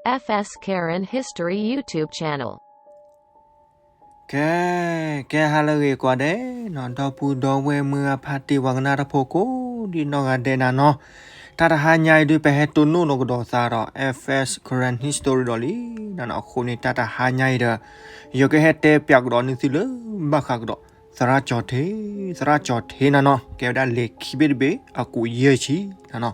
F S Karen History YouTube channel. ကဲ, ကဲဟါလၢအဂ့ၤကိးဂၤဒဲးနီၤ, ဒီပုၢ်ဒီဝဲၢ်မုၢ်ဂၤဖါတံၢ် ပှၤကနၣ်တၢ်ဖိကိးဒံနီၢ်ဂၤဒဲးနၤနီၤ, တၢ်တဟါညါအံၤဒုး ပဟဲတိၢ်နီၣ်နီၤကဒီးသးဒီး F S Karen History ဒီးလံနၤနီၤ. အဃိန့ၣ် တၢ်တဟါညါအံၤဒီး ယကဟဲတဲပၠးကဒီးန့ၢ်သုလၢဘၣ်ဃးကဒီး သရၣ်ကၠီၤထ့, သရၣ်ကၠီၤထ့နၤနီၤ, ကဲဝဲဒၣ်လံာ်ခံဘ့ၣ်တဘ့ၣ် အကိးယဲၢ်ဆံနၤနီၤ.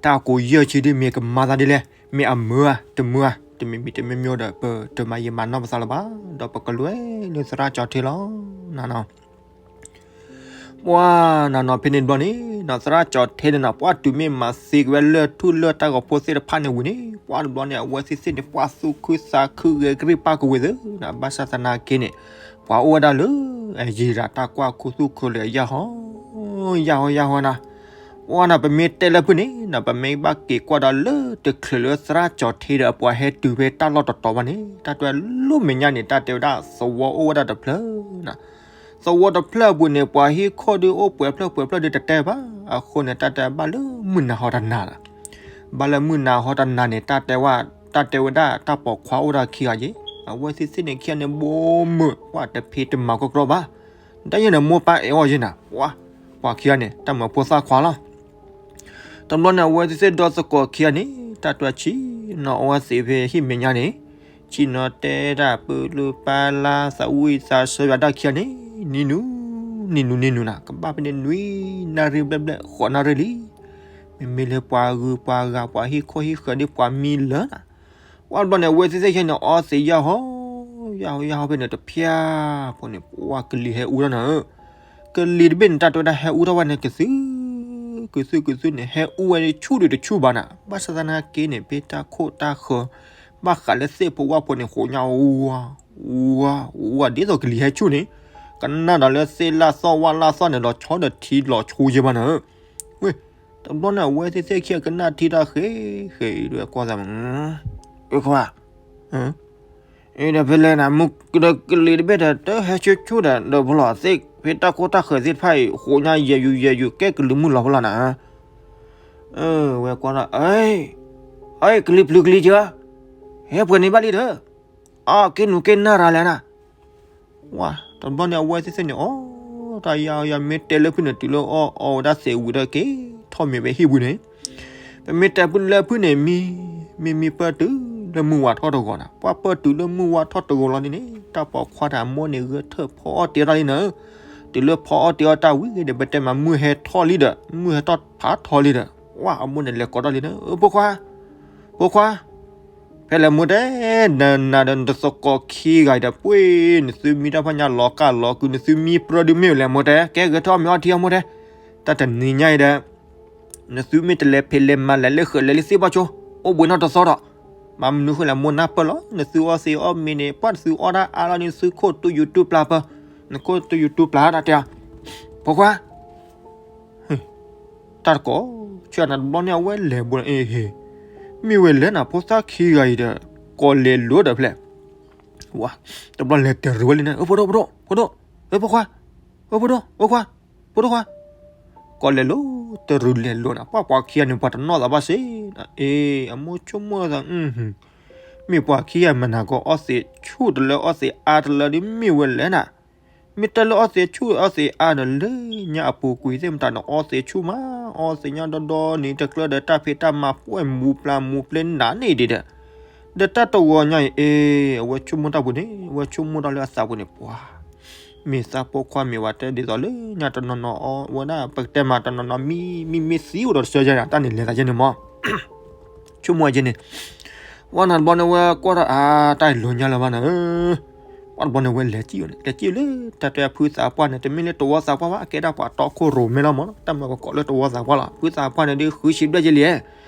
တၢ်အကိးယဲၢ်ဆံဒ်မ့ၢ်ကမၤသးဒ်လဲၣ်, မ့ၢ်အမုာ်ဧါ တမုာ်ဧါ, တမံၤမံၤတမံၤမံၤဒီး ပတမၤယံာ်မၤနီၢ်ပသးလၢၤဘၣ်, ဒီးပကလဲၤလၢသရၣ်ကၠီၤထ့လီၤနၤနီၤ. ပှၤနၤနီၤ ဖဲန့ၣ်တဘျီန့ၣ်နီၤ သရၣ်ကၠီၤထ့န့ၣ်နီၤ ပှၤတုၤမ့ၢ်မၤသံက့ၤဝဲလၢၢ်ထူၣ်လၢၢ်တၢ်ဂီၤဖိသ့ၣ်တဖၣ်န့ၣ်ဝံၤန့ၣ် ပှၤတဘျီန့ၣ် အဝဲသ့ၣ်သ့ၣ်န့ၣ် ပှၤသူၣ်ခုသးခုဂဲၤကရံၣ်ပာ်ကဝ့ၤသ့နီၤ. ဘၣ်ဆၣ်သနာ်က့န့ၣ် ပှၤအိၣ်ဝဲဒၣ်လၢ အယံၤရၤတၢ်ကွၢ်ခိၣ်သူၣ်ခိၣ်လၢအယၢ်ဟီ ယၢ်ဟီယၢ်ဟီနၤ. ပှၤနၤ ပမ့ၢ်တဲလၢဖုၣ်န့ၣ်နီၤ ပမ့ၢ်ဘၣ်က့ၤကွၢ်ဒီးလၢတချုးလၢသရၣ်ကၠီၤထ့ဒီး အပှၤဟဲတုၤဖဲတၢ်လီၢ်တတီၤဘၣ်န့ၣ် တၢ်တဲလၢမဲာ်ညါန့ၣ် တၢ်တဲဝဲဒၣ်သဝီအိၣ်ဝဲဒၣ်တဖျၢၣ်နၤ. သဝီတဖျၢၣ်အပူၤန့ၣ် ပှၤဟံၣ်ခိၣ်ဒုးအိၣ်ပှဲၤဖျၢၣ်ပှဲၤဖျၢၣ်ဒုးတတဲဘၣ်. အဃိန့ၣ် တၢ်တဲဘၣ်လၢမုၢ်နၤဟီတနၤလီၤ. ဘၣ်လၢမုၢ်နၤဟီတနၤန့ၣ် တၢ်တဲဝဲ, တၢ်တဲဝဲဒၣ်တၢ်ပိာ်ခွါအိၣ်ဒၣ်ခံဂၤက့ၤ, အဝဲသ့ၣ်သ့ၣ်န့ၣ်ခံဂၤန့ၣ် ဘိမုၢ် ပှၤတဖံးတမၤကီကီဘၣ်. တၢ်ယဲၢ်န့ၣ် မိၢ်ပၢ်အဲၣ်အီၤယဲၢ်နၤ, ပှၤခံဂၤန့ၣ် တၢ်မၤဖိသၣ်ခွါလီၤ. တဘျီန့ၣ် အဝဲသ့ၣ်သ့ၣ်ဒီသကိးခံဂၤန့ၣ် တၢ်တွဲဆံနီၤ အဝဲသ့ၣ်ဖဲဟံၣ်မဲာ်ညါန့ၣ် ဆံနီၤတဲတၢ်ပလုၢ်ပာ်လၢ်သးဝံၣ်သးဆၢယွၤတၢ်ခံဂၤန့ၣ် နံၤနူၤ နံၤနူၤနံၤနူၤနၤ ကဘၣ်ဖဲန့ၣ်နွံနၣ်ရံၣ်ဘျဲၣ်ဘျဲၣ် ဃိးနၣ်ရံၣ်လံ. မ့မ့ၢ်လၢပှၤဂုၤပှၤဂၤ ပှၤဟံၣ်ခိၣ်ဟံၣ်ဃၢၤဒ်ပှၤမံလၢာ်နၤ. ပှၤတဘျီန့ၣ် အဝဲသ့ၣ်သ့ၣ်ခံဂၤန့ၣ် အီသံးယၢ်ဟီ ယၢ်ဟီယၢ်ဟီဖဲန့ၣ် တဖျၢၣ်ဖိန့ၣ် ပှၤကလံၤဟဲအူထီၣ်နၤဧၢ. ကလံၤတဘ့ၣ်န့ၣ် တၢ်တဲဝဲဒၣ်ဟဲအူထီၣ်ဝဲန့ၣ် ကသု ကသုကသုန့ၣ် ဟဲအူဝဲဆူၣ်ဒုးတဆူၣ်ဘၣ်နၤ. ဘၣ်ဆၣ်သနာ်က့န့ၣ် ဖဲတၢ်ခိၣ်တၢ်ဃၢၤ ဘၣ်ဃးလၢသ့ၣ်ဖိဝၣ်ဖိန့ၣ် ဃိးညါအူဝဲ အူဝဲ အူဝဲဒ်သိးကလံၤဟဲဆူၣ်န့ၣ် ကနၣ်ဒီးလၢသ့ၣ်လၢ်သီၣ်ဝၣ်လၢ်သီၣ်န့ၣ် လီၤဆီဒီးထံလီၤဆူယဲၢ်ဘၣ်နၤဧၢ. ဝဲ တဘျီန့ၣ် အဝဲသ့ၣ်သ့ၣ်ခံဂၤကနၣ်ထံတၢ်ဃဲၤဃဲၤအံၤဒီးကွၢ်သးမး အခွါ အံၤဒီးဖဲလဲၣ်နၤ မူကဒီးကလံၤတဘ့ၣ်ဒီး တဟဲဆူၣ်ဆူၣ်ဒီး ဒီးဖဲလီၤသ့ၣ် ဖဲတၢ်ခိၣ်တၢ်ဃၢၤသ့ၣ်တဖၣ်အံၤ ဃိးညါယဲၢ်ယူၤယဲၢ်ယူၤ ကဲကလုာ်မုၢ်လီၤဖဲလီၤနၤ. ဝဲကွၢ်ဒီး အံၤ ကလံၤပျုၤကလံၤစၢၤ ဟဲပှဲၤန့ၣ်ဘၣ်လံဒီး အက့နူၤက့နၢ်ရၤလဲၣ်နၤ. ဝဲ တဘျီန့ၣ် အဝဲသ့ၣ်သ့ၣ်န့ၣ် အီၣ်တၢ်ယၢ်ယၢ် မ့ၢ်တဲလၢဖုၣ်န့ၣ် တုၤလၢအီၣ်အီဝဲဒၣ်သဲးဝံၤဒီးက့ၤထီၣ်မ့ၤဝဲဟံၣ်ပူၤန့ၣ် ပမ့ၢ်တဲဖုၣ်လၢဖုၣ်န့ၣ် မံ မံမံပၢၢ်တုၤလၢမုၢ်ဝါထီၣ်တဂီၤနၤ. ပှၤပၢၢ်တုၤလၢမုၢ်ဝါထီၣ်တဂီၤလီၤန့ၣ်န့ၣ် တၢ်ပိာ်ခွါတၢ်အမိၢ်န့ၣ် ဂဲၤထၢၣ်ဖီအီၣ်တ့အီၣ်တၢ်လံနၤ. တုၤလၢဖီအီၣ်တ့အီၣ်တၢ်ဝံၤဒီး ပတဲမးမုၢ်ဟဲထီၣ်လံဒီး မုၢ်ဟဲထီၣ်ဖးထီလံဒီး ဝဲအမိၢ်န့ၣ်လဲၤကိးထီၣ်လံနၤ ဖိခွါ ဖိခွါ ဖဲလဲၣ်မိၢ်တဲ, နနၤဒီးနတသကိးခံဂၤအံၤဒီး ပှ့ၤ နသုမံတၢ်ဖီၣ်ညါလီၤကၢ်လီၤကု နသုမံပြၢဒုးမ့ၢ်ဝဲလဲၣ်မိၢ်တဲ, ကဲဂဲၤထီၣ်မ့ၤအီထံအီမိၢ်တဲ, တၢ်တနံၤညါအံၤဒီး နသုမ့ၢ်တလဲၤဖံးလဲၤမၤလဲၤလၢဃၢၤလဲၤလၢသ့ၣ်ဘၣ်ဆိ, အိၣ်ဘှံးနီၢ်တသီဒီး, ဘၣ်မနုၤဃိလဲၣ်မိၢ်နၢ်ပၢၢ်လီၤ, နသုအီၣ်သ့အီၣ်မ့ၤန့ၣ် ပှၤနသုအီၣ်တၢ်အါလီၤန့ၣ် နသုခိၣ်တူၢ်ယူၤတူၢ်ပျၢ်ပၢၢ်, နခိၣ်တူၢ်ယူၤတူၢ်ပျၢ်တၢ်တဲ, ဖိခွါ တၢ်တကိး, ဆၢနၤတဘျီန့ၣ် အဝဲလဲၤဘိန့ၣ် အ့ဟ့, မ့ၢ်ဝဲလဲၣ်နၤ ဖိသၣ်ခံဂၤအံၤဒီး, ကိးလဲၤလိာ်ဒီးဖျဲၣ်, ဝါ, တဘျီလဲၤတရူးဝဲလံန့ၣ် ဖိဒိၣ် ဖိဒိၣ် ဖိဒိၣ်, ဖိခွါ, ဖိဒိၣ် ဖိခွါ, ဖိဒိၣ်ခွါ, ကိးလဲၤလိာ်တရူးလဲၤလိာ်နၤ ပှၤပှၤခံဂၤန့ၣ် ပှၤတနီၣ်သးဘၣ်စ့ၢ်, အ့ အမိၢ်ဆိကမိၣ်သး, မ့ၢ်ပှၤခံဂၤမနၤကီ အီၣ်သ့းဆူၣ်တလၢအီၣ်သ့းအါတလၢဒ်မ့ၢ်ဝဲလဲၣ်နၤ မ့ၢ်တၢ်လၢအီၣ်သ့းဆူၣ်အီၣ်သ့းအါဒီး လၢညါအပူၤကွံာ်သ့ၣ်မတၤန့ၣ် အီၣ်သ့းဆူၣ်မး, အီၣ်သ့းညါဒီဒီန့ၣ် တကျၢၢ်ဒီးတၢ်ဖံးတၢ်မၤပှဲၤမူပျၢ်မူပျဲနးန့ၣ်ဒံးဒီး, ဒီးတၢ်တဂီၤညါအံၤ အ့ အဝဲဆိကမိၣ်တၢ်ပူၤန့ၣ် အဝဲဆိကမိၣ်တၢ်လၢအသးပူၤန့ၣ် ပှၤ မ့ၢ်သးဖိခွါမ့ၢ်ဝဲတဲဒ်သိးလၢညါတနီၤနီၤအီၣ်ဝဲဒၣ် ပကတဲမးတနီၤနီၤမံ မံမ့ၢ်သံအိၣ်ဒီးတဆၢယါ တၢ်န့ၣ်လဲၤသးယဲန့ၣ်မး ဆိကမိၣ်အက့န့ၣ်, ပှၤနၤတဘျီန့ၣ်ဝဲကွၢ်ထီၣ်အါ တၢ်အံၤလီၤညါလၢၤဘၣ်နၤဧၢ, ပှၤတဘျီန့ၣ်ဝဲလဲၤကံၣ်အီၤန့ၣ် လဲၤကံၣ်လၢ တၢ်တဲဖုသးပှၢ်န့ၣ် တမ့ၢ်လၢတဝီသးပှၢ်ဘၣ် ကဲဒၣ်ပှၤတီခိၣ်ရိၣ်မဲလီၤမး တၢ်မၤကကိးလၢတဝီသးပှၢ်လီၤ ဖုသးပှၢ်န့ၣ်ဒ်ဃုဆံဘျဲၣ်က့လံ,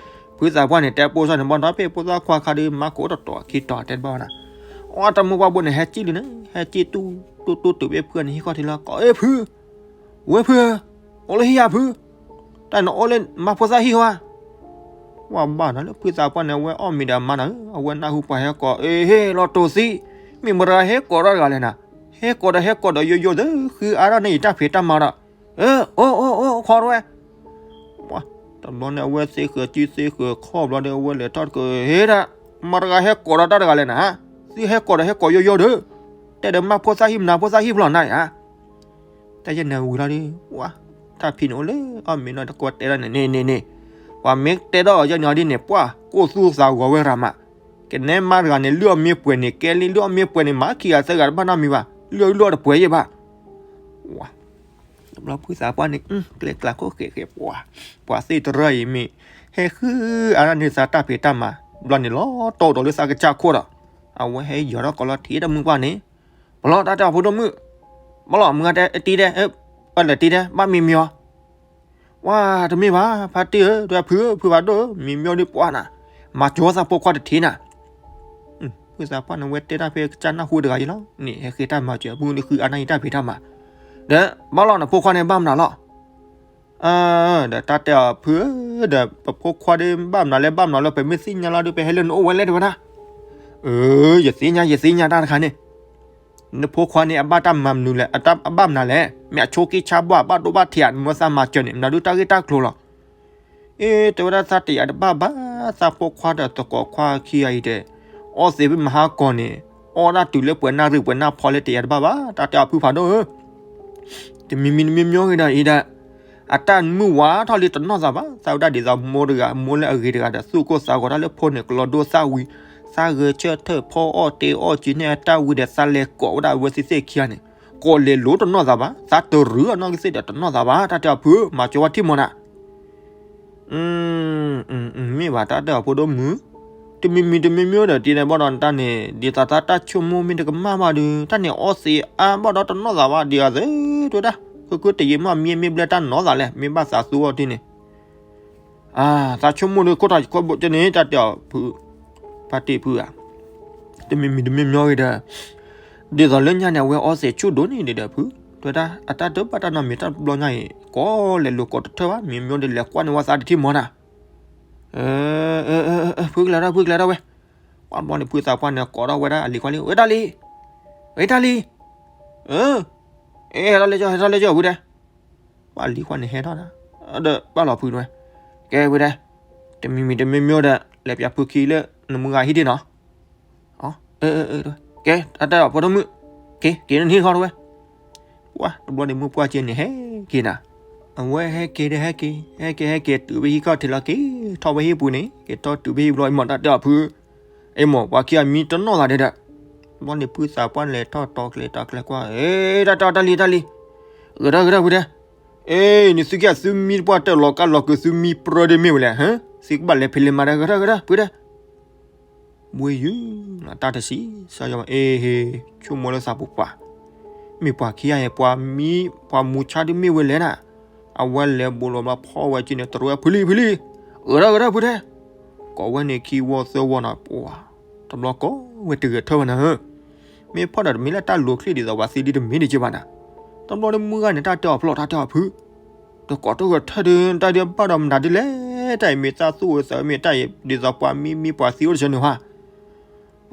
ဖုသးပှၢ်န့ၣ် တဲပိာ်စၢ်န့ၣ် ဘၣ်ဒီးပ့ၢ်ဖိသၣ်ခွါခါဒ်မၤကိးတတီၤခံတီၤတဲတဘၣ်ဘၣ်နၤ, အတၢ်မိၢ်ပှၢ်ဘိန့ၣ် ဟဲကံၣ်လံန့ၣ် ဟဲကံၣ်တူၢ်တူၢ်တူၢ်တုၤဘ့ၣ်ဖုန့ၣ် ဟံၣ်ခီၣ်ထံးလီၤ ကိးအ့ၣ်ဖု ဝဲဖုဧၢ, အိၣ်လၢဟံၣ်ယၤဖု, တၢ်နအိၣ်လၢမါဖိသၣ်ဟံၣ်ဧါ, ဝဲဘၣ်နၤလၢဖုသးပှၢ်န့ၣ် အဝဲအီၣ်မ့ၤဒီးအမါနၤဧၢ, အဝဲနၢ်ဟူပှၤဟဲကိး အ့ၣ်ဟ့ၣ်လီၤတိၤသံ, မ့ၢ်မတၤဟဲကိးထီၣ်တဂၤလဲၣ်နၤ, ဟဲကိးဒီးဟဲကိးဒီးယိယိသ့ ဃုအါထီၣ်န့ၢ်ယတၢ်ဖံးတၢ်မၤဒီး, အၢ အိၣ်အိၣ်အိၣ် ခွါဝဲ တဘျီန့ၣ် အဝဲသ့ဃၢၤကံၣ်သ့ဃၢၤခီၣ်ဘျီဒီး အဝဲလဲၤထီၣ်တကဟ့ၣ်ဒၣ် မတၤတဂၤဟဲကိးဒီးတၢ်တဂၤလဲၣ်နၤ, သုဟဲကိးဒီးဟဲကိးယီယီဒီး, တဲဒီးမၤဖိသၣ်ဟံၣ်မနၤ ဖိသၣ်ဟံၣ်ဖျီၣ်နၤဧါ. တၢ်ယဲၢ်နၤဝံၤလီၤဒီး ဝါ, တၢ်ဖံးန့ၣ်အိၣ်လၢအီၣ်မ့ၤနီၢ်တကိးတဲဒၣ်န့ၣ် န့ၣ်န့ၣ်န့ၣ်, ပှၤမ့ၢ်တဲထီၣ်အီၤယဲၢ်န့ၣ်အီၤဒ်န့ၣ် ပှၢ်ကိၢ်သူၣ်သးဂီၤဝဲရၤမး, ကနဲမါတဂၤန့ၣ် လုၢ်အီၣ်မ့ၢ်ပှဲၤန့ၣ် ကဲလံ လုၢ်အီၣ်မ့ၢ်ပှဲၤန့ၣ် မၤခံဂၤသၢဂၤတဘၣ်နီတမံၤဘၣ်, လုၢ်အီၣ်လုၢ်အီၣ်တပှဲၤယဲၢ်ဘၣ်. ဝါ, တဘျီဖုသးပှၢ်န့ၣ် ကျဲကျးခိၣ်ဃဲးဃဲးပှၤ, ပှၤသ့ၣ်တရၢအံၤမ့ၢ် ဟဲဃုအါဒၣ်န့ၢ်သးတၢ်ဖံးတၢ်မၤ, ဘျီန့ၣ်လီၤတီၢ်ဒီးလၢသးကစၢ်ခိၣ်ဒီး, အဝဲဟဲယီၤထီၣ်ကီးလီၤထံၣ်တမုၢ်ပှၢ်န့ၣ်, ပလီၢ်တၢ်တဲအီၤဖိဒိၣ်မုၣ်, ပလီၢ်မုၢ်ဂၤတဲတံၤတဲ, ပလီၢ်တံၤတဲ ဘၣ်မံမံအီၤ, ဝါတမ့ၢ်ဘၣ် ဖါတံၢ်ဧၢ ဒွဲဖုဧၢ ဖုဖးဒိၣ်ဧၢ မံမံအီၤဒ်ပှၢ်နၤ, မၤစၢၤသးဖိခွါတထံၣ်နၤ ဖုသးပှၢ်န့ၣ် ဝဲတဲတၢ်ဖဲကစၢ်နၢ်ဟူတဂၤအံၤလီၤ, န့ၣ်ဟဲဃ့တၢ်မၤစၢၤ ပုၢ်နုာ်ဃုအါနၢ်အံၤတၢ်ဖံးတၢ်မၤ, ဒီးဘၣ်လီၤနဖိခွါန့ၣ်ဘၣ်မနုၤလီၤ, ဒီးတၢ်တဲအီၤဖုဧၢ, ဒီးပဖိခွါဒီးဘၣ်မနုၤလဲၣ် ဘၣ်မနုၤလီၤ ပမ့ၢ်သ့ၣ်ညါလီၤဒီး ပဟဲလၢနအိၣ်ဝဲလဲၣ်တဲဝဲဒၣ်, အၢ ယသ့ၣ်ညါ ယသ့ၣ်ညါတၢ်တခါန့ၣ် နဖိခွါန့ၣ် အဘၣ်တၢ်မၤမနုၤလဲၣ်, အဘၣ်မနုၤလဲၣ်, မ့ၢ်အဆိးက့ဆါဘၣ် အဘၣ်ဒိဘၣ်ထံးဧါ, နမၢသးမၤစၢၤန့ၣ် မနုၤဒုးတၢ်ဂ့ၢ်တၢ်ကျိၤလီၤ. အ့ တဲဝဲဒၣ်သးတယာ်တဘၣ်ဘၣ်, သးဖိခွါဒီးသကိးခွါခံဂၤအံၤဒီး အီၣ်သ့ၣ်မဟါကီၢ်န့ၣ် အီၣ်ဒၣ်တုၤလၢပှဲၤနၣ်ရံၣ်ပှဲၤနၣ်ဖီလၢတယာ်တဘၣ်ဘၣ်, တၢ်တဲအီၤဖုဖးဒိၣ်ဧၢ တမံၤမံၤတမံၤမံၤဂ့ၤဒီးအံၤဒီး အတၢ်မုၢ်ဝါထီၣ်လံတနီၢ်သးဘၣ်, သးဝဲဒၣ်ဒ်သိးမိၢ်တဂၤ မိၢ်လၢအဂ့ၤတဂၤဒီး သူၣ်ကိၢ်သးဂီၤတၢ်လၢဖိန့ၣ် ကလီၤဒိသးဝံၤ, သးဂဲၤဆၢထၢၣ်ဖီအီၣ်တ့အီၣ်က့ၤန့ၢ်အတၢ်ဝံၤဒီး သးလဲၤကိးဝဲဒၣ်အဝဲသ့ၣ်သ့ၣ်ခံဂၤန့ၣ်, ကိးလဲၤလိၤတနီၢ်သးဘၣ်, သးတရူးအနီၢ်ကသ့ၣ်ဒီးတနီၢ်သးဘၣ်, တၢ်တဲအီၤဖု မၤစၢၤဝဲထံၣ်မီၤနၤ မ့ၢ်ဘၣ်တၢ်တဲအီၤဖိဒိၣ်မုၢ်, တမံၤမံၤတမံၤမံၤဒီးတံၤန့ၣ်ဘၣ်ဒီးတၢ်န့ၣ် ဒ်သိးတၢ်ဆိကမိၣ်မ့ၢ်တကမၣ်ဘၣ်ဒီး တၢ်န့ၣ်အီၣ်သ့အါဘၣ်ဒီးတနီၢ်သးဘၣ်ဒံးအသ့တဲဒၣ်, ဃုဃုတယံာ်မးမံမ့ၢ်ဘျဲၣ်တၢ်နီၢ်သးလဲၣ် မ့ၢ်ဘၣ်သးသူအီၤတံၤန့ၣ်, သးဆိကမိၣ်ဒီးခိၣ်ထီၣ်ခိၣ်ဘိကန့ၣ် တၢ်တဲအီၤဖု, ဖါတံၢ်ဖုဧါ, တမံၤမံၤတမံၤမံၤဂ့ၤဒီး ဒ်သိးလၢညါန့ၣ် အဝဲအီၣ်သ့းဆူၣ်ဒိၣ်န့ၣ်ဒီးဖု, တဲဝဲဒၣ် အတၢ်တဘၣ်တၢ်နီတမံၤ တၢ်တဘျီညါအံၤ ကိးလဲၤလိၤကိးတထၢၣ်ဘၣ် မံမံၤဒီးလဲၤကွၢ်န့ၢ်ဝဲသးတထံၣ်မီၤနၤ, ဖုကလဲၤထီၣ် ဖုကလဲၤထီၣ်ဝဲ, ပှၤတဘျီန့ၣ် ဖုသးပှၢ်န့ၣ် ကိးထီၣ်ဝဲဒၣ်အလံၤခွါလံ ဝဲတၢ်လံ, ဝဲတၢ်လံ, အဲ ဟဲထီၣ်လဲကၠီ ဟဲထီၣ်လဲကၠီဖုတဲ ပှၤလံၤခွါန့ၣ်ဟဲထီၣ်ဒီး ဘၣ်လီၤဖုတဲဝဲ, ကဲဖုတဲ, တမံၤမံၤတမံၤမံၤဒီး လဲၤပၠးဖုခံလၢနမုၢ်ဂၤဟံၣ်ဒ့ၣ်နီၤ, ကဲ တၢ်တဲအီၤဖိဒိၣ်မုၣ်, က့ၤ က့ၤနဟံၣ်ခီတဲဝဲ, ပှၤတဘျီန့ၣ် မုၢ်ပှၢ်က့ၤန့ၣ် ဟဲက့ၤနၤ, အဝဲဟဲက့ၤဒီးဟဲက့ၤ ဟဲက့ၤ ဟဲက့ၤတုၤဖဲဟံၣ်ခီၣ်ထံးလီၤ က့ၤထီၣ်ဖဲဟံၣ်ပူၤန့ၣ် က့ၤထီၣ်တုၤဖဲဟံၣ်ဘျီ အံၤမး တၢ်တဲအီၤဖု အံၤမး ပှၤခံဂၤမံတနီၢ်သးဒဲးဒီး, ဘျီန့ၣ် ဖုသးပှၢ်န့ၣ်လဲၤထီၣ်တီကျဲၤ တီကျဲၤကွၢ်, တၢ်တဲအီၤ တၢ်လံ တၢ်လံ, ဂဲၤထီၣ် ဂဲၤထီၣ် ဖုတဲ, အ့ န့ၣ်သုက့ၤသုမံတပှၢ်တၢၢ်လီၤကါလီၤက့ၤ သုမံပြၢဒ်မ့ၢ်ဝဲလဲၣ်, သုကဘၣ်လဲၤဖဲလဲၣ်မးဒီး ဂဲၤထီၣ် ဂဲၤထီၣ် ဖုတဲ, ဘှ့ယုၢ် တၢ်တဆံး စီၤယီၤ အ့ဟ့ ဆိကမိၣ်လၢသးပူၤပှၤ, မ့ၢ်ပှၤခံဂၤအံၤ ပှၤမံ ပှၤမူဆါဒ်မ့ၢ်ဝဲလဲၣ်နၤ, အဝဲလဲၤဘူးလီၤဘျီဖီၣ်ဝဲက့ၤန့ၣ် တရူးဝဲ ဖုလံ ဖုလံ, ဂဲၤထီၣ် ဂဲၤထီၣ် ဖုတဲ, ကိးဝဲန့ၣ်ခံဝီသၢဝီနီၤ ပှၤ တဘျီကိးဝဲတဂဲၤထၢၣ်ဝဲနၤဧၢ, မ့ၢ်ဖီၣ်ဒီးတမ့ၢ်လၢတၢ်လိၤချ့ဒ်သိး ပှၤသံဒ်တမ့ၢ်ဒ်က့ဘၣ်နၤ, တဘျီဒီးမုၢ်ဂၤန့ၣ် တၢ်တဲအီၤဖျီၣ် တၢ်တဲအီၤဖု တကိးတဂဲၤထၢၣ်ဒီး တၢ်ဒ်ဘၣ်ဒီးမနုၤဒ်လဲၣ်, တၢ်အံၤမ့ၢ်သးသူၣ်ဝဲသးဝဲမ့ၢ် တၢ်အံၤဒ်သိးပှၤမံ မံပှၤသံအိၣ်တဆၢန့ၣ်ဟါ,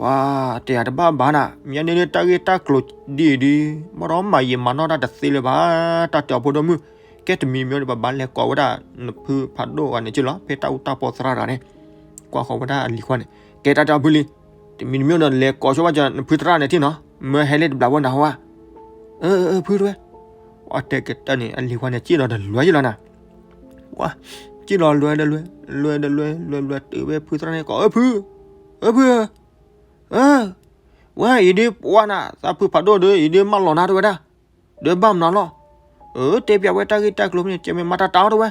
ပှၤတဲယၤတဘၣ်ဘၣ်နၤ, မ့ၢ်န့ၣ်တၢ်ဂ့ၢ်တၢ်ကျိၤဒ်အံၤဒီး ဘၣ်ဒီးမၤယံာ်မၤနီၢ်တၢ်တသ့လၢၤဘၣ်, တၢ်တဲအီၤဖိဒိၣ်မုၣ်, ကဲတမံၤမံၤဒီး ပဘၣ်လဲၤကိးဝဲဒၣ် နဖုဖးဒိၣ်ဂၤန့ၣ်က့လီၤ ဖဲတၢ်အူတၢ်ပီသရၣ်တဂၤန့ၣ်, ကွၢ်ဃီၤဝဲဒၣ်အလံၤခွါန့ၣ်, ကဲတၢ်တဲအီၤဖုလံ, တမံၤမံၤဒီး လဲၤကိးဆိဘၣ်ကၠီ နဖုသရၣ်န့ၣ်ထံၣ်နီၤ, မၢဟဲလၢတဘျးဝဲနၤဟီဧါ ဖုတဲဝဲ, ပှၤတဲကတၢၢ်န့ၣ် အလံၤခွါန့ၣ် စံၣ်လီၤဒီးလွဲယလီၤနၤ, ပှၤ စံၣ်လီၤလွဲဒီးလွဲ, လွဲဒီးလွဲ လွဲလွဲတုၤဝဲဖုသရၣ်န့ၣ်ကိး အၢ ဖု, အၢ ဖု, အၢ, ဝဲအံၤဒ်ပှၤနၤ သးဖုဖးဒိၣ်ဒီး အံၤဒ်မၢလီၤနၤတဲဝဲဒၣ်, ဒီးဘၣ်မနုၤလီၤ, အၢ တဲပျးဝဲတၢ်ဂ့ၢ်တၢ်ကျိၤဖဲန့ၣ် ကဲမ့ၢ်မၤတၢ်တၢ်အီၤတဲဝဲ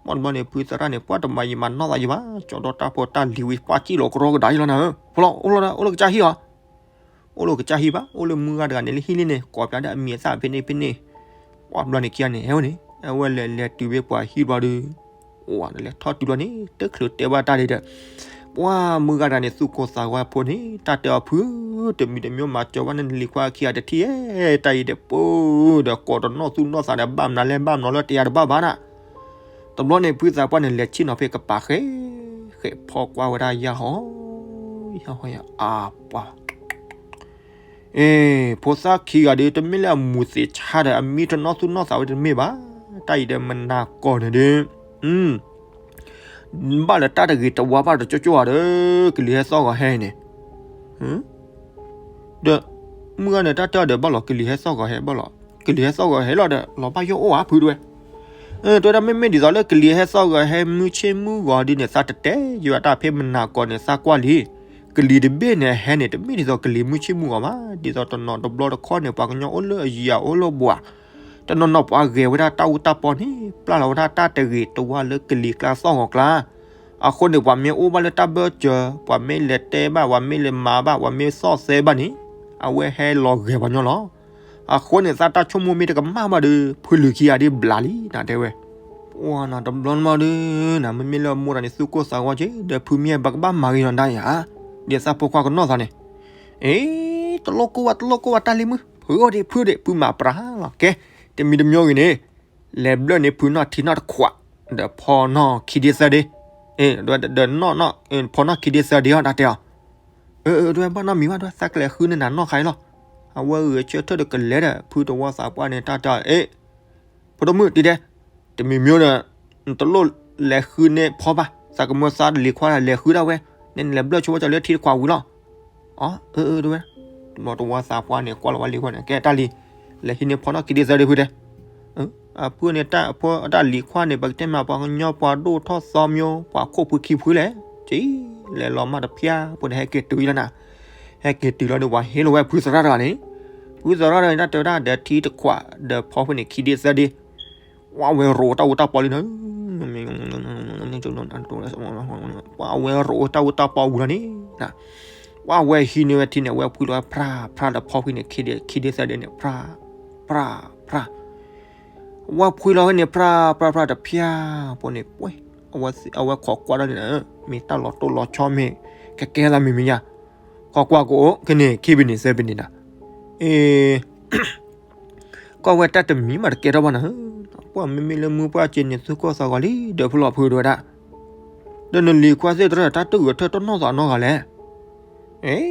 မ့ၢ်တဘျီန့ၣ် ဖုသရၣ်န့ၣ် ပှၤတမၤယံာ်မၤနီၢ်သးယံာ်ဘၣ်, ကၠီဒီးတၢ်ဖိတၢ်လံၤဝံၤ ပှၤစံၣ်လီၤကရီကဒါယလီၤနၤဧၢ, ဖိလီၤ အိၣ်လီၤဒီး အိၣ်လၢကစၢ်ဟံၣ်အီၤ, အိၣ်လၢကစၢ်ဟံၣ်ဘၣ်, အိၣ်လၢမုၢ်ဂၤတဂၤန့ၣ်လၢဟံၣ်လံန့ၣ် ကိးပျးဒၣ်အမံၤအသၣ်ဖဲန့ၣ်ဖဲန့ၣ်, ပှၤဘျီန့ၣ်ခံဂၤန့ၣ် ဟဲဝဲန့ၣ် အဝဲလဲၤလဲၤတုၤဖဲပှၤဟံၣ်ဘျီဒီး, အိၣ်ဝဲလဲၤထီၣ်တုၤဘျီန့ၣ် တချုးတဲဘၣ်တၢ်ဒ်ဒီး ပှၤမုၢ်ဂၤတဂၤန့ၣ် သူၣ်ကိၢ်သးဂီၤဖိန့ၣ် တၢ်တဲအီၤဖု, တမံၤတမံၤမၤစၢၤဘၣ်န့ၣ် လံၤခွါခံဂၤတထံၣ်, တၢ်အံၤဒီးပၢ်, ဒီးကိးတနီၢ်သူၣ်နီၢ်သးဒီး ဘၣ်မနုၤလဲၣ် ဘၣ်မနုၤလၢတယၤတဘၣ်ဘၣ်နၤ, တဘျီန့ၣ် ဖုသးပှၢ်န့ၣ် လဲၤဆ့ၣ်နီၤဖဲကပၤဃဲ, ဃဲဖီကွၢ်ဝဲဒၣ်ယၢ်ဟီ, ယၢ်ဟီယၢ်အါပှၤ အ့ ဖိသၣ်ခံဂၤဒီး တမ့ၢ်လၢအမူၤသ့ၣ်ဆါဒီး အမံတနီၢ်သူၣ်နီၢ်သးဝဲတမ့ၢ်ဘၣ်, တၢ်အံၤဒီးမနၤကီၢ်န့ၣ်ဒီး, ဘၣ်လၢတၢ်တဂ့ၤတဝါဘၣ်တကၠိကၠိဧါဒီး ကလံၤဟဲသီၣ်ဂီၤဟဲအံၤန့ၣ်, ဒီး မုၢ်ဂၤန့ၣ် တၢ်တဲအီၤဒီး ဘၣ်လီၤ ကလံၤဟဲသီၣ်ဂီၤဟဲဘၣ်လီၤ, ကလံၤဟဲသီၣ်ဂီၤဟဲလီၤဒီး လီၤဘၣ်ယိၣ်အိၣ်ဧါဖုတဝဲ. တဲဝဲဒၣ် မ့မ့ၢ်ဒ်သိးလၢကလံၤဟဲသီၣ်ဂီၤဟဲ မုၢ်ဆ့ၣ်မုၢ်ဂီၤဒ်န့ၣ် သးတတဲယွၤတၢ်ဖဲမနၤကီးန့ၣ် သးကွၢ်လံ, ကလံၤတဘ့ၣ်န့ၣ် အဟဲန့ၣ် တမ့ၢ်ဒ်သိးကလံၤမုၢ်ဆ့ၣ်မုၢ်ဂီၤဘၣ်, ဒ်သိးတနီၤတဘျီတခီန့ၣ် ပှၤကညီအိၣ်လၢအယံၤအိၣ်လၢဘှး, တနီၤနီၤပှၤဂဲၤဝဲဒၣ်တၢ်အူတၢ်ပီန့ၣ် ပျၢ်လီၤဝဲဒၣ်တၢ်တဂ့ၤတဝါလၢကလံၤကျါသီၣ်ဂီၤကျါ. အဃိန့ၣ် ပှၤမ့ၢ်အိၣ်ဘၣ်လၢတၢ်ဘၢၣ်စၢၤ, ပှၤမ့ၢ်လဲၤတဲဘၣ်, ပှၤမ့ၢ်လဲၤမၤဘၣ်, ပှၤမ့ၢ်သီၣ်သဲဘၣ်န့ၣ် အဝဲဟဲလီၤဂဲၤပှၤညီလီၤ. အဃိန့ၣ် သးတၢ်ဆိကမိၣ်မ့ၢ်တကမၣ်ဘၣ်ဒီး ဖုလုၢ်ခံဂၤဒ်ဘျးလံနတဲဝဲ. ပှၤနၤတဘျီနမီၤဒုး နမ့မ့ၢ်လၢအမိၢ်တၢ်န့ၣ် သုးကိၢ်သးဂီၤက့ၤ ဒီးဖုမ့ၢ်ဘၣ်ကဘၣ်မၤဂ့ၤနီၤဒၣ်ယၤ, ဒ်သးဖိခွါကနီၣ်သးန့ၣ်, အ့ တလိၣ်ကိၢ်ဝဲ တလိၣ်ကိၢ်ဝဲတၢ်လံၤမုၣ်, ဖုအိၣ်ဒံး ဖုဒံး ဖုမၤပြးလီၤ. ကဲ တမံၤတမံၤဂ့ၤန့ၣ် လဲၤဘျၢၣ်န့ၣ် ဖုနီၢ်ထံနီၢ်တခွး, ဒီးဖီနီၢ်ခံဒ့သၢဒ့, ဒီးနီၢ်နီၢ် ဖီနီၢ်ခံဒ့သၢဒ့အီၤ တၢ်တဲအီၤ. အၢ အၢ ဒဝဲ ဘၣ်နီတမံၤဘၣ်ဒဝဲ သးကလဲၤဃုန့ၢ်နၤနီၢ်ခါအံၤလီၤ. အဝဲဂဲၤဆၢထၢၣ်ဒီးကလဲၤဒီး ဖုတဝီသးပှၢ်န့ၣ် တၢ်တဲအီၤ အ့ ဖိဒိၣ်မုၣ်တံၤဒဲး, တမံၤမံၤဒီး နတလိၣ်လဲၤဃုန့ၢ်ဖီဘၣ်, သးကမၢသးလံၤခွါလဲၤဃုဒၣ်ဝဲ, န့ၣ်နလဲၤဘျၢၣ်ဆိဝဲကၠီလၢထံတခွးဝံၤလီၤ. အၢ အၢ အၢ ဒဝဲ, တဝီသးပှၢ်န့ၣ် ကွၢ်လီၤဝဲလံၤခွါန့ၣ် ကဲတၢ်လံၤ, လဲၤဟံးန့ၢ်ဖီနီၢ်ခံဒ့သၢဒ့ဖုတဲ အဖုန့ၣ် တၢ်အဖီတၢ်လံၤခွါန့ၣ် ပကတဲမးပှၤကညီပှၤဒိၣ်ထီၣ်သီမၠိ ပှၤခိၣ်ဖုခံဖုလဲၣ်, ကလဲၤလီၤမးတဖျၢၣ် ဖုန့ၣ်ဟဲက့ၤတုၤလီၤနၤ, ဟဲက့ၤတုၤလီၤဒီး ပှၤဟ့ၣ်လီၤဝဲဖုသရၣ်တဂၤန့ၣ်, ဖုသရၣ်တဂၤန့ၣ် တၢ်တဲဝဲဒၣ်ဒီးထံတခွး ဒီးဖီဖုန့ၣ်ခံဒ့သၢဒ့, ပှၤဝဲရိးတၢ်အူတၢ်ပီလံနၤ ပှၤဝဲရိးတၢ်အူတၢ်ပီဝံၤလီၤန့ၣ်, ပှၤဝဲဟံးန့ၢ်ဝဲထံန့ၣ် အဝဲဖှံလီၤဝဲဖြၢဖြၢဒီးဖီဖုန့ၣ် ခံဒ့သၢဒ့န့ၣ် ဖြၢဖြၢ, ဝဲဖှံလီၤဝဲန့ၣ် ဖြၢဖြၢဖြၢတဖျၢၣ်ဖိန့ၣ် ပှဲၤ, အဝဲခိးကွၢ်ဒီးန့ၣ် မ့ၢ်တၢ်လီၤတိၢ်လီၤဆီမ့ၢ် ကကဲသးမံၤမံၤညါ, ခိးကွၢ်ကအိၣ် ကန့ၣ် ခံဘ့ၣ်န့ၣ် သၢဘ့ၣ်န့ၣ်နၤ, အ့ ကွၢ်ဝဲတၢ်တမံၤမးတကဲထီၣ်ဘၣ်နၤ, ပှၤမ့မ့ၢ်လၢမုၢ်ပှၢ်က့ၤန့ၣ် သုးကိၢ်သးဂီၤလံ ဒီးဖုလီၤဖုဒဝဲဒၣ်, ဒီးနလံၤခွါသ့ၣ်တရၢၣ် တၢ်တဂၢၢ်ထၢၣ်တနီၢ်သးနီတဂၤလဲၣ်, အ့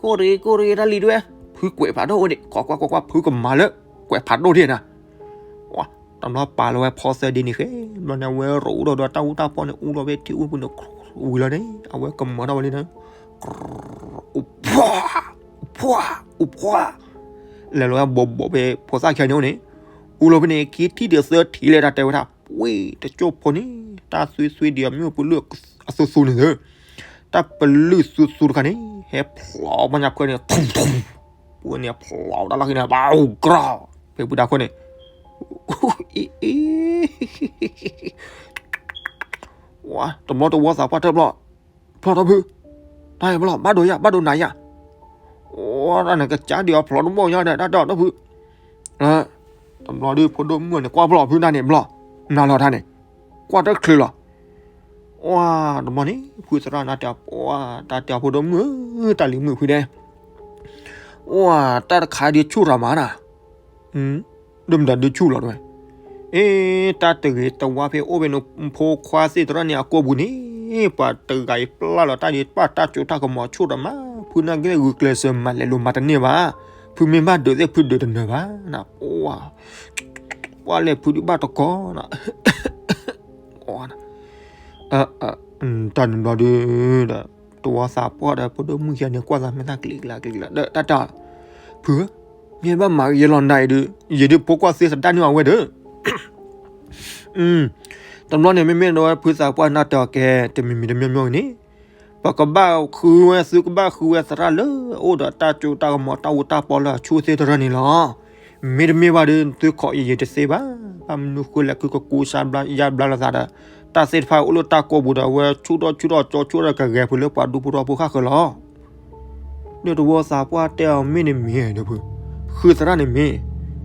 ကိၢ်ရ့ၤကိၢ်ရ့ၤတၢ်လံၤဒဝဲ, ဖုကွဲးဖးဒိၣ်ဝဲဒၣ် ခိးကွၢ်ကွၢ်ကွၢ် ဖုကမၤလၢ ကွဲးဖးဒိၣ်ဒၣ်နၤ တဘျီပာ်လီၤဝဲဖီသၢဒ့န့ၣ်ဃဲ, ဘျီန့ၣ် အဝဲရိးဒီးဒီးတၢ်အူတၢ်ပီန့ၣ် အူလီၤဝဲထံအူပူၤန့ၣ် ဝံၤလီၤန့ၣ် အဝဲကမၤထီၣ်ဝဲလံနၤ, အိၣ်ဖှါ, အိၣ်ဖှါ, အိၣ်ဖှါ, လဲၤလီၤဝဲဘီဘီဖဲဖိသၣ်ခံဂၤန့ၣ်အိၣ်န့ၣ်, အူလီၤဖဲန့ၣ် ခံထံၣ်ဒီးသၢထံၣ်လဲၣ် တၢ်တဲဝဲဒၣ်, ဝံၤတကၠိၢ်ဖိန့ၣ် တၢ်သွံသွံဒံးအမ့ၢ်ပလုၢ်အသူသူန့ၣ်သၢ တၢ်ပလုၢ်သူသူတခါန့ၣ် ဟဲဖျိးပှၤညါခွဲန့ၣ်, ပှၤန့ၣ်ဖျိးတၢ်လီၢ်ခံန့ၣ် ဘၣ်အူကြီၢ် ဖဲပူၤဒၣ်ခွဲန့ၣ်, အံၤ တဘျီတဝီသးပှၢ်တၢ်ဘျီ, ဖျီၣ်ထီၣ်ဖု, တၢ်အံၤဘျီ ဘၣ်ဒိယၤ ဘၣ်ဒိနၤယၤ, အိၣ်တၢ်န့ၣ်ကစၢ်ဒံးအဖျိးတဘီၣ်ညါဒီး တၢ်တဲအီၤဒီးဖု, တဘျီဒီးဖိဒိၣ်မုၣ်န့ၣ် ကွၢ်ဘျီဖုတၢ်န့ၣ်ဘျီ, နၤလီၤတၢ်န့ၣ်, ကွၢ်တချုးလီၤ, အိၣ်တဘျီန့ၣ် ဖုသရၣ်နတဲအီၤ, တၢ်တဲအီၤဖိဒိၣ်မုၣ်ဧၢ တၢ်လံၤမုၣ်ဖုဒဲး, အိၣ်တၢ်တခါဒုးဆူၣ်ရၤမးနၤ ဒိၣ်မတၤဒုးဆူၣ်လီၤတဝဲ, အ့ တၢ်တဂ့ၤတဝါဖဲအိၣ်ဖဲနဖိခွါသ့ၣ်တရၢၣ်န့ၣ် အကိာ်ပူၤန့ၣ် ပှၤတဂၤအံၤပျၢ်လီၤတၢ်ဒ်ပှၤတၢ်စိတၢ်ကမီၤဆူၣ်တမး, ဖုနာ်က့ၤဂုာ်ကျဲးစၢးမၤလဲၤလိာ်မၤတန့ၢ်ဘၣ်, ဖုမ့ၢ်ဘၣ်ဒုးသ့ၣ်ဖုဒုးတနၢၤဘၣ်, ပှၤလဲၤဖုဒုးဘၣ်တကီၢ်နၤ တၢ်န့ၣ်ဘျီဒီး တဝီသးပှၢ်ဒီး ဖိဒိၣ်မုၣ်ယၤန့ၣ် ကွၢ်သးမဲာ်သၣ်ကလံကလါကလံကလါဒီး တၢ်တဲအီၤ, ဖုဧၢ, မ့ၢ်ဘၣ်မၤကယဲလီၤနၤအံၤဒီး ယဒုးဖိကွၢ်သ့သဒၣ်န့ၢ်အဝဲဒီး တဘျီန့ၣ် မ့မ့ၢ်ဒီးဝဲဖုသးပှၢ်နၢ်တဲအီၤကဲ တမံၤမံၤတမံၤမံၤန့ၣ်, ပကဘၣ်ဃုဝဲ သုကဘၣ်ဃုဝဲသရၣ်လၢ အိၣ်ဒီးတၢ်စိတၢ်ကမီၤတၢ်အူတၢ်ပီလၢအဆူၣ်သ့ၣ်တရၢၣ်န့ၣ်လီၤ. မ့တမ့ၢ်ဘၣ်ဒီး သုခိးယယံၤတသ့ဘၣ်, ဘၣ်မနုၤဃိလဲၣ် ခုကကူစါဘျါယါဘျါလိာ်သးဒီး တၢ်သ့ၣ်တဖၣ်အိၣ်လၢတၢ်ကိာ်ပူၤဒီး အဝဲဆူၣ်ထီၣ်ဆူၣ်ထီၣ်ကၠီဆူၣ်ထီၣ်ကဂဲၤဖုးလၢပှၤဒူဖိထီဖိဃၣ်ဃၢၤလီၤ. ဒီးတဝီသးပှၢ်တဲအီၤမ့ၢ်န့ၣ်မ့ၢ်ဒီးဖု, ဃုသရၣ်န့ၣ်မ့ၢ်,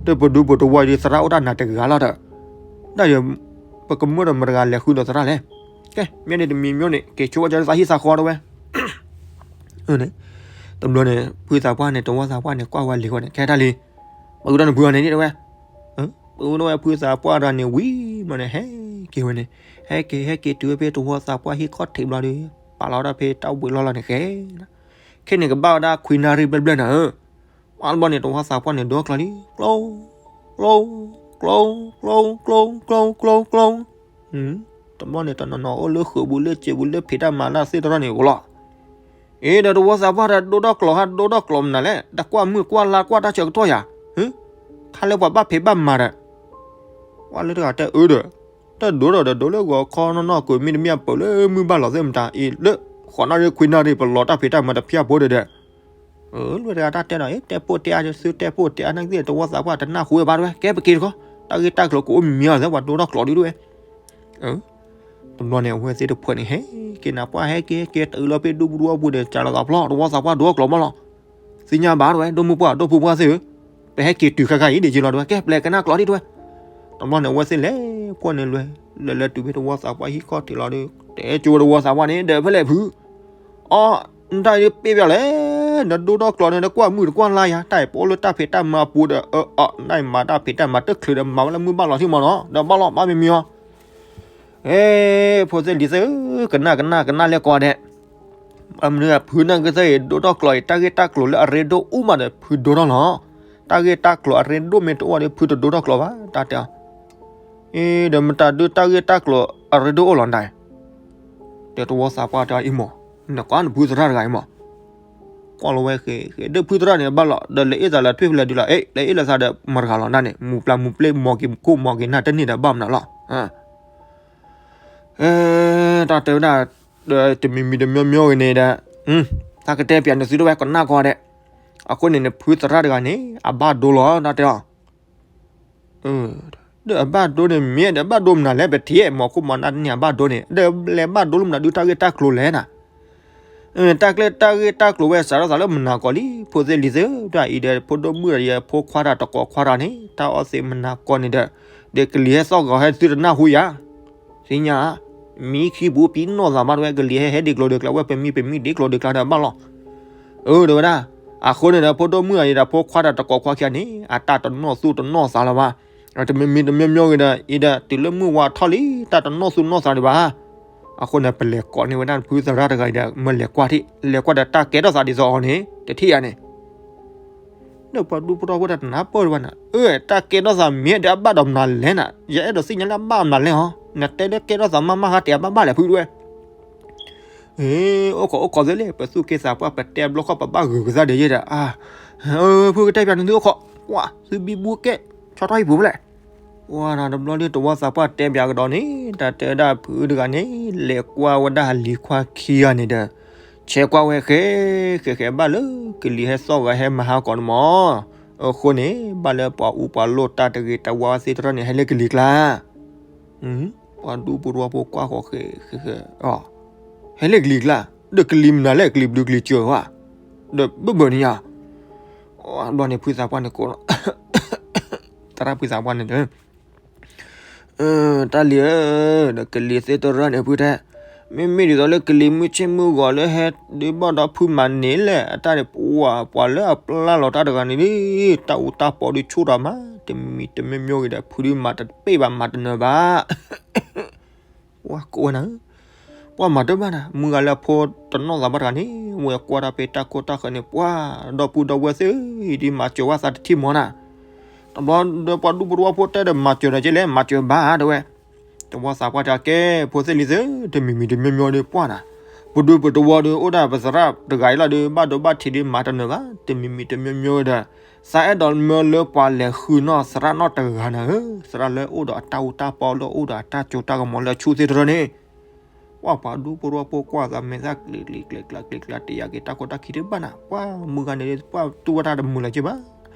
ဒီးပဒူပတဝီဒီးသရၣ်အိၣ်တၢ်နၤတဂၤလီၤဒီး, ဒၣ်ဒီး, ပကမၢဒီးမတဂၤလဲၤဃုဒီးသရၣ်လဲၣ်. ကဲ မ့ၢ်န့ၣ်တမံၤမ့ၢ်န့ၣ် က့ၤဆိဝဲကၠီသးဟံၣ်သးဃီတဝဲ တဘျီန့ၣ် ဖုသးပှၢ်န့ၣ် တဝီသးပှၢ်န့ၣ် ကွၢ်ဝဲလံၤဃီန့ၣ် ကဲတၢ်လံ, ပကဒီးနဖုအီၤန့ၣ်န့ၣ်တဝဲ, ပကဒီးဝဲဖုသးပှၢ်တဂၤန့ၣ်ဝံၤဘျီန့ၣ် ဟဲက့ၤဝဲန့ၣ်, ဟဲက့ၤဟဲက့ၤတုၤဝဲဖဲတဝီသးပှၢ်ဟံၣ်ခီၣ်ထံးဘျီဒီး ပာ်လီၤဝဲဒၣ်ဖဲတၢ်ဝံၤလီၢ်လီၤန့ၣ်ဃဲ ခဲန့ၣ်ကဘၣ်ဝဲဒၣ်ခွံနၣ်ရံၣ်ဘျဲၣ်ဘျဲၣ်နၤဧၢ, ပှၤတဘျီန့ၣ် တဝီသးပှၢ်န့ၣ် ဒိကျီၤလံ, ကျီ, ကျီ, ကျီ, ကျီ, ကျီ, ကျီ, ကျီ, ကျီ, ကျီ, တဘျီန့ၣ် တနီၤနီၤအိၣ်လၢဃုာ်ပူၤလၢစဲးပူၤလၢဖံးတၢ်မၤတၢ်သ့ၣ်တဖၣ်န့ၣ်အိၣ်လီၤ. အ့ ဒီးတဝီသးပှၢ်ဒီး ဒိၣ်ထီၣ်ကျိးဟါ ဒိၣ်ထီၣ်ကျိးမနုၤလဲၣ်, တၢ်ကွၢ်မုၢ်ကွၢ်လါကွၢ်တၢ်ဆၢကတီၢ်ယၤ, ခါလၢပှၤဘၣ်ဖံးဘၣ်မၤဒီး, ကွၢ်လၢတဂၤတဲအၢဒီး, တၢ်ဒိၣ်ထီၣ်ဒီးဒိၣ်လၢဂီၤခီနီၢ်နီၢ် ကိးမံၤတမံၤအပူၤလၢမုၢ်ဘၣ်လီၤသ့ၣ်မတၤအံၤ လၢဃိးနၣ်ရံၣ်ခွံနၣ်ရံၣ် ပလီၤတၢ်ဖံးတၢ်မၤတဖၣ်ဖိဒီးဒီး လၢတဂၤတၢ်တဲဒီး တဲပိၢ်တဲအါ သုတဲပိၢ်တဲအါ နာ်က့တဝီသးပှၢ်တနၢ်ဟူဝဲဘၣ်တဝဲ ကဲပက့ၤတခီ, တၢ်ဂ့ၢ်တၢ်ကျိၤကအိၣ်မံၤမံၤအီၤလၢပှၤဒိၣ်ထီၣ်ကျိးဒ်တဝဲ တဘျီန့ၣ် အဝဲသ့ၣ်တဖၣ်န့ၣ် ဟဲက့ၤနၤ ပှၢ်ဟဲက့ၤက့ၤ တအုးလီၤပ့ၢ်ဒူပူၤဒူအပူၤဒီး ကးလီၤသးဖျီၣ် တဝီသးပှၢ်ဒိၣ်ထီၣ်ကျိးမးလီၤ. သ့ၣ်ညါဘၣ်တဝဲ ဒိၣ်မုၢ်ပှၢ် ဒိၣ်ဖိပှၢ်သ့ၣ်ဧၢ, ပဟဲက့ၤတုၤခါခါအံၤ ဒ်က့ၤလီၤတဝဲ ကဲပျဲကနၣ်ကျိးဒ်တဝဲ. တဘျီန့ၣ် အဝဲသ့ၣ်လဲၤဖှီၣ်န့ၣ်လွဲ, လဲၤလဲၤတုၤဖဲတဝီသးပှၢ်ဟံၣ်ခီၣ်ထံးလီၤဒီး တဲကၠိဝဲတဝီသးပှၢ်န့ၣ် ဒီးဖဲလဲၣ်ဖု အီ နတၢ်အံၤပ့ၢ်ပျီလဲၣ်, နဒိၣ်ထီၣ်ကျိးန့ၣ် နကွၢ်မုၢ်တကွၢ်လါယၤ တၢ်အံၤပအိၣ်လၢတၢ်ဖံးတၢ်မၤအပူၤဒီး အၢ အီ နတၢ်အံၤမၤတၢ်ဖံးတၢ်မၤတချုးဒီး မၤဝဲလၢမုၢ်ဘၣ်လီၤထံမးနီၤ ဒီးဘၣ်လီၤဘၣ်မံၤမံၤအီၤ. အ့ ဖိသ့ၣ်လံၤသ့ၣ်ဧၢ, ကနၣ်ကနၣ်ကနၣ်လဲၣ်ကွၢ်ဒဲး, မနုၤဖုနာ်က့သ့ၣ်အံၤ ဒိၣ်ထီၣ်ကျိးအံၤ တၢ်ဂ့ၢ်တၢ်ကျိၤလၢအရ့ဒိၣ်အိၣ်မးဒီး ဖုဒိၣ်ထီၣ်လီၤ. တၢ်ဂ့ၢ်တၢ်ကျိၤအရ့ဒိၣ်မ့ၢ်တအိၣ်ဒီး ဖုတဒိၣ်ထီၣ်ကျိးဘၣ် တၢ်တဲအီၤ. အ့ ဒီးမတၤဒုးတၢ်ဂ့ၢ်တၢ်ကျိၤအရ့ဒိၣ်အိၣ်လီၤနတၢ်အံၤ ဒီးတဝီသးပှၢ်တဲအီၤအံၤမး, နကွၢ်နဖုသရၣ်တဂၤအံၤမး, ကွၢ်လီၤဝဲဃဲဃဲ ဒီးဖုသရၣ်န့ၣ်ဘၣ်လီၤ ဒီးလဲၤအ့ၣ်သးလၢထွံၣ်ဖဲလဲၣ်ဒုးလီၤ အ့ လဲၤအ့ၣ်လၢသးဒီးမတၤတဂၤလီၤနန့ၣ် မူၤပျၢ်မူၤပျ့ၢ်မီၤက့ၤခိၣ်မီၤက့ၤနၢ်တန့ၢ်ဒီးဘၣ်မနုၤလီၤ. တၢ်တဲဝဲဒၣ်, ဒီးတမံၤမံၤတမံၤမံၤဂ့ၤန့ၣ်ဒီး, တၢ်ကတဲပၠးန့ၣ်သုတဝဲကနၣ်ကွၢ်ဒဲး, အဃိန့ၣ်နဖုသရၣ်တဂၤန့ၣ် အဘၣ်ဒိလီၤ တၢ်တဲအီၤ ဒီးအဘၣ်ဒိန့ၣ် မ့ၢ်ဒီးအဘၣ်ဒိမနုၤလဲၣ် ပထံၣ်မီၤခိၣ်မီၤနၢ်တန့ၢ်အဘၣ်ဒိန့ၣ် ဒီးလဲၤဘၣ်ဒိလၢမနုၤဒုးတၢ်ဂ့ၢ်တၢ်ကျိၤလဲၣ်နၤ, တၢ်ကျဲတၢ်ဂ့ၢ်တၢ်ကျိၤဝဲစးထီၣ်သးလၢမနၤကီၢ်လံ ဖိသ့ၣ်လံၤသ့ၣ်ဧၢ, တၢ်အံၤဒီးဖိဒိၣ်မုၣ်ဒီးယဖိခွါတၢ်တကိးခွါတၢ်န့ၣ် တၢ်အီၣ်သ့မနၤကီၢ်န့ၣ်ဒီး, ဒီးကလံၤဟဲသီၣ်ဂီၤဟဲသုတနၢ်ဟူယၤ သ့ၣ်ညါ, မံခံပူၤပံနီၢ်သးဘၣ်တဝဲ ကလံၤဟဲဟဲဒ်ကျိၤဒ်ကျါဝဲ ပမံပမံဒ်ကျိၤဒ်ကျါဒီးဘၣ်လီၤ. အၢ တဲဝဲဒၣ်, အဃိန့ၣ်ဒီး ဖိဒိၣ်မုၣ်အံၤဒီးဖိခွါတၢ်တကိးခွါခံဂၤန့ၣ် အတၢ်တနီၣ်သူၣ်တနီၣ်သးလၢၤဘၣ်. တမံၤမံၤတမံၤမံၤဂ့ၤဒီး အံၤဒီးတုၤလၢမုၢ်ဝါထီၣ်လံ တၢ်တနီၣ်သူၣ်နီၣ်သးဒံးဘၣ်. အဃိန့ၣ် ပလဲၤကိးန့ၢ်ဝဲဒၣ်ဖုသရၣ်တဂၤအံၤဒီး မ့ၢ်လဲၤကွၢ်ထံၣ် လဲၤကွၢ်ဒီးတၢ်ကဲထီၣ်သးဒ်သိးအီၤန့ၣ် တထံၣ်ယၤန့ၣ် ဒီးပှၤဒူဖိတဝီဖိတနၢ်ပၢၢ်တဘၣ်နၤ, အၢ တၢ်ကဲထီၣ်သးမ့ၢ်ဒီးအဘၣ်ဒီးမနုၤလဲၣ်နၤ, ယအဲၣ်ဒိးသ့ၣ်ညါလၢအဘၣ်မနုၤလဲၣ်ဟီ, နတဲလၢကဲထီၣ်သးမးမးဟါတဲအဘၣ်ဘၣ်လဲၣ်ဖုတဝဲ. အိၣ်ခိးအိၣ်ခိးသ့လံ ပသူၣ်က့သးပှၢ် ပတဲဘျီခီၣ်ပဘၣ်ဂုာ်ကသါဒံးယဲဒီး, ဖုကတဲပၠးန့ၣ်သုအိၣ်ခိး, ကွၢ်သုဘံဘူကဲ, ဆီထီၣ်ဟံၣ်ပူၤဖဲလဲၣ်. ကွၢ်တဘျီဒ်တဝီသးပှၢ်တဲပၠးကဒီးန့ၣ် တၢ်တဲဝဲဒၣ်ဖုတဂၤန့ၣ် လဲၤကွၢ်ဝဲဒၣ်လံၤခွါခံဂၤန့ၣ်ဒီး ဆဲးကွၢ်ဝဲဃဲ ဃဲဃဲဘၣ်လၢကလံၤဟဲသီၣ်ဂၤဟဲမၤဟါကီးန့ၣ်မး, အဃိန့ၣ် ဘၣ်လၢပှၤအူပှၤလိၣ်တၢ်တဂ့ၤတဝါသ့ၣ်တဖၣ်န့ၣ် ဟဲလၢကလံၤကျါ ပှၤဒူဖိတဝီဖိကွၢ်ဃီၤဃဲ ဃဲဃဲ, ဟဲလၢကလံၤကျါ, ဒီးကလံၤမနုၤလဲၣ် ကလံၤဘျုးကလံၤစၢၤဝဲ, ဒီးဘၣ်ဘၣ်န့ၣ်ညါ, ဘျီန့ၣ်ဖုသးပှၢ်န့ၣ်ကိးလီၤ, သရၣ်ဖုသးပှၢ်န့ၣ်ဒီး တၢ်လံၤဧၢ, ဒီးကလံၤသ့ၣ်တဖၣ်န့ၣ်ဖုတဲ, မ့မ့ၢ်ဒ်သိးလၢကလံၤမုၢ်ဆ့ၣ်မုၢ်ဂီၤလၢဟဲဒုးဘၣ်ဒီးဖုမၤန့ၢ်လဲၣ်, အတၢ်န့ၣ် ပှၤ ပှၤလၢအပျၢ်လီၤတၢ်တဂၤန့ၣ်ဒ် တၢ်အူတၢ်ပီဒုးဆူၣ်ထီၣ်မး, တမံၤမံၤတမံၤမံၤဂ့ၤဒီး ဖုဒုးမၤတပ့ၢ်ဘၣ်မၤတနၢၤဘၣ် ပှၤကိးဝဲနၤဧၢ, ပှၤမၤတဘၣ်နၤ, မုၢ်ဂၤလၢအဖိတနီၣ်သးဘၣ်တဂၤန့ၣ် ဝဲကွၢ်တၢ်ဖဲတၢ်ခိၣ်တၢ်ဃၢၤန့ၣ် ပှၤဒီပုၢ်ဒီဝဲၢ်သ့ၣ်ဧၢ, ဒ်မၤစၢၤဝဲသးတထံၣ်မီၤနၤ, တဘျီဒီးပှၤဒူဖိတဝီဖိတဲဒီး မၤစၢၤဒီးက့လဲၣ် မၤစၢၤဘၣ်တဝဲ, တဝီသးပှၢ်တဲကဲ ဖိသ့ၣ်လံၤသ့ၣ်ဧၢ, တမံၤမံၤတမံၤမံၤဒီးပှၤနၤ, ပဒူပတဝီဒီး အိၣ်ဒၣ်ပသရၣ်တဂၤအံၤလီၤဒီး ဘၣ်ဒိဘၣ်ထံးဒီးမၤတနၢၤဘၣ်, တမံၤမံၤတမံၤမံၤဒီး သးအဲၣ်ဒိးမၢလၢပှၤလဲၤဃုနီၢ်သရၣ်နီတဂၤနၤဧၢ, သရၣ်လၢအိၣ်ဒီးအတၢ်အူတၢ်ပီ လၢအိၣ်ဒီးအတၢ်ကၠိတၢ်ကမီၤလၢအဆူၣ်သ့ၣ်တဖၣ်န့ၣ်, ပှၤပှၤဒူဖိတဝီဖိကွၢ်သးမဲာ်သၣ်ကျ့ၤကျ့ၤကျ့ၤကျါကျ့ၤကျါ တယာ်က့ၤတၢ်ခိၣ်တၢ်ခံတဘၣ်နၤ, ပှၤမုၢ်ဂၤန့ၣ် ပှၤတူၢ်ဝဲတၢ်တမုာ်လၢၤက့ဘၣ်,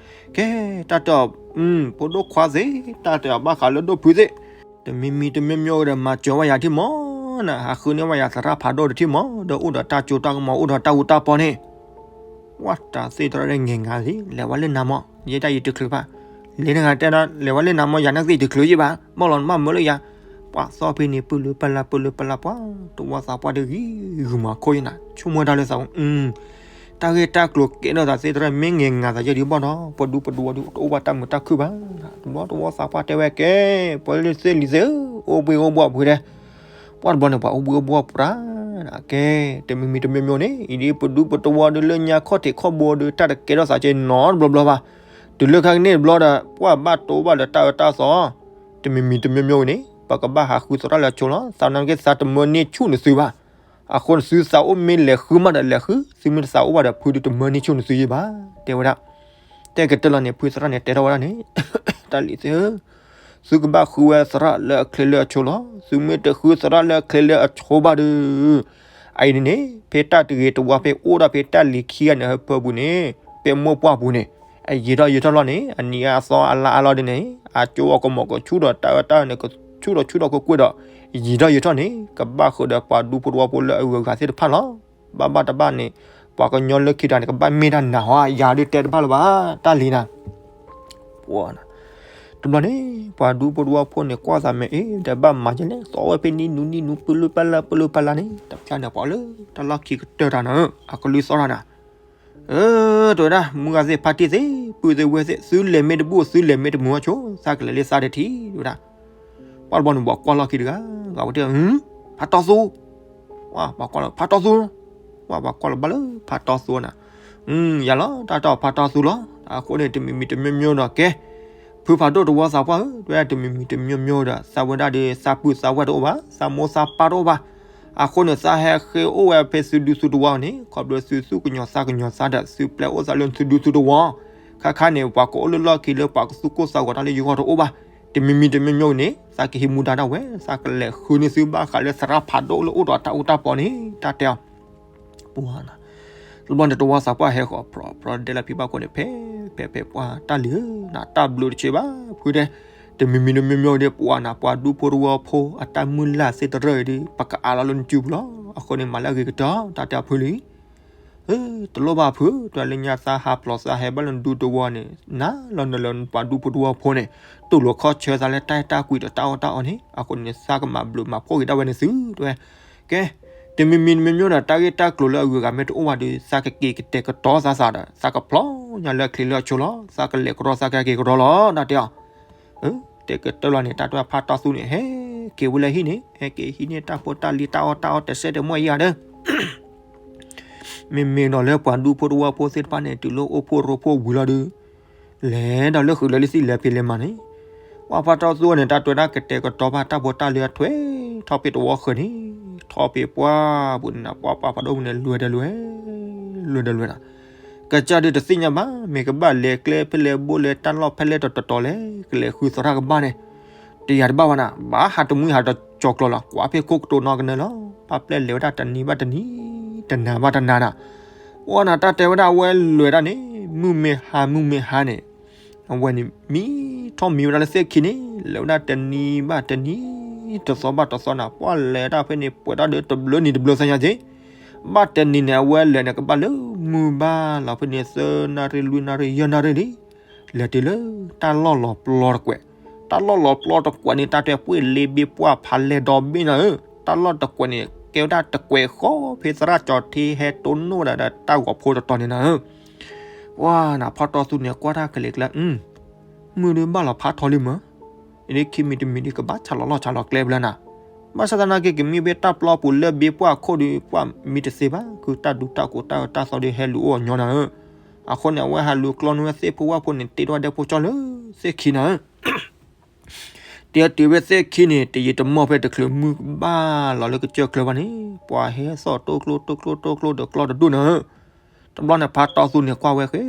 ကဲ တၢ်တဲအီၤ ဖိဒိၣ်ခွါသ့ၣ် တၢ်တဲအီၤဘၣ်ဃးလၢဒိၣ်ဖုသ့ၣ် တမံၤမံၤတမံၤမံၤဒီး မၤစၢၤဝဲယၤထံၣ်မီၤနၤ, ဟးဃုန့ၢ်ဝဲယၤသရၣ်ဖးဒိၣ်တထံၣ်မီၤ, ဒီးအိၣ်ဒီးတၢ်ကၠိတၢ်ကမီၤ အိၣ်ဒီးတၢ်အူတၢ်ပီန့ၣ်, ဝဲတၢ်သ့ၣ်တဖၣ်ဒီးငဲၤငါလံ, လဲၤဝဲလၢနၤမီၤ, ယဲဒၣ်ယတချုးဘၣ်, လၢနဂၤတဲဒီး လဲၤဝဲလၢနၤမီၤ ယၤနာ်က့ယတချုးယ့ၣ်ဘၣ်, ဘၣ်လီၤနဘၣ်မၢလၢယၤ, ပှၤသီဖဲန့ၣ် ပၢၢ်လၢပၢ်လၢ ပၢၢ်လၢပၢ်လၢပှၤ, တဝီသးပှၢ်ဒီးဂံၤဂုာ်မၤခိၣ်ယဲနၤ, ဆိကမိၣ်တၢ်လၢသး, တၢ်ဂ့ၢ်တၢ်ကျိၤကဲထီၣ်သးသ့ၣ်တဖၣ် မ့ၢ်ငဲၤငါသးယဲဒ်ဘၣ်ဒီး ပှၤဒူပဒူဝီဒီး တအိၣ်ဘၣ်တၢ်မုာ်တၢ်ခုၣ်ဘၣ်, တဘျီတဝီသးပှၢ်တဲဝဲကဲ, ပှၤလၢသ့ၣ်လံၤသ့ၣ်ဧၢ, အိၣ်ဘှံးအိၣ်ဘှီၣ်ပှၤတဲ, ပှၤတဘျီန့ၣ် ပှၤအိၣ်ဘှံးအိၣ်ဘှီၣ်ပှၤ, ကဲ, တမံၤမံၤတမံၤမံၤန့ၣ် အံၤဒ်ပဒူပတဝီဒီးလၢညါခီၣ်ထံးခီၣ်ဘိဒီး တၢ်တကဲထီၣ်သးကဲနီတဘျီဘျီဘၣ်, တုၤလၢခါကန့ၣ်တဘျီဒီး ပှၤဘၣ်တိဘၣ်လၢတၢ်အၢတၢ်သီ, တမံၤမံၤတမံၤမံၤန့ၣ် ပကဘၣ်ဟးဃုသရၣ်လၢအဆိလီၤ. သးနာ်က့ သးတမၢန့ၢ်ဆူၣ်နသုဘၣ်. အဃိန့ၣ် သုသးအိၣ်မ့ၢ်လဲၤဃုမးဒီးလဲၤဃု, သုမ့ၢ်တသးအိၣ်ဘၣ်ဒီး ဖုဒုးတမၢန့ၢ်ဆူၣ်နသုယဲၢ်ဘၣ်, တဲဝဲဒၣ်. တဲကတၢၢ်လီၤန့ၣ် ဖုသရၣ်န့ၣ် တဲထီၣ်ဝဲဒၣ်န့ၣ်, တၢ်လံၤသ့ၣ်ဧၢ, သုကဘၣ်ဃုဝဲသရၣ်လၢအချ့လၢအဆိလီၤ. သုမ့ၢ်တဃုသရၣ်လၢအချ့လၢအဆိဘၣ်ဒီး အအံၤန့ၣ်န့ၣ် ဖဲတၢ်တဂ့ၤတဝါ ဖဲအိၣ်ဒၣ်ဖဲတၢ်လံၤခံဂၤန့ၣ် ဟၢဖၢပူၤန့ၣ်, ဖဲမိၢ်ပှၢ်ပူၤန့ၣ်, အယံာ်ထီၣ်ယံာ်ထီၣ်လီၤန့ၣ် အနံၤအါအသီအလါအါလီၤဒ်န့ၣ်, အကၠိအီၤကမီၤကဆူၣ်ဒီးတၢ်အၢတၢ်အၢန့ၣ် ကဆူၣ်ဒီးဆူၣ်ဒီးကွ့ၢ်ကွ့ၢ်ဒီး, ယံာ်ထီၣ်ယံာ်ထီၣ်န့ၣ် ကဘၣ်ဃုာ်ဒီးပှၤဒူဖိတဝီဖိလၢအဂုၤအဂၤသ့ၣ်တဖၣ်လီၤ. ဘၣ်ဘၣ်တဘၣ်န့ၣ် ပှၤကညီလၢခံတဂၤန့ၣ် ကဘၣ်မ့ၢ်တၢ်နၤဟီ, ယၤဒုးတဲတဘၣ်လၢၤဘၣ်, တၢ်လံၤနၤ ပှၤနၤ, တဘျီန့ၣ် ပှၤဒူဖိတဝီဖိန့ၣ် ကွၢ်သးမ့ၢ်အ့ၣ် ဒီးဘၣ်မၤယဲလဲၣ်, သီဝဲဖဲနံၤနူနံၤနူ ပလုၢ်ပလုၢ်ပလုၢ်ပလုၢ်န့ၣ်, တဖျါန့ၣ် ပှၤလၢတၢ်လီၢ်ခံကတၢၢ်တၢ်နၤဧၢ, အကလုၢ်သီၣ်တၢ်နၤ, အၢ တဲဝဲဒၣ်, မုၢ်ဂၤသ့ၣ် ဖါတံၢ်သ့ၣ် ပုၢ်သ့ၣ်ဝဲၢ်သ့ၣ် သုလဲၤမ့ၢ်တဘူၣ် သုလဲၤမ့ၢ်တမုာ်ဆိ, သးကလဲၤလၢသးတထံၣ် တဲဝဲဒၣ်. ပှၤတဘျီန့ၣ် ပှၤကွၢ်လီၢ်ခံတဂၤ, ဂၤဝဲတဲ, ဖါတီသူ, ပှၤကွၢ်လီၤ ဖါတီသူ, ပှၤကွၢ်လီၤဘၣ်လၢဖါတီသူနၤ, ယၤလီၤ တၢ်တီဖါတီသူလီၤ. အဃိန့ၣ် တမံၤမံၤတမံၤမံၤဒီးကဲ, ဖုဖးဒိၣ်တဝီသးပှၢ်ဧၢ, တဲဝဲဒၣ် တမံၤမံၤတမံၤမံၤဒီး သးဝဲဒၣ်ဒီး သးပုၢ်သးဝဲၢ်တအိၣ်ဘၣ်, သးမိၢ်သးပၢ်တအိၣ်ဘၣ်. အဃိန့ၣ် သးဟဲဃ့အိၣ်ဝဲဖဲသုဒူသုတဝီန့ၣ် ခီဖျိသုသူၣ်ကညီၤသးကညီၤသးဒီး သုပျဲအိၣ်သးလၢသုဒူသုတဝီ, ခါခါန့ၣ် ပှၤကအိၣ်လၢလီၢ်ခံလၢပှၤကသူၣ်ကိၢ်သးဂီၤတၢ်လၢယဂီၢ်တအိၣ်ဘၣ်. တမံၤမံၤတမံၤမံၤန့ၣ် သးကဟံးမူဒါဒၣ်ဝဲ, သးကလဲၤဃုန့ၢ်သုဘၣ်ဃးလၢသရၣ်ဖးဒိၣ်လၢအိၣ်ဒီးတၢ်အူတၢ်ပီန့ၣ် တၢ်တဲအီၤ ပှၤနၤ, တဘျီန့ၣ် တဝီသးပှၢ်ဟဲဃီၤ ဖြီဖြီဒဲလၢဖံဘၣ်ခိၣ်န့ၣ် ဖဲ ဖဲ ဖဲ ပှၤတၢ်လံၤဧၢ, နတၢ်ဘျုးတဆံးဘၣ် ဖုတဲ, တမံၤမံၤတမံၤမံၤဒီး ပှၤနၤ ပှၤဒူဖိတဝီဖိ အတၢ်မုၢ်လၢ်သ့ၣ်တရၢၣ်အံၤဒီး ပကအးလီၤလၢနစုပူၤလီၤ. အဃိန့ၣ် မၤလၢအဂ့ၤကတၢၢ် တၢ်တဲအီၤဖုလံ တလိၣ်ဘၣ်ဖု, တဲလၢညါသးဟးဖျိးသးဟဲဘၣ်လၢနဒူတဝီန့ၣ် နၤလီၤနလၢပှၤဒူဖိတဝီဖိန့ၣ် တူၢ်လိာ်ခီၣ်ဆၢသးလၢတၢ်အဲၣ်တၢ်ကွံဒီးတၢ်အီၣ်တၢ်အီန့ၣ်, အဃိန့ၣ် သးကမၤဘျုးမၤဖှိၣ်က့ၤဒၣ်ဝဲန့ၣ်သု တဲဝဲ. ကဲ, တမံၤမံၤတမံၤမံၤဒီး တၢ်ဂ့ၢ်တၢ်ကျိၤလၢအဂုၤအဂၤမ့ၢ်တအိၣ်ဘၣ်ဒီး သးကက့ၤကတဲာ်ကတီၤသးသးဒီး သးကဖျီညါလၢအချံလၢအဆိလီၤ. သးကလဲၤကရီသးကက့ၤကရီလီၤ တၢ်တဲအီၤ တဲကတၢၢ်လီၤန့ၣ် တၢ်တဲဖါတီသူန့ၣ် ဟဲက့ၤဝဲလၢဟံၣ်န့ၣ် ဟဲက့ၤဟံးန့ၢ်တၢ်ဖိတၢ်လံၤတၢ်အီၣ်တၢ်အီတစဲးတမှဲာ်ယၤဒီး မ့မ့ၢ်ဒီးလၢပှၤဒူဖိတဝီဖိသ့ၣ်တဖၣ်န့ၣ် တုၤလၢအိၣ်ဖှိၣ်ရိဖှိၣ်ဝံၤလီၤဒီး လဲၤဒီးလၢဃုာ်လၢလံသံၣ်လဲၤဖံးလဲၤမၤန့ၣ်, ပှၤဖါတီသူန့ၣ် တၢ်တဲဒၣ်ကတဲာ်ကတီၤဘၣ်တၢ်ဖိတၢ်လံၤအထွဲ ထီၣ်ဖဲတဝီဃၢၤန့ၣ်, ထီၣ်ဖဲပှၢ်ပူၤန့ၣ် ပှၤပှၤဖးဒိၣ်ပူၤန့ၣ် လွဲၢ်ဒီးလွဲၢ်, လွဲၢ်ဒီးလွဲၢ်ဒီး ကစၢ်ဒုးတသ့ၣ်ညါဘၣ် မ့ၢ်ကဘၣ်လဲၤကျဲဖဲလဲၣ်ဘိလဲၣ် တၢ်လီၢ်ဖဲလဲၣ်တတီၤတီၤလဲၣ် ကလဲၤဃုသရၣ်ကဘၣ်န့ၣ်, တယၤတဘၣ်ဝဲနၤ ဘၣ်ဟးတမှံဟးတကၠီၤကျီၤလီၤ ကွၢ်ဖဲခိၣ်ကတိၤနီၢ်ကနၢလီၤ. ပၢ်ပျဲလဲၤဝဲဒၣ်တနံၤဘၣ်တနံၤ, တနၤဘၣ်တနၤနၤ, အိၣ်နၤ တၢ်တဲဝဲဒၣ်အဝဲလဲၤဒၣ်န့ၣ် မုၢ်မ့ၢ်ဟါမုၢ်မ့ၢ်ဟါန့ၣ် အဝဲန့ၣ် မံထီၣ်မံဝဲဒၣ်လၢသ့ၣ်ခံန့ၣ် လဲၤဝဲဒၣ်တနံၤဘၣ်တနံၤ, တသီဘၣ်တသီနၤ ပှၢ်လဲၤတၢ်ဖဲန့ၣ် ပှဲၤတၢ်ဒီးတဘျုးနံၤတဘျုးသီညါက့ၤ, ဘၣ်တနံၤန့ၣ် အဝဲလဲၤန့ၣ် ကဘၣ်လၢမုၢ်ဘၣ်လီၤဖဲန့ၣ် သၢနၣ်ရံၣ်လွံၢ်နၣ်ရံၣ် ယဲၢ်နၣ်ရံၣ်လံ လဲၤတုၤလၢတၢ်လီၢ်လီၤပျီတကွဲး, တၢ်လီၢ်လီၤပျီတကွဲးန့ၣ် တၢ်တဲပှ့ၢ်လ့ဘ့ၣ်ပှၢ်ဖးလဲၢ်ဒီဘ့ၣ်နၤဧၢ, တၢ်လီၢ်တကွဲးန့ၣ် ကဲဝဲဒၣ်တကွဲးဃီဖဲသရၣ်ကၠီၤထ့ဟဲတိၢ်နီၣ်ဝဲဒၣ်ဒီးတၢ်ဂီၤဖိတတီၤန့ၣ်နၤဧၢ, ပှၤနၤ ဖါတီသူန့ၣ် ကွၢ်တၢ်ကလဲၤကျဲ, မုၢ်ဒုးဘၣ်လီၤဖးထီလံမၢ်, အံၤဒ်ခံမံၤတမံၤဒ် ကဘၣ်ဆးလီၤလီၢ်ဆးလီၤကျဲဖဲလဲၣ်နၤ, ဘၣ်ဆၣ်သနာ်က့ ကမံဖဲတၢ်ပျီပူၤလၢဘ့ၣ်ပှၢ်အခိၣ်ဒီး ပှၢ်မံတသ့ဘၣ်, ခုတၢ်ဒူတၢ်ကိးတၢ်အၢတၢ်သီဒီးဟဲလူၤအိၣ်အီၤညီနၤဧၢ, အဃိန့ၣ် အဝဲဟးလူၤကျီနုာ်ဝဲသ့ၣ်ဖိဝၣ်ဖိန့ၣ် တ့ထီၣ်ဝဲဒဲဖိကၠီလၢသ့ၣ်ခံနၤဧၢ တဲတုၤဝဲသ့ၣ်ခံန့ၣ် တယံာ်တမီၢ်ဖဲတချုးမုၢ်ကဘၣ်လီၤလၢကစၢၢ်ချၢဘၣ်န့ၣ် ပှၤဟဲသီၣ်တိၢ်ကျိတိၢ်ကျိတိၢ်ကျိဒီးကျီတဒူၣ်နၤဧၢ, တဘျီန့ၣ် ဖါတီသူန့ၣ် ကွၢ်ဝဲဃဲ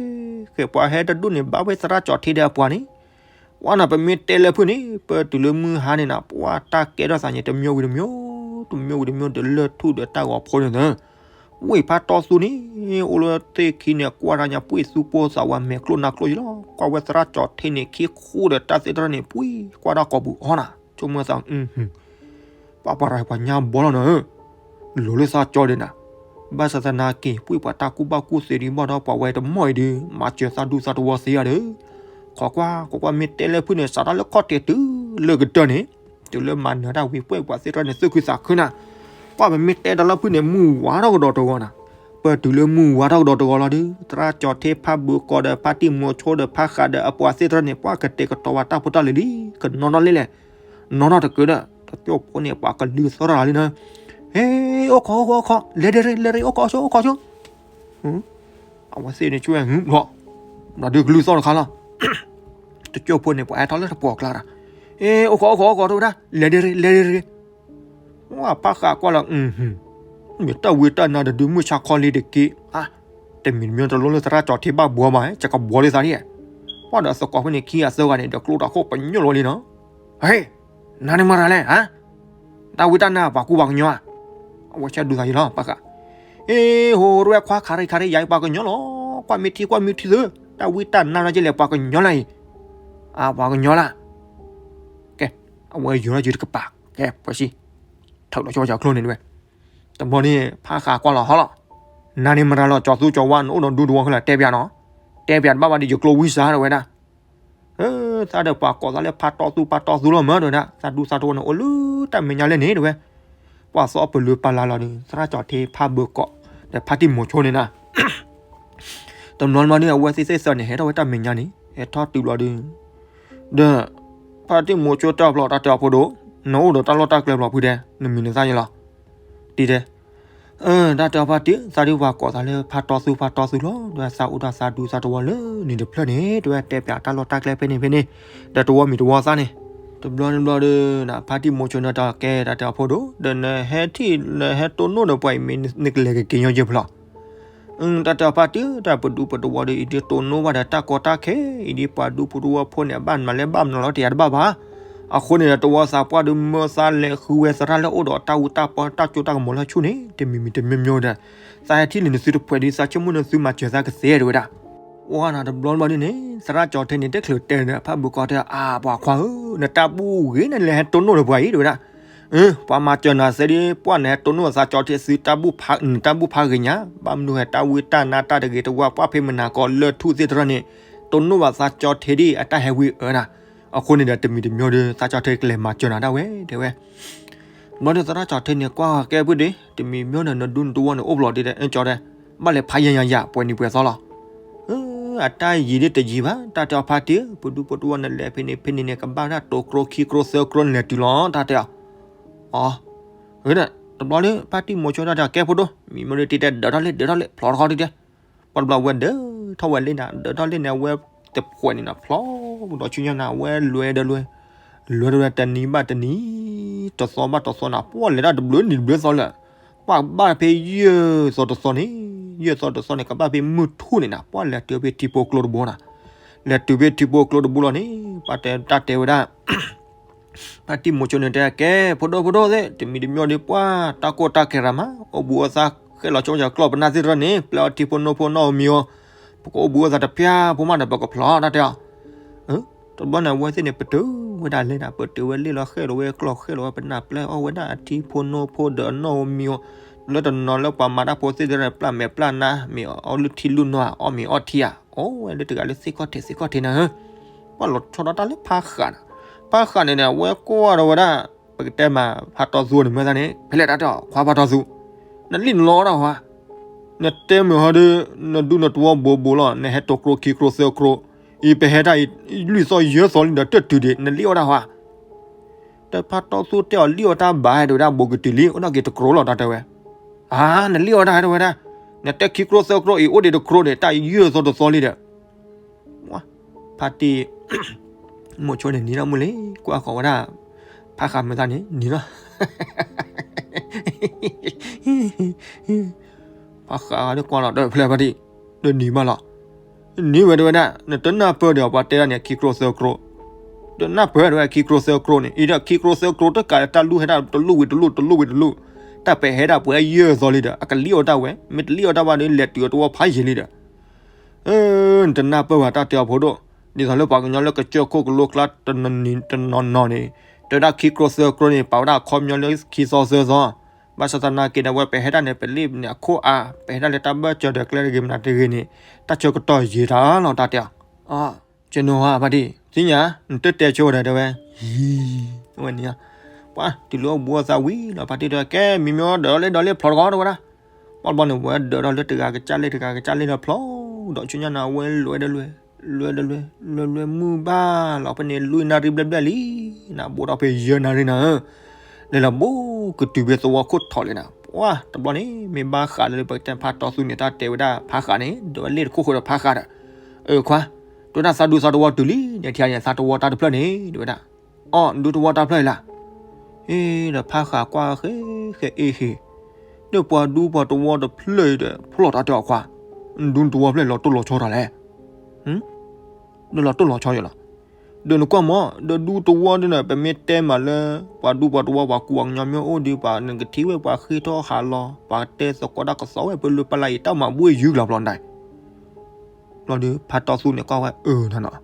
ဃဲ ပှၤဟဲတဒူၣ်န့ၣ် ဘၣ်ဝဲသရၣ်ကၠီၤထ့ဒီးအပှၤန့ၣ်, ပှၤနၤ ပမ့ၢ်တဲလၢဖုၣ်န့ၣ် ပတုၤလၢမုၢ်ဟါန့ၣ်နၤ ပှၤတၢ်ကဲထီၣ်သးန့ၣ် တမံၤဝံၤတမံၤ, တမံၤဝံၤတမံၤဒီးလၢၢ်ထူၣ်ဒီးတၢ်ဂီၤဖိန့ၣ် ဝ့ၢ်ဖါတီသူန့ၣ် အိၣ်လၢသ့ၣ်ခံန့ၣ် ကွၢ်တၢ်ညါ ပှ့ၢ်သူပိၢ်သးဝးမဲာ်ကျိၣ်နါကျိၣ်ယလီၤ, ကွၢ်ဝဲသရၣ်ကၠီၤထ့န့ၣ် ခံဃူဒီးတၢ်သ့ၣ်တဖၣ်န့ၣ် ပှ့ၤကွၢ်တၢ်ကိာ်ပူၤအီၤနၤ, ဆိကမိၣ်သး ပှၤပှၤရၤပှၤညါဘီလီၤနၤဧၢ, လိၤလၢသးကၠီဒဲးနၤ, ဘၣ်ဆၣ်သနာ်က့ ပှ့ၤပှၤတၢ်ကူၣ်ဘၣ်ကူၣ်သ့ဒံးဘၣ်ဒီး ပှၤဝဲတမီၢ်အံၤဒီး မၤစၢၤသးဒူသးတဝီသ့ဧါဒီး, ခိးကွၢ် ခိးကွၢ် မ့ၢ်တဲလၢဖုၣ်န့ၣ် စးထီၣ်လၢခီၣ်ထံးတုၤလၢကတၢၢ်န့ၣ် တုၤလၢမၤနၢၤတၢ်ဝံၤ ပှ့ၤပှၤသ့ၣ်တဖၣ်န့ၣ် သူၣ်ခုသးခုနၤ, ကွၢ်ပမ့ၢ်တဲဒီးလၢဖုၣ်န့ၣ် မုၢ်ဝါထီၣ်ကဒီးတဂီၤနၤ, ပတုၤလၢမုၢ်ဝါထီၣ်ကဒီးတဂီၤလီၤဒီး သရၣ်ကၠီၤထ့ ဖါဘုးကီးဒီး ဖါတံၢ်မိၤဆိဒီး ဖါဃးဒီးအပှၤသ့ၣ်တဖၣ်န့ၣ် ပှၤကတဲာ်ကတီၤဝဲတၢ်ဖိတၢ်လံၤလံ, ကနီၣ်ထီၣ်လံလဲၣ်, နီၣ်ထီၣ်တကုးဒီး တကၠိၢ်ဖိန့ၣ် ပှၤကလုၢ်သီၣ်တၢ်လံနၤ, ဟဲ အိၣ်ခိး အိၣ်ခိး အိၣ်ခိး လဲၤဒ့ရ့ လဲၤရ့ အိၣ်ခိးဆိ အိၣ်ခိးဆိ အဝဲသ့ၣ်န့ၣ် ကွၢ် ဘျီဒုးကလုၢ်သီၣ်တခါလီၤ, တကၠိၢ်ဖိန့ၣ် ပှၤဟဲထီၣ်လၢတပှီၢ်ကျါဒီး, အ့ အိၣ်ခိး အိၣ်ခိး အိၣ်ခိး တဲဝဲဒၣ်, လဲၤဒ့ရ့ လဲၤဒ့ရ့. ဝဲဖးဃးကွၢ်လီၤ, မ့ၢ်တၢ်ဝံတၢ်နါတဒု မုၢ်ဆါခီလံတက့ၢ်. တမံၤတမံၤတလိၣ်လၢသရၣ်ကၠီၤထံဘၣ်ဘှီဘၣ်, ကကဘှီလံသးဒ်. ပှၢ်ဒီးသကိးဖဲန့ၣ်ခံဂၤသၢဂၤန့ၣ် ဒီးကျိတၢ်ခိၣ်ပညိၣ်လီၤလံနီၤ. ဟ့, နၤန့ၣ်မတၤလဲၣ်, တၢ်ဝံတၢ်နါပှၤကူပှၤကညီဧါ. အဝဲဆဲးဒုးသးယံၤလီၤ ဖးဃး. အ့ ဟိရဲၣ်ခွါ ခးရံၣ်ခးရံၣ် ယၤအံၤပှၤကညီလီၤ, ကွၢ်မ့ၢ်ထံကွၢ်မ့ၢ်ထံသု, တၢ်ဝံတၢ်နါနီၤက့လဲၣ် ပှၤကညီလၢအံၤ. အါ ပှၤကညီလၢ ကဲ, အဝဲယိၤထီၣ်ယုၤတကပၤ, ကဲ ဖှဲးဆံ, ထုးလီၤဆီဝဲကၠီၤချိန့ၣ်ဝဲ. တဘျီန့ၣ် ဖးဃးကွၢ်လီၤဟီလီၤ, နၤန့ၣ်မတၤလီၤ, ကၠီၤသူကၠီၤဝါ နအိၣ်ဒီးဒူသဝီခဲလၢာ် တဲပၠးနီၤ, တဲပၠးတဘၣ်ဘၣ်ဒီး ယကျိဝံစါ တဲဝဲဒၣ်. သးဒီးပှၤကိးသးလၢဖါတီသူ ဖါတီသူလီၤမး တဲဝဲဒၣ်, သးဒူသးတဝီန့ၣ် အိၣ်လၢတၢ်မဲာ်ညါလဲၣ်န့ၣ် တဲဝဲ. ပှၤသီပလူၤပာ်လၢ်လီၤဒီး သရၣ်ကၠီၤထံ ဖါဘၢၣ်ကီး ဒီးဖါတံၢ်မိၤဆိန့ၣ်နီၤ. တဘျီတဘျီန့ၣ် အဝဲသ့ၣ်သ့ၣ်သၢန့ၣ် ဟဲထီၣ်ဝဲတၢ်မဲာ်ညါန့ၣ် ဟဲထီၣ်တုၤဘျီဒီး, ဒီး ဖါတံၢ်မိၤဆိတဲအီၤဖျီ တၢ်တဲအီၤဖိဒိၣ်, နအိၣ်ဒီးတၢ်လီၢ်တၢ်ကျဲဖျီဖုတဲ, နမံၤနသၣ်ယလီၤ, တံၤတဲ. တၢ်တဲအီၤဖါတံၢ်, သးဒုးပှၤကိးသးလၢဖါတီသူ ဖါတီသူလီၤ, ဒီးသးအိၣ်ဒီးသးဒူသးတဝီလၢန့ၣ်တဖျၢၣ်န့ၣ် တဲဝဲ, တဲပၠးတၢ်လီၢ်တၢ်ကျဲဖဲန့ၣ်ဖဲန့ၣ်, ဒီးတဝီမံၤတဝီသၣ်န့ၣ်. တဘျီတဘျီဒီး ဖါတံၢ်မိၤဆိန့ၣ်တဲအီၤ ကဲ တၢ်တဲအီၤဖိဒိၣ်, ဒီးနဟဲထံၣ် နဟဲတိၢ်နီၣ်ဒီးပှၤအံၤမ့ၢ်နကလဲၤကက့ၤညီယဲၢ်ဖျီ တၢ်တဲအီၤဖါတံၢ်, တၢ်ပဒူပတဝီဒီး အံၤဒ်တိၢ်နီၣ်ဘၣ်ဒီးတၢ်ကီတၢ်ခဲ, အံၤဒ်ပှၤဒူဖိတဝီဖိန့ၣ် အဘၣ်မနုၤလဲၣ် ဘၣ်မနုၤလီၤ တယၤတဘၣ်ဘၣ်. အဃိန့ၣ်ဒီး တဝီသးပှၢ်ဒုးမၢသးလဲၤဃုဝဲသရၣ်လၢအိၣ်ဒီးတၢ်ဝံတၢ်ပီ တၢ်စိတၢ်ကမီၤလၢဆူၣ်န့ၣ် တမံၤမံၤတမံၤမံၤဒီး, သးဟဲထံၣ်လံနသုတဖှဲးဒီး သးဆိကမိၣ်နသုမၤစၢၤသးကသ့ တဲဝဲဒၣ်. အိၣ်နၤတဘျီတဘျီဒ်န့ၣ် သရၣ်ကၠီၤထံန့ၣ် တချုးတဲဒီး ဖါဘၢၣ်ကီးတဲ အါ ပှၤခွါဧၢ, နတၢ်ဘူၣ်ဂ့ၤ နလဲၤဟဲတိၢ်နီၣ်ဒီးပှၤအံၤ တဲဝဲဒၣ်. ပှၤမၤစၢၤနၤသ့ဒီး ပှၢ်နဟဲတိၢ်နီၣ်သးကၠီၤထံသုတၢ်ဘူၣ်ဖး နတၢ်ဘူၣ်ဖးဂ့ၤညါ, ဘၣ်မနုၤဟဲတၢ်ဝံတၢ်နါတၢ်တဂ့ၤတဝါ ပှၢ်ဖဲမနၤကီးလၢထူၣ်သ့ၣ်တဖၣ်န့ၣ် တိၢ်နီၣ်ဘၣ်သးကၠီၤထံဒ်အတၢ်ဟဲဝံအၢနၤ. အဃိန့ၣ်ဒီး တမံၤတမံၤဒီး သရၣ်ကၠီၤထံကလဲၤမၤစၢၤနၤဒၣ်ဝဲ တဲဝဲ. ဘျီဒီးသရၣ်ကၠီၤထံန့ၣ် ကွၢ်ကဲဖုဒ့, တမံၤမံၤဒီး နဒူနတဝီန့ၣ်အိၣ်ဘျီဒ်တဲ အကၠီၤတဲ, ဘၣ်လဲၤဖးယံၤယံၤယံၤ ပှဲၤနံၤပှဲၤသီလီၤ. အတၢ်ယံၤဒ်တယံၤဘၣ်, တၢ်တဲအီၤဖါတံၢ်, ပဒူပတဝီနလဲၤဖဲန့ၣ်ဖဲန့ၣ်န့ၣ် ကဘၣ်ဒၣ်တိၤကျိခံကျိသၢကျိနလဲၤတုၤလီၤ တၢ်တဲအီၤ. အီၤ, တဘျီဒီး ဖါတံၢ်မိၤဆိတၢ်တဲအီၤ ကဲဖိဒိၣ်, မံၤမ့ၢ်ဒ်တံၤတဲ ဒၢးထီၣ်လ့ၣ် ဒၢးထီၣ်လ့ၣ် ဖျီတခီဒ်တဲ. ပှၤတဘျီဝဲဒၢးထီၣ်ဝဲလ့ၣ်နၤ, ဒၢးထီၣ်လ့ၣ်န့ၣ် အဝဲတဖှဲးန့ၣ်နီၤ ဖျီဒီးဆူညါနၤ အဝဲလွဲဒီးလွဲ, လွဲဒီးလွဲတနံၤဘၣ်တနံၤ, တသီဘၣ်တသီနၤ ပှၢ်လဲၤတၢ်တဘျုးနံၤတဘျုးသီလၢာ်, ပှၢ်ဘၣ်ဖဲယဲၢ်သီတသီန့ၣ်, ယဲၢ်သီတသီန့ၣ် ကဘၣ်ဖဲမုၢ်ထူၣ်န့ၣ်နၤ ပှၢ်လဲၤတုၤဖဲထံဖိကျိတဘိနၤ, လဲၤတုၤဖဲထံဖိကျိတဘိလီၤန့ၣ် ပှၤတဲတၢ်တဲဝဲဒၣ် ဖါတံၢ်မိၤဆိန့ၣ်တဲ ကဲ ဖိဒိၣ်ဖိဒိၣ်သ့ၣ် တမံၤတမံၤဒီး ပှၢ်တၢ်ကိၢ်တၢ်ဂီၤမး အိၣ်ဘှံးအိၣ်သါ ဃဲလီၤဆိကမိၣ်ကျီၢ်ပနၢ်သ့ၣ်တဖၣ်န့ၣ် ပျဲအီၤထံဖိနိဖိနီၢ်ဧိၤမံၤဧိၤ, ပကအိၣ်ဘှံးအိၣ်သါတပျၢ်ဖိမးဒီး ပကဖျီတၢ်တဲအီၤ. တဘျီန့ၣ် အဝဲသ့ၣ်န့ၣ် ပတုာ်ဝဲဒၣ်လဲၣ်ဒီး ပတုာ်ဝဲလ့ၣ်လီၤ ဃဲလီၤဝဲကျီၢ် ဃဲလီၤဝဲပနၢ် ပျဲအီၣ်ဝဲဒၣ်အထံဖိနိဖိဒီးအနီၢ်ဧိၤမံၤဧိၤ, လၢတနီၤလၢပှၤမၤတၢ်ဖိသ့ၣ်တဖၣ် ပျၢ်မဲာ်ပျၢ်နါ မ့ၢ်အီၣ်လုၢ်ထံလုၢ်နီၢ် အီၣ်မ့ၤအီထံဧါ, အိၣ်ဝဲလၢတဂၤလၢသ့ၣ်ခီၣ်ထံးသ့ၣ်ခီၣ်ထံးနၤဧၢ. ပှၢ်လီၤဆီဒၣ်တၢ်လၢဖါဃးနၤ, ဖါဃးန့ၣ်န့ၣ် အဝဲကွၢ်ဒီးဝဲဒၣ် ပကတဲမး ဖါတီသူန့ၣ်မ့ၢ်သးန့ၣ် ဖဲလဲၣ်တၢ်တဲအီၤ ခွါဖါတီသူ, နလံၣ်နလီအီၣ်တၢ်ဧါ, နတဲမုာ်ဟီဒီး နဒူနတဝီဘိးဘိးလီၤ နဟဲတိၤကျိခံကျိသၢကျိ, အံၤပဟဲတၢ်အံၤ လွံၢ်သီယဲၢ်သီလံဒီး တတုၤဒံး နလံၣ်အီၣ်တၢ်ဧါ. တဖါတီသူတဲအီၤ လံၣ်အီၣ်တၢ်ဘၣ်ဟဲတဲဝဲဒၣ် ဘိးကတုၤလံ အိၣ်ဒၣ်က့ၤတကျိလီၤ တၢ်တဲဝဲ. အါ နလံၣ်အီၣ်တၢ်ဟဲတဲဝဲဒၣ်, နတဲခံကျိသၢကျိအံၤ အိၣ်ဒံးတကျိန့ၣ် တၢ်ယဲၢ်သီတသီလံဒီး ဖါတံၢ် မိၤဆိန့ၣ်နံၤထီၣ်မုၢ်လံ ကွၢ်ဃီၤဝဲဒၣ် ဖါဃးမ့ၢ်သးန့ၣ် နံၤထီၣ် ဖါဃးဒီးကွၢ်လီၤဒီးဖျဲၣ်ဖါတံၢ် ဒီးနံၤမးလီၤ. နံၤဝဲတဲဝဲဒၣ် နတနၢ်ပၢၢ်ဒီးပှၤတဲဒၣ်န့ၣ် ခံကျိသၢကျိ, တနၢ်ပၢၢ်တဲဝဲခံကျိသၢကျိန့ၣ် အံၤဒီးခံကျိသၢကျိတကးဒီး တၢ်လူၢ်ဟဲဒၣ်တလူၢ်ဝံၤတလူၢ် တလူၢ်ဝံၤတလူၢ်, တၢ်ပဲာ်ဟဲဒၣ်ပှဲၤယဲၢ်သီလံဒီး အကလံၣ်အီၣ်တၢ်ဝဲ မ့ၢ်တလံၣ်အီၣ်တၢ်ဘၣ်ဒီး လဲၤတုၤအီၤတဝီဖးယံၤလံဒီး နတနၢ်ပၢၢ်ဘၣ်တၢ်တဲအီၤဖိဒိၣ်, ဒ်သိးလၢပှၤကညီလၢကစၢၢ်ခိၣ်ကလိကျါတနီၤနီၤန့ၣ် တဲဝဲဒၣ်ခံကျိသၢကျိန့ၣ် ပာ်ဝဲဒၣ်အခီပညီလၢခံသီသၢသီ, ဘၣ်ဆၣ်သနာ်က့ဒီး အဝဲပဲာ်ဟဲဒၣ်န့ၣ် ပလံၣ်န့ၣ်အခိၣ်အါ ပဲာ်ဟဲဒၣ်လၢတၢ်ဘၢၣ်စၢၤဒီးကျဲတဂ့ၤမနုၤတဂ့ၤန့ၣ် တၢ်ဆၢကတီၢ်ယံာ်တၢ်လီၤတၢ်တဲအီၤ. ကနိဟါဖါတံၢ် သ့ၣ်ညါ နတတဲဆိဝဲဒၣ်တဲဝဲ, ဝဲန့ၣ် ပှၤတုၤလၢအိၣ်ဘှံးအိၣ်သါဝံၤလီၤ ဖါတံၢ်တဲ ကဲ မံၤမ့ၢ်အီၣ်ဒၢးထီၣ်လ့ၣ်ဒီးလ့ၣ်ဖျီတဂီၤတဲဝဲဒၣ်. ပှၢ်တဘျီန့ၣ် ဝဲဒၢးထီၣ်လၢတဂၤကစၢ်လ့ၣ် တဂၤကစၢ်လ့ၣ်ဒီးဖျီ, ဒီးဆူညါန့ၣ် အဝဲလွဲဒီးလွဲ, လွဲဒီးလွဲ, လွဲလွဲမုၢ်ဘၣ်လီၤ ဖဲန့ၣ် လွံၢ်နၣ်ရံၣ်ဘျဲၣ်ဘျဲၣ်လံ, နဘိးထီၣ်ဖဲယဲၢ်နၣ်ရံၣ်နၤဧၢ, လဲၤလီၤဘူးကတုၤဖဲသဝီခိၣ်ထီၣ်လံနၤ. ပှၢ်တဘျီန့ၣ် မ့ၢ်ဘၣ်ဃးလၢပကတဲဖါတီသူန့ၣ် တၢ်တဲဝဲဒၣ်ဖါဃးန့ၣ် ဒီးဝဲလ့ၣ်တခိၣ်ဃုာ်ဒီးဖါဃးဒီး, အခွါ, တဲဝဲဒၣ်သးဒူသးတဝီတုၤလံ, နထံၣ်န့ၣ် သးတဝီတၢ်တဖျၢၣ်န့ၣ် တဲဝဲဒၣ်. အီၣ်ဒူသဝီတၢ်ဖျၢၣ်အံၤလၢ်. အ့ဒီးဖးဃးကွၢ်ဃဲဃဲအ့ဟ့ၣ်, ဒီးပှၤဒူပှၤသဝီတဖျၢၣ်အံၤဒီး ဖျီၣ်တၢ်တဲအီၤခွါ, ဒူသဝီဖျၢၣ်လီၤတိၢ်လီၤဆီတၢ်လဲၣ်. ဒ်လီၤတိၢ်လီၤဆီယလီၤ. ဒီးနကွၢ်မး ဒီးဒူသဝီဒ်န့ၣ် ပမ့ၢ်တဲမးလၢ ပှၤဒူပှၤသဝီပှၤကူပှၤကညီမ့ၢ်အိၣ်ဒီး ပှၤနကထံၣ်ဝဲပှၤဃ့ထီၣ်ဟးလီၤ ပှၤတဲသကိးတၢ်ကစီၣ်ဝဲ ပလၢပလၢအံၤ တၢ်မၤဘှ့ၣ်ယုၢ်ကလီၤဘျီန့ၣ်. ဘျီဒီး ဖးတီသူန့ၣ်ကွၢ်ဝဲအၢနနီၤ,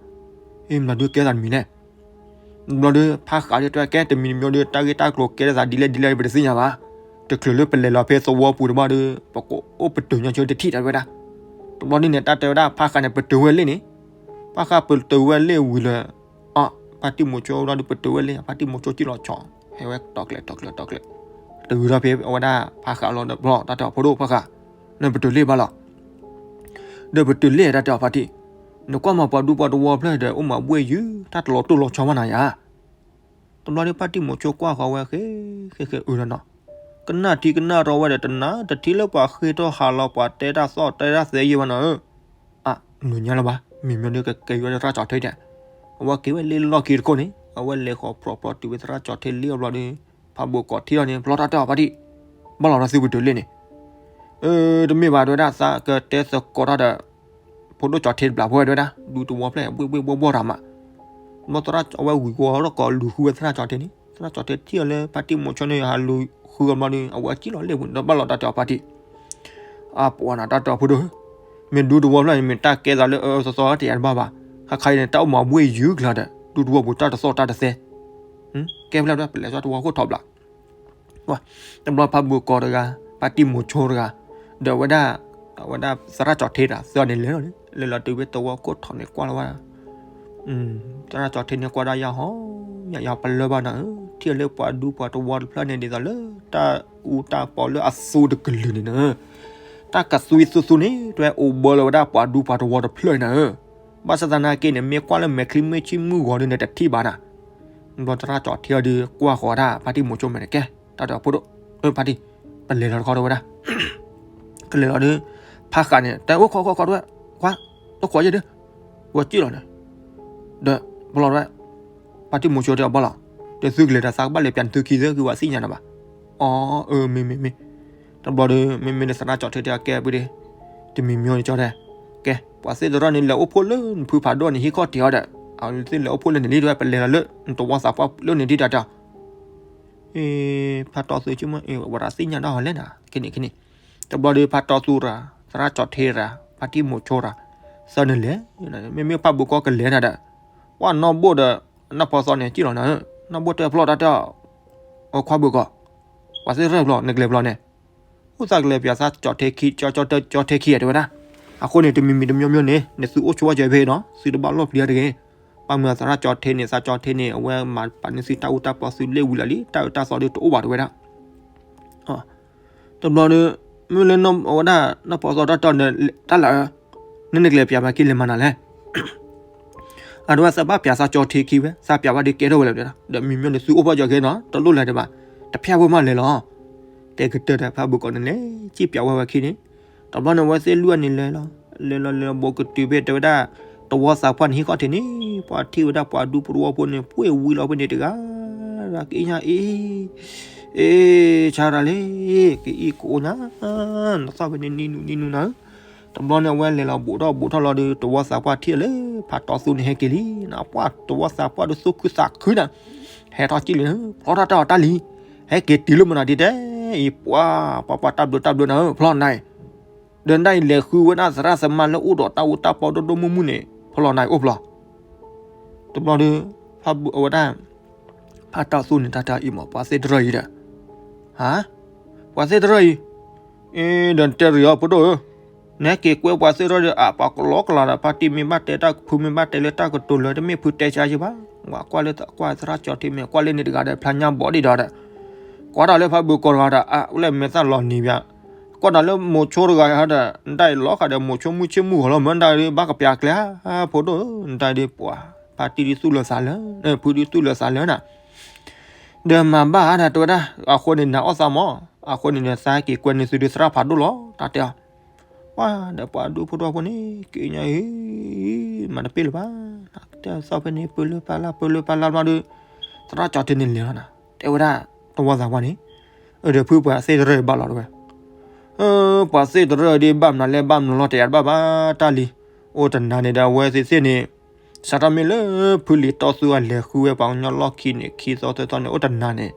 အ့မနုၤဒုးကဲသးတမံၤလဲၣ်. ဘျီဒီး ဖးဃးဒီးတဲကဲတမံၤတမံၤဒီး တၢ်ဂ့ၢ်တၢ်ကျိၤကဲထီၣ်သးဒ်လဲၣ်ဒ်လဲၣ် ပတသ့ၣ်ညါဘၣ်. တချုးလၢပလဲၤလီၤဖဲသဝီပူၤတဘျီဒီး ပကအိၣ်ပတုာ်ညီဆၢတထံၣ်တၢ်ဝဲဒၣ်. တဘျီန့ၣ်န့ၣ် တၢ်တဲဝဲဒၣ် ဖးဃးန့ၣ် ပတုာ်ဝဲလ့ၣ်န့ၣ်, ဖးဃးပတုာ်ဝဲလ့ၣ်ဝံၤလၢ အ ဖါတံၢ်မိၤဆိဘျီဒီး ပတုာ်ဝဲလ့ၣ် ဖါတံၢ်မိၤဆိကံၣ်လီၤဆီ, ဟဲဝဲတီၤကျဲၤတီၤကျဲၤတီၤကျဲၤ, တုၤဝဲဒီးဖဲအဝဲဒၣ်ဖးဃးလီၤဒီး ဘျီတၢ်တဲအီၤဖိဒိၣ်ဖးဃး, နပတုာ်လ့ၣ်ဘၣ်လီၤ. ဒီးပတုာ်လ့ၣ်တၢ်တဲအီၤဖါတံၢ်, နကွၢ်မးပှၤဒူပှၤသဝီဖျၢၣ်ဒီး အိၣ်မၤဘှ့ၣ်ယုၢ် တၢ်တလီၤတိၢ်လီၤဆီမးနၤယၤ. တဘျီဒီးဖါတံၢ်မိၤဆိကွၢ်ဃီၤဝဲဃဲ ဃဲဃဲအၢနနီၤ, ကနၣ်ထံကနၣ်ရီဝဲဒီး တနၤတထံၣ်လၢပှၤဃ့ထီၣ်ဟးလီၤ ပှၤတဲတၢ်သီၣ်တဲတၢ်သဲယဲၢ်ဘၣ်နီၤဧၢ. အ မုာ်ညါလၢၤဘၣ် မ့မ့ၢ်ဒီးကကဲယွၤသရၣ်ကၠီၤထ့ဒီး, အဝဲက့ၤဝဲလ့လီၢ်ခံတခိၣ်န့ၣ် အဝဲလဲၤဃီၤဖြီဖြီတုၤဝဲသရၣ်ကၠီၤထ့လ့အဘျီဒီး ဖးဘိးကိးထံၣ်လီၤန့ၣ် ဘျီတၢ်တဲအီၤဖါတံၢ်, ဘၣ်လီၤဒီးသုပတုာ်လ့ၣ်န့ၣ်, အ တမ့ၢ်ဘၣ်တဲဝဲဒၣ် သးကတဲသကိးတၢ်ဒီး ဖိဒိၣ်ကၠီၤထ့တဘျီဖိဝဲတဲဝဲဒၣ် ဒူသဝီဖျၢၣ် ဘှ့ၣ်ဘှ့ၣ်ဘှီၣ်ဘှီၣ်တၢ်မး, ဘျီသရၣ်အဝဲဝံၤကီၢ်ဒီးကီးလူၤဃုဝဲသရၣ်ကၠီၤထ့န့ၣ် သရၣ်ကၠီၤထ့ထံၣ်အီၤလၢဖါတံၢ်မိၤဆိန့ၣ် ဟးလူၤဃုအီၤဘျီဒီး အဝဲကံၣ်လီၤလ့ၣ်ပူၤန့ၣ်ဒီး ဘၣ်လီၤတၢ်တဲအီၤဖါတံၢ် အပှၤနၤတၢ်တဲအီၤဖိဒိၣ်, မ့ၢ်ဒူသဝီဖျၢၣ်န့ၣ် မ့ၢ်တၢ်ကဲသးလၢအအၢသီသီတယၤတဘၣ်ဘၣ်, ခါခါအံၤန့ၣ် တၢ်အိၣ်မၤဘှ့ၣ်ယုၢ်ကျါဒီး ဒူသဝီပူၤတၢ်တသီၣ်တၢ်တသဲ, ကဲဖဲလဲၣ် ပလဲၤစီတဝီခိၣ်ထီၣ်ဘျီ, တဘျီဖးဘိးကီးတဂၤ ဖါတံၢ်မိၤဆိတဂၤ, ဒီးအဝဲဒၣ် အဝဲဒၣ်သရၣ်ကၠီၤထ့တဂၤ သၢန့ၣ်လဲၤလီၤန့ၣ် လဲၤလီၤတုၤဖဲတဝီခိၣ်ထီၣ်န့ၣ်ကွၢ်လီၤဝဲ သရၣ်ကၠီၤထ့န့ၣ်ကွၢ်ဒၣ်ယၤဟီ, ယၤယၤပလၢၢ်ဘၣ်နၤဧၢ, ထံၣ်လၢပှၤဒူပှၤသဝီတဖျၢၣ်န့ၣ် ဒ်သိးလၢတၢ်အူတၢ်ပီလၢအသူတကလုာ်န့ၣ်နၤ, တၢ်ကသွံသူသူန့ၣ် တွဲအိၣ်ဘၢလီၤဝဲဒၣ်ပှၤဒူပှၤသဝီတဖျၢၣ်နၤဧၢ, ဘၣ်ဆၣ်သနာ်က့န့ၣ် မ့ၢ်ကွၢ်လၢမဲာ်ချံမ့ၢ်ဆ့မုၢ်ဂီၤဒ်န့ၣ် တထံၣ်ဘၣ်နၤ, ဘျီသရၣ်ကၠီၤထ့အီၤဒီးကွၢ်ဃီၤဒၣ်ဖါတံၢ်မိၤဆိမဲာ်န့ၣ်ကဲ, တၢ်ဒီးဖိဒိၣ်, ဖါတံၢ်, ပလဲၤလီၤတခီတဝဲဒၣ် ကလဲၤလီၤဒီး ဖးဃးန့ၣ် တၢ်အိၣ်ခိးခိးခိးတဝဲ, ကွၢ်, တခိးယဲၢ်ဒၢ, ဝဲကံၣ်လီၤန့ၣ်, ဒီး ပလီၤတဝဲ, ဖါတံၢ်မိၤဆိတဲအီၤဘၣ်လီၤ, ဒီးသုကလဲၤဒီးသးကဘၣ်လဲၤပၠးနသုခံသၢဂ့ၤဝဲသ့ၣ်ညါနၤဘၣ်, အီ အၢ မ့ၢ်မ့ၢ်မ့ၢ်, တဘျီဒီး မ့မ့ၢ်ဒီးသရၣ်ကၠီၤထ့တဲအကဲပူၤဒီး, တမံၤမံၤန့ၣ်ကၠီတဲ, ကဲ ပှၤသ့ၣ်တရၢၣ်န့ၣ် လဲၤအိၣ်ဖှိၣ်လၢနဖုဖးဒိၣ်န့ၣ် ဟံၣ်ခီၣ်ထံးအီၤဒီး, အဝဲသ့ၣ်လဲၤအိၣ်ဖှိၣ်လၢန့ၣ်လံတဝဲ ပလဲၤလီၤလၢ နတဝီသးပှၢ်လၢန့ၣ်ဒ်တၢ်တဲ အ့ ဖါတီသူဆိကမိၣ် အ့ ဝဲဒၣ်သ့ၣ်ညါဒၣ်ဟီလဲၣ်နၤ ခဲန့ၣ်ခဲန့ၣ်, တဘျီဒီးဖါတီသူရၤ သရၣ်ကၠီၤထ့ရၤ ဖါတံၢ်မိၤဆိရၤ သၢန့ၣ်လဲၤ, မ့မ့ၢ်ဖးဘိးကီးကလဲၤနၤဒီး, ပှၢ်နီၢ်ဘိၣ်ဒီး နီၢ်ပီသီန့ၣ် ကံၣ်လီၤနၤဧၢ, နီၢ်ဘိၣ်တဲဖျီၣ်တၢ်တဲအီၤ, အခွါဘိးကီး, ပှၤသ့ၣ်တရၢၣ်ဖျီၣ် နကလဲၤဖျီၣ်န့ၣ်, အိၣ်သးကလဲၤပၠးသးကၠီၤထ့ခံ ကၠီ ကၠီ ကၠီၤထ့ခံတဲဝဲဒၣ်, အဃိန့ၣ် တမံၤမံၤတမံၤမံၤန့ၣ် နသုအိၣ်ဆိဝဲကၠီၤဖဲအံၤနီၤ သုတဘၣ်လီၢ်ပျံၤတဂ့ၤ, ဘၣ်မနုၤသရၣ်ကၠီၤထ့န့ၣ် သးကၠီၤထ့န့ၣ် အဝဲမၤပာ်န့ၢ်သုတၢ်အူတၢ်ပီသုလ့ၣ်ဝံၤလီၤလံ တၢ်အၢတၢ်သီဒုးတအိၣ်ဘၣ်တဲဝဲဒၣ် တဘျီဒီး မ့ၢ်လၢအဝဲဒၣ် နီၢ်ပီသီတၢ်တီၢ်န့ၣ် တၢ်လၢာ်ဧၢ, နနကလဲၤပၠးမၤက့ၤလဲၤမၤနၤလဲၣ်, အဒိဝဲသးဘၣ်ပၠးသးကၠီၤထ့ခံဝဲ သးပၠးဝဲဒီးကဲထီၣ်ဝဲလၢာ်ဒီး မံၤမံၤန့ၣ်သုအိၣ်ဖီၣ်ကၠီၤက့ၤနီၤ တလိၣ်လဲၤတဘၣ်, တဖၠၣ်ဝဲမးလဲၤလီၤ, တဲကတၢၢ်ဒီးဖးဘိးကီးန့ၣ်လဲၤ စံၣ်ပၠးဝဲဝဲခံန့ၣ်, တဘျီန့ၣ် အဝဲသ့ၣ်လွံၢ်ဂၤန့ၣ်လဲၤလီၤ, လဲၤလီၤလဲၤလီၤဘူးကတုၤဖဲတဲဝဲဒၣ် တဝီသးပှၢ်န့ၣ်ဟံၣ်ခီၣ်ထံးန့ၣ် ပှၤထံၣ်ဝဲဒၣ်ပှၤဒူပှၤသဝီဖိန့ၣ် ပှ့ၤဝံၤလီၤဖဲန့ၣ်တဂၤ က့ညါအ့ အ့ ဆါရၤလံ ကအံၣ်ကအိၣ်ညါ နသီၣ်ဖဲန့ၣ်နံၤနူနံၤနူနၤဧၢ, တဘျီန့ၣ် အဝဲလဲၤလီၤဘူးထီၣ်ဘူးထီၣ်လီၤဒီး တဝီသးပှၢ်ထံၣ်လၢ ဖးတီသူန့ၣ်ဟဲက့ၤလံ, ပှၢ်တဝီသးပှၢ်ဒုးသူၣ်ခုသးခုနၤ, ဟဲထီၣ်ကံၣ်လံ, ဖျီထီၣ်တၢ်အီၤတၢ်လံ, ဟဲက့ၤတုၤလၢမနုၤဒ်တဲအံၤ ပှၤ ပှၤ ပှၤတၢ်ဘျုးတၢ်ဘျုးနၤဧၢ ဖျီနၤအံၤ ဒီးနဒၣ်အံၤလဲၤဃုဝဲဒၣ်သရၣ်သမါလၢအိၣ်ဒီး တၢ်အူတၢ်ပီဒိၣ်ဒိၣ်မုၢ်မုၢ်န့ၣ် ဖျီနၤအံၤအိၣ်ဖျီ, တဘျီဒီး ဖးဘိးအဝဲဒၣ် ဖးတီသူန့ၣ် တၢ်တဲအံၤမး ပှၤသ့ၣ်တရၢၣ်အံၤဒီး, ဟါ, ပှၤသ့ၣ်တရၢၣ်အံၤ, အ့ ဒီးတဲရံၤအီၤဖိဒိၣ်ဧၢ, နဟဲက့ၤကွဲပှၤသ့ၣ်တရၢၣ်ဒီး အပှၤကလီကလီဒီး ဖါတံၢ်မ့ၢ်ဘၣ်တဲတၢ် ဖုမ့ၢ်ဘၣ်တဲလၢတၢ်ကတိၤလၢ တမ့ၢ်ဖုတဲဆါယံၤဘၣ်, ဝဲကွၢ်လၢသရၣ်ကၠီၤထ့မ့ၢ် ကွၢ်လၢန့ၣ်တဂၤဒီး ဖျါညါဘီဒံးဒီး ကွၢ်တၢ်လၢဖးဘိးကီးတဂၤဒီး အဝဲလဲၤမဲာ်သၣ်လီၤနံၤဘၣ်, ကွၢ်တၢ်လၢမိၤဆိတဂၤဒီး နဒၣ်အံၤလီၤဃာ်ဒီး မိၤဆိမုၢ်ဆ့ၣ်မုၢ်ဂီၤလီၤ မ့ၢ်နဒၣ်ဒီး ဘၣ်ကပျးကျဲဧါ ဖိဒိၣ်ဧၢ, နဒၣ်ဒီးပှၤ ဖါတံၢ်ဒုးသူၣ်လၢာ်သးလၢာ်, ဖုဒုးသူၣ်လၢာ်သးလၢာ်နၤ ဒီးမၤဘၣ်ဧါဒီးတဲဝဲဒၣ်, အဃိန့ၣ် နၤအီၣ်သးမး, အဃိန့ၣ်ဒီး သးက့ၤကွဲန့ၢ်သုဒုးသရၣ်ဖးဒိၣ်လီၤ တၢ်တဲအီၤ, ပှၤဒီးပှၤဒူဖိဒိၣ်ဖိန့ၣ် က့ညါအံၤ, မၤတပ့ၢ်လၢၤဘၣ်, တၢ်သီၣ်ဖဲန့ၣ် ပၢလၢပၢလၢ ပၢလၢပၢလၢမးဒီး, သရၣ်ကၠီၤထ့န့ၣ်လဲၤလီၤနၤ, တဲဝဲဒၣ် တဝီသးပှၢ်န့ၣ်, အၢ ဒီးဖုပှၤသ့ၣ်တရၢၢ်ဘၣ်လီၤ တဲဝဲ. အၢ ပှၤသ့ၣ်တရၢၢ်ဒ်ဘၣ်မနုၤလဲၣ် ဘၣ်မနုၤလီၤ တယၤတဘၣ်ဘၣ်တၢ်လံ. အိၣ်တနၤန့ၣ်ဒီး အဝဲသ့ၣ်သ့ၣ်န့ၣ် စးထီၣ်မ့ၢ်လၢဖုလံာ်တီသူအလဲၤဃုဝဲပှၤကညီလီၢ်ခံန့ၣ် ခံသီသၢသီန့ၣ် အိၣ်တနၤန့ၣ်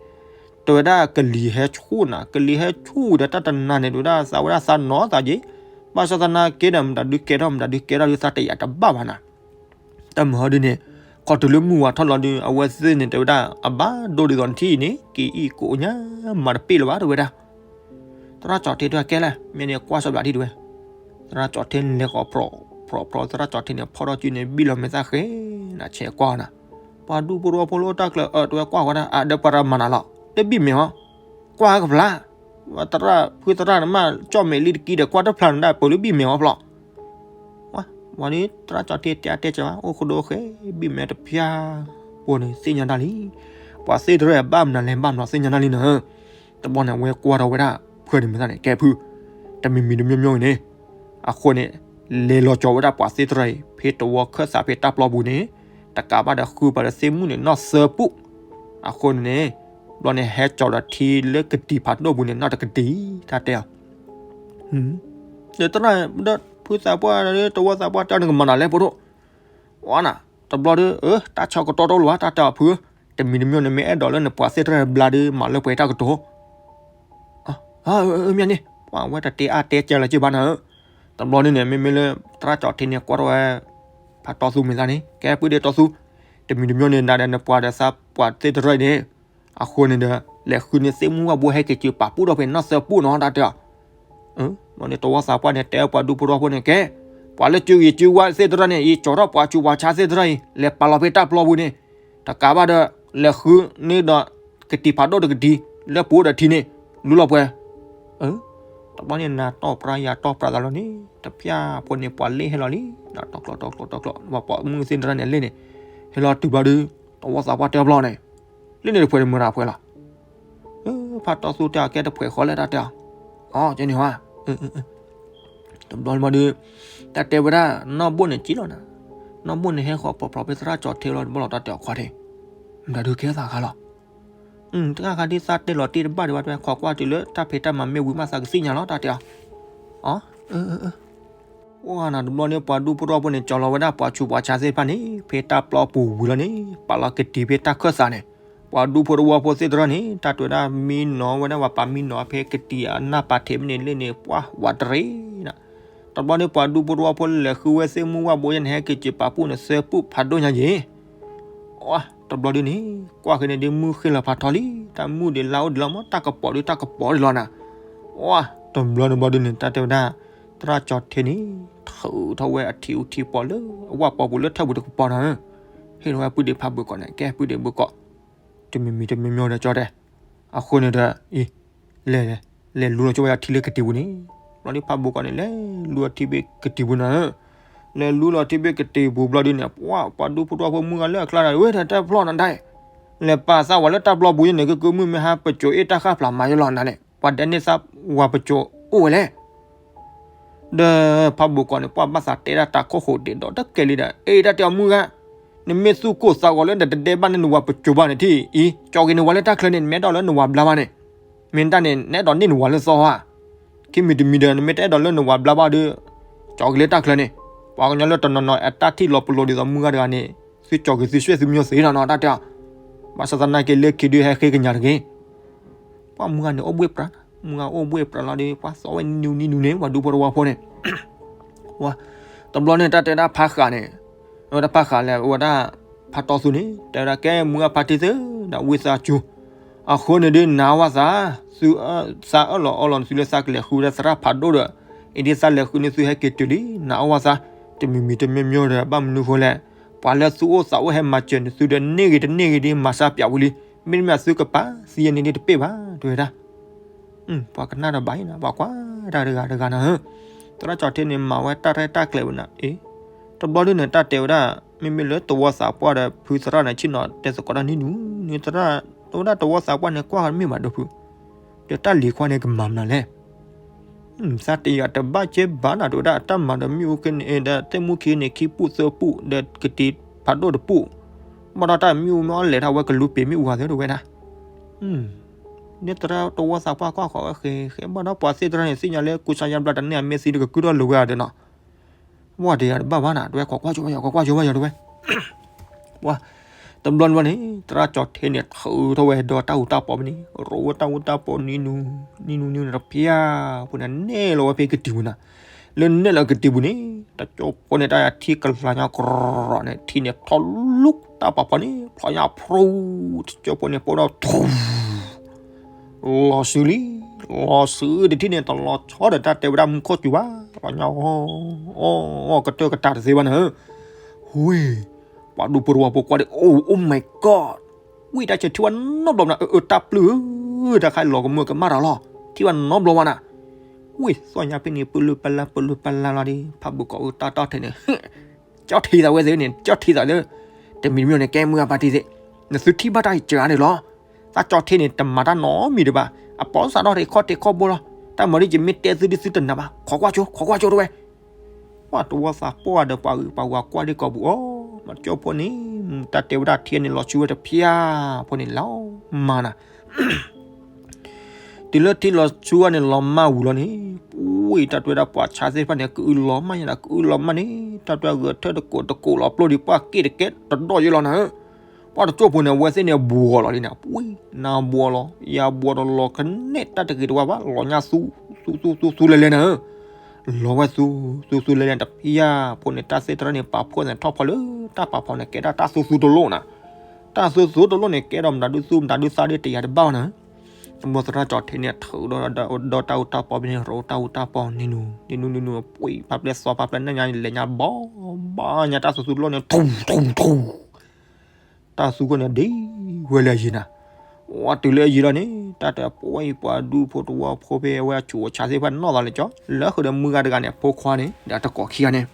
တဲဝဲဒၣ်ကလံၤဟဲဆူၣ်နၤ, ကလံၤဟဲဆူၣ်ဒီးတၢ်တနၤန့ၣ် တဲဝဲဒၣ်သးဝဲဒၣ်သးနီၤသးက့ၤ, ဘၣ်ဆၣ်သနာ်က့ဒီး မတၤဒုးကဲထီၣ် မတၤဒုးကဲထီၣ်ဒုးသးတယၤတဘၣ်ဘၣ်နၤ. တၢ်မုၢ်ဟီဒုန့ၣ် ခီတုၤလၢမုၢ်ဝါထီၣ်လီၤဒု အဝဲသ့ၣ်န့ၣ် တဲဝဲဒၣ် အဘၣ်ဒိဒ်သိးနထံၣ်အံၤန့ၣ် က့ၤအံၤကိးညါမၤတပ့ၢ်လၢၤဘၣ် တဲဝဲဒၣ်. သရၣ်ကၠီၤထ့တဲ ကဲလဲၣ် မ့ၢ်န့ၣ်ကွၢ်စီဘျးထံၣ် တဲဝဲ. သရၣ်ကၠီၤထ့န့ၣ်လဲၤဃီၤ ဖြီၣ်ဖြီၣ်ဖြီၣ် သရၣ်ကၠီၤထ့န့ၣ် ဖီၣ်ထီၣ်စုန့ၣ် ဘံၣ်လီၤမဲာ်သၣ်ဃဲ နၤဆဲးကွၢ်နၤ, ပှၤဒူဖိတဝီဖိလၢအိၣ်တၢ်ကျၢၤ အၢ တဲဝဲ ကွၢ်ဃီဒၣ် အါ ဒီးပှၤတမၤနၤလီၤ တဘံၣ်မဲာ်ဟီ, ကွၢ်ဟဲကဖျါ သရၣ်ဖုသရၣ်န့ၣ်မး ကၠီၣ်မဲာ်လံတကံဒီး ကွၢ်တဖျါနၤဒၣ် ပှၤလၢဘံၣ်မဲာ်ဟီဖျီၣ်. ဝံၤဒီး သရၣ်ကၠီၤထ့တဲအါတဲစၢၤဘၣ် အိၣ်ခိၣ်ဒိၣ်ဃဲ ဘံၣ်မဲာ်တဖျါ ပှၤန့ၣ်သ့ၣ်ညါတၢ်လံ. ပှၤသ့ၣ်တရၢၢ်ဘၣ်မနုၤလဲၣ် ဘၣ်မနုၤသ့ၣ်ညါတၢ်လံနၤ. တဘျီန့ၣ် အဝဲကွၢ်ထီၣ်ဝဲဒၣ်ဖုန့ၣ်မဲာ်သၣ်န့ၣ် ကဲဖု, တမံၤမံၤတမံၤမံၤန့ၣ်, အဃိန့ၣ် လဲၤလီၤကၠီၤဝဲဒၣ်ပှၤသ့ၣ်တရၢၢ်အံၤ ဖဲတဝီခၢၣ်သးဖဲတၢ်ပျီပူၤန့ၣ်, တကးဘၣ်ဒီးဃုပှၤဒီးသ့ၣ်မုၣ်န့ၣ် နီၢ်သၢပူၣ်. အဃိန့ၣ်န့ၣ် ဘျီန့ၣ် ဟဲကၠီၤဒီးထံလၢကတံၤဖးဒိၣ်ပူၤန့ၣ် နီၢ်တကတံၤ တၢ်တဲအီၤ. ဒီးသရၣ်ဒီးဖုသးပှၢ်ဒီးတဝီသးပှၢ်တဲအီၤ နကမၤနၤလဲၣ်ဖိဒိၣ်. ဝါနၤ, တဘျီဒီး အၢ တၢ်ဆီကတီၢ်တအိၣ်လၢၤဘၣ် တၢ်တဲအီၤဖုဧၢ, တမံၤတမံၤန့ၣ် မ့ၢ်အဲၣ်ဒိးလၢနပှၤသ့ၣ်တရၢၢ်ဘျါဒီး မၤလၢပှဲၤတၢ်ကတိၤ မ့ၢ်န့ၣ် ပှၤဝဲတတဲအါတဲစၢၤလၢၤဘၣ်နၤဧၢ. တဘျီန့ၣ်န့ၣ် မ့မ့ၢ်လၢ သရၣ်ကၠီၤထ့န့ၣ် ကွၢ်ထီၣ်ဝဲ ဖးတီသူမဲာ်သၣ်န့ၣ် ကဲပုၢ်ဒီးတီသူ, တမံၤတမံၤန့ၣ် နၤဒီးနပှၤဒီးသးပှၢ်သ့ၣ်တရၢၢ်အံၤန့ၣ်, အဃိန့ၣ်ဒီး လဲၤဃုန့ၢ်သ့ၣ်မုၢ်ဝၣ်ဘိဟဲက့ၤစၢၤပာ်ပူၣ်ထီၣ်ဖဲနီၢ်သၢပူၣ်နီၤ တၢ်တဲအီၤ. ဘျီန့ၣ် တဝီသးပှၢ်န့ၣ် တဲပှၤဒူဖိတဝီဖိန့ၣ် ကဲ, ပှၤလၢစုဂံၤစုဝါသ့ၣ်တရၢၢ်န့ၣ် ယကၠီၤထီၣ်ပှၤဆူးပှၤဆါသ့ၣ်တရၢၢ်အံၤ လဲၤပာ်လီၤဖဲတၢ်ပျီပူၤန့ၣ်, တကးဘၣ်ဒီး လဲၤဃုန့ၢ်ဒီး ကတံၤဖးဒိၣ်တကတံၤ လၢပှၤအိၣ်ဒီးထံန့ၣ် လူလီၤပှဲၤ. တဘျီန့ၣ် နၤတီၢ်ပြါယၤတီၢ်ပြါသးလီၤန့ၣ် တဖၣ်ဖိန့ၣ် ပှၤလ့ၣ်ဟဲလီၤလံ, တီၢ်ကျိးတီၢ်ကျိးတီၢ်ကျိး ပှၤပိာ်မုၣ်သ့ၣ်တရၢၢ်န့ၣ် လ့ၣ်န့ၣ် ဟဲလီၤတုၤဘျီဒီး တဝီသးပှၢ်တဲဘျီန့ၣ် လ့ၣ်န့ၣ်တဖှဲးန့ၣ်မတၤတဖှဲးလီၤ. ဖးတီသူတဲအီၤ ကဲတဖှဲးဃီလဲၣ် တၢ်တဲအီၤ. အီ ကဲန့ၣ်ဝဲ, တဘျီဘျီဒီး တၢ်တဲဝဲဒၣ် နီၢ်ဘိၣ်န့ၣ်ကံလီၤနၤ, နီၢ်ဘိၣ်န့ၣ်ဟဲဃီၤဖျိးဖျိးဖဲသရၣ်ကၠီၤထ့လီၤတဘျီလီၤ တၢ်တဲအီၤခွါထံး, မတၤဒုးကဲသးခါလီၤ. တၢ်ခါဒ်သးတဲလီၤတ့ၢ်တဘၣ်ဒံးဘၣ် တဝဲခီကွၢ်တုၤလၢတၢ်ဖံးတၢ်မၤမ့ၢ်ဝံၤမးသးကသ့ၣ်ညါလီၤ တၢ်တဲအီၤ. အီ အိၣ်ဂၤနၤ တဘျီန့ၣ် ပှၤဒူဖိတဝီဖိန့ၣ် ကၠီၤလီၤဝဲဒၣ်ပှၤဆူးပှၤဆါသ့ၣ်တဖၣ်န့ၣ် ဖဲတၢ်ပျီပူၤဝံၤလီၤန့ၣ် ပာ်လီၤကတံၤဖဲတၢ်ခၢၣ်သးန့ၣ်, ပှၤဒူဖိတဝီဖိသ့ၣ်တရၢၢ်န့ၣ် တၢ်တဲဝဲဒၣ်မံနီၤဝဲဒၣ် ပှၤပာ်မံနီၤဖဲကတံၤအနၢ်ပာ်ထံးမ့ၢ်န့ၣ်လ့ၣ်န့ၣ် ပှၤဝးတရံးနၤ. တဘျီန့ၣ် ပှၤဒူဖိတဝီဖိလဲၤဃုဝဲသ့ၣ်မုၢ်ဝၣ်ဘိယဲန့ၣ် ဟဲက့ၤစၢၤပာ်ပူၣ်န့ၣ် သၢပူၣ်ဖးဒိၣ်ညါယ့ၣ် အီ တဘျီဒုန့ၣ် ကွၢ်ဃဲန့ၣ်ဒ်မုၢ်ဃ့လီၤဖးထီလံ, တၢ်မုၢ်ဒံးလါအိၣ်ဒံးလီၤမး တၢ်ကပီၤဒုးတၢ်ကပီၤဒံးလီၤနၤ. အီ တဘျီတဘျီဒုန့ၣ် တၢ်တဲဝဲဒၣ် သရၣ်ကၠီၤထ့န့ၣ် ထုးထီၣ်ဝဲအထံအူထံပီလၢအဝၣ်ပီပူၤလၢထၢၣ်ပူၤတကပီၤနၤ, ဟ့ၣ်လီၤဝဲပုၢ်ဒ့ဖးဘိးကီးန့ၣ် ကဲပုၢ်ဒ့ဘိးကီး, တမံၤမံၤတမံၤမံၤဒီးကၠီတဲ, အဃိန့ၣ်ဒီး အံၤ လဲၤ လဲၤလူလီၤကၠီဝဲဒၣ်ထံလၢကတံၤပူၤန့ၣ်, ဘျီဒုဖးဘိးကီးန့ၣ် လဲၤလူလီၤထံဘ့ၣ်ကတံၤပူၤနၤ, လဲၤလူလီၤထံဘ့ၣ်ကတံၤပူၤဘျီဒုန့ၣ် ပှၤ ပှၤဒူဖိတဝီဖိမုၢ်ဂၤလၢအကျါဒီး ဝဲတၢ်တဖျီၣ်နၤဒၣ်, လဲၤပာ်သးဝဲလၢတၢ်ပျီပူၤယဲန့ၣ် ကကမုၢ်မ့ၢ်ဟါပစိၤအ့ၣ်တၢ်ဃၣ်ဖျါမၤယလီၤနၤလဲၣ်, ပှၤဒဲန့ၢ်သးဝဲပစိၤအိၣ်ဝဲလဲၣ် ဒီးဖးဘိးကီးန့ၣ် ပှၤဘၣ်သးတဲဒၣ်တၢ်ခိၣ်ဃိးဒ့ဒီးတကဲလံဒီး အ့ တၢ်တဲအီၤမုၢ်ဂၤ, နမ့ၢ်သူၣ်ကိၢ်သးဂီၤလၢနတဒဲဘၣ်န့ၢ်နဝၤပစိၤဘၣ်န့ၣ်ထံၣ်အံၤ, ကၠီက့ၤနဝၤလၢတၢ်ချၢန့ၣ် နမ့ၢ်အဲၣ်ဒိးလၢနဝၤဘျါဘၣ်န့ၣ်, မ့ၢ်တၢ်န့ၣ် နအဲၣ်ဒိးန့ၢ်နဝၤလၢသီဧါ, ခံမံၤတမံၤဒီး နမ့ၢ်တအဲၣ်ဒိးလၢနဝၤဘျါဘၣ်ဒီး ကၠီက့ၤလၢတၢ်ချၢန့ၣ်, ပှၤကညီလၢတနီၤနီၤအတၢ်ထံၣ်လီၤပလိာ်ဒ်သိးမုၢ်ဂၤတဂၤန့ၣ် သုကၠီက့ၤသုရွှဲၣ်သုမညိၣ်သ့နီၤနီၤ တၢ်တဲအီၤ ဘၣ်ဆၣ်သနာ်က့လၢခံဒုးဟဲဃ့ကညးတဂ့ၤ ပှၤမုၢ်ဂၤန့ၣ်အိၣ်ဘှ့ၣ်ပြး, မုၢ်ဂၤအိၣ်ဘှ့ၣ်ပြးလီၤဒီး ပှၤသီဝဲနံၤနံၤနံၤန့ၣ် ပှၤဒူဖိတဝီဖိန့ၣ်, ဝါ, တဘျီန့ၣ် တၢ်တဲဒၣ်ဖးဃးန့ၣ်, ဝဲဒၣ်ဖးဃးလဲၤဝဲဒၣ် ဖးတီသူန့ၣ် တဲဝဲဒၣ်ကဲမုၢ်ဂၤဖါတံၢ်သု ဒီးဝံသးစူၤ, အဃိန့ၣ်ဒုးနၤဝဲသး, သု သးအၢၣ်လီၤအီလီၤန့ၣ် သုလၢသးကလဲၤဃုဝဲဒၣ်သရၣ်ဖးဒိၣ်ဒီး, အံၤဒ်သးလဲၤဃုန့ၢ်သုဟဲက့ၤတုၤလံ, နၤအီၣ်ဝဲသး, တမံၤမံၤတမံၤမံၤဒီး ဘၣ်မနုၤဃိလဲၣ်, ပှၤလၢသုအိၣ်သးအိၣ်ဟဲမၤစၢၤန့ၣ် သုဒီးန့ၢ်ဂ့ၤတန့ၢ်ဂ့ၤဒ် မၤစၢ်ပၠးဝံၤလံ, မ့တမ့ၢ်သုကပာ်သံယဲန့ၣ်ဒ်တပ့ၢ်ဘၣ် တဲဝဲဒၣ် ပှၤကနၣ်ဒီးဘၣ်အံၤနၤ ပှၤကွၢ်တၢ်တဂၤတဂၤနၤဧၢ, သရၣ်ကၠီၤထ့န့ၣ် မၤဝဲတၢ်ရဲၣ်တၢ်ကျဲၤဝဲနၤ, အ့, တဘျီဒုန့ၣ် တၢ်တဲဝဲဒၣ် မ့မ့ၢ်လၢတဝီသးပှၢ်ဒီးဖုသရၣ်န့ၣ် ဆ့ၣ်နီၤတဲသကိးတၢ်နံၤနံၤန့ၣ် သရၣ်, တဲဝဲဒၣ်တဝီသးပှၢ်န့ၣ် ကွၢ်ဃီတမ့ၢ်ဘၣ်ဒိဖု, ဒီးတၢ်လံၤခွါန့ၣ်ကမၤမနုၤလဲၣ် သးတယၤတဘၣ်ကဲဘၣ်နၤ တဲဝဲဒၣ် တၢ်မၤဒီးမ့ၣ်အူက့န့ၣ် ဒီးသ့ၣ်မူခံန့ၣ် ခံပူၣ်သၢပူၣ် ဒီးကတံၤဖးဒိၣ်တပူၣ်, ဘၣ်ဒီးတၢ်မ့ၣ်အူမ့ၢ်အီၣ်လဲၤထီၣ်ဝဲကလူပ့ၤမ့ၣ်အူဂၤသ့တဝဲဒၣ်, န့ၣ်သရၣ်တဝီသးပှၢ်ကွၢ်ဃီၤဝဲဃဲဃဲ ဘၣ်ဒီးပှၤသ့ၣ်သရၣ်န့ၣ် သ့ၣ်ညါလၢကူစါယါဘျါတန့ၢ်အမဲာ်သံဒီး ကကုၢ်ထီၣ်လိာ်ဝဲဧါဒီးနီၤ, ဝဲတယၤတဘၣ်ဘၣ်နၤ တဝဲခိးကွၢ်ကၠိဝဲယၤ ခိးကွၢ်ကၠိဝဲယၤတဝဲ ပှၤ တဘျီတဘျီန့ၣ် သရၣ်ကၠီၤထ့န့ၣ် ထုးထီၣ်ဝဲဒီးတၢ်အူတၢ်ပီဖဲန့ၣ် ရိဝဲတၢ်အူတၢ်ပီနံၤနူၤ နံၤနူၤနံၤနူၤတဖျၢၣ်ဖိန့ၣ် နဲၣ်လီၤဝဲဖဲကတံၤပူၤနၤ, လၢနဲၣ်လီၤကတံၤပူၤန့ၣ် တကၠိဖိန့ၣ် တၢ်ယၤထံကလၤညါကရီန့ၣ် ထံန့ၣ်ထီၣ်လူၢ်တၢ်ပီဖီန့ၣ် ဖျိညါဖရူ တကၠိဖိန့ၣ် ပိၢ်ဒီးထူ လီၤစုလံ, လီၤစုတထံၣ်န့ၣ် တလီၤဆီဒီးတၢ်တဲဝဲဒၣ်မူခိၣ်စူၤဘၣ်, လီၤညါအီၣ် အီၣ် အီၣ်ကတၢၢ်ကတၢၢ်တသ့ဘၣ်နၤ, ဝ့ၢ် ပှၤဒူဖိတဝီဖိကွၢ်ဒီး အိၣ် oh my god, ဝ့ၢ်တၢ်ဆၢထံၣ်ဝဲနီတဘျီနၤ, အၢ အၢ တၢ်ပျုၢ်ဧၢ, တၢ်ခါလီၤကမၢကမၣ်တၢ်လီၤ, ထံၣ်ဝဲနီတဘျီဘၣ်နၤ, ဝ့ၢ်သီၣ်ညါဖဲန့ၣ် ပလူပလၢပလူပလၢလီၤဒီး ဖးဘုးကီးအၢ တၢ်တီၢ်ထဲန့ၣ် ကၠီထံသးဝဲသ့ၣ်န့ၣ် ကၠီထံသးသ့ၣ်, တမံၤတမံၤန့ၣ် ကဲမုၢ်အပၢ်တံၢ်သ့ၣ်, နသုထံၣ်ဘၣ်တၢ်အံၤစှၤန့ၣ်လီၤ, သးကၠီထံန့ၣ် တမၤတၢ်နီတမံၤဒံးဘၣ်, အပီစးထီၣ်တခီၣ်တခီၣ်ဘိလီၤ, တၢ်မၤဒ်ယမ့ၢ်တဲသုဒ်သုတနာ်ဘၣ်, ခိးကွၢ်ကၠိ ခိးကွၢ်ကၠိတဝဲ, ပှၤတဝီသးပှၢ်ဒီးပှၤဂုၤပှၤဂၤကွၢ်ဒ်ကိာ်ပူၤအီၤ, မ့ၢ်ကၠိဖိန့ၣ် တၢ်တဲဝဲဒၣ်ထံန့ၣ်လီၤဆူဝဲတဖျၢၣ်ဖိန့ၣ်လီၤမၤနၤ တုၤလၢထံလီၤဆူအန့ၣ်လီၤမၢ်ဝံၤလီၤန့ၣ်, ပှၤတၢ်တဲဝဲဒၣ်ပှၤဆါသ့ၣ်တဖၣ်န့ၣ် ကအုလီၤမၢ်ညါဒီး ကအုလီၤမၢ်န့ၣ် တၢ်တဲဂဲၤထၢၣ်တကိးတကိးလီၤပျိၢ်ဒံး ပှၤက့ၣ်တကဲတဒီၣ်ယဲလီၤနၤဧၢ, ပှၤတကၠိဖိန့ၣ် အဝဲသ့ၣ်န့ၣ်ဘှီးလီၤလံနၤ, ပှၤနၤဘှီးလီၤ ယၤဘှီးဒီးလီၤကနဲၣ်တၢ်တဂ့ၤတဝါဘၣ် လီၤညါသူ သူသူသူသူလဲၤလဲၤနၤဧၢ လီၤဝဲသူ သူသူလဲၤလဲၤတဖျၢၣ်ဖိန့ၣ် တၢ်သ့ၣ်တဖၣ်န့ၣ် ပာ်ဖှိၣ်န့ၣ်ထီၣ်ဖီလၢတၢ်ပာ်ဖီန့ၣ် ကဲဒၣ်တၢ်သူသူတလိၣ်နၤ, တၢ်သူသူတလိၣ်န့ၣ် ကဲဒီးမတၤဒုသူမတၤဒုသးဒ်တယၤတဘၣ်နၤ, တဘျီသရၣ်ကၠီၤထံန့ၣ် ထုးဒီးတၢ်အူတၢ်ပီဖဲန့ၣ် ရိတၢ်အူတၢ်ပီနံၤနူၤ နံၤနူၤနံၤနူၤ ပှၤဖးဖျဲးသီဖးဖျဲးနၢ်ညါန့ၣ် လဲၤညါဘီဘီညါတၢ်သူသူတလိၣ်န့ၣ် ထူထူထူ တၢ်သူခိၣ်န့ၣ်ဒ့ဝဲလၢအယံၤနၤ, ဝဲတုၤလၢအယံၤလီၤန့ၣ် တၢ်တဲပှၤအံၤပှၤဒူဖိတဝီဖိဖဲအဝဲအဆူးအဆါသ့ၣ်တဖၣ်နီၣ်သးလၢကၠီ လၢဃုာ်ဒီးမုၢ်ဂၤတဂၤန့ၣ် အဖိခွါန့ၣ် ဒီးတကိးခံဂၤန့ၣ်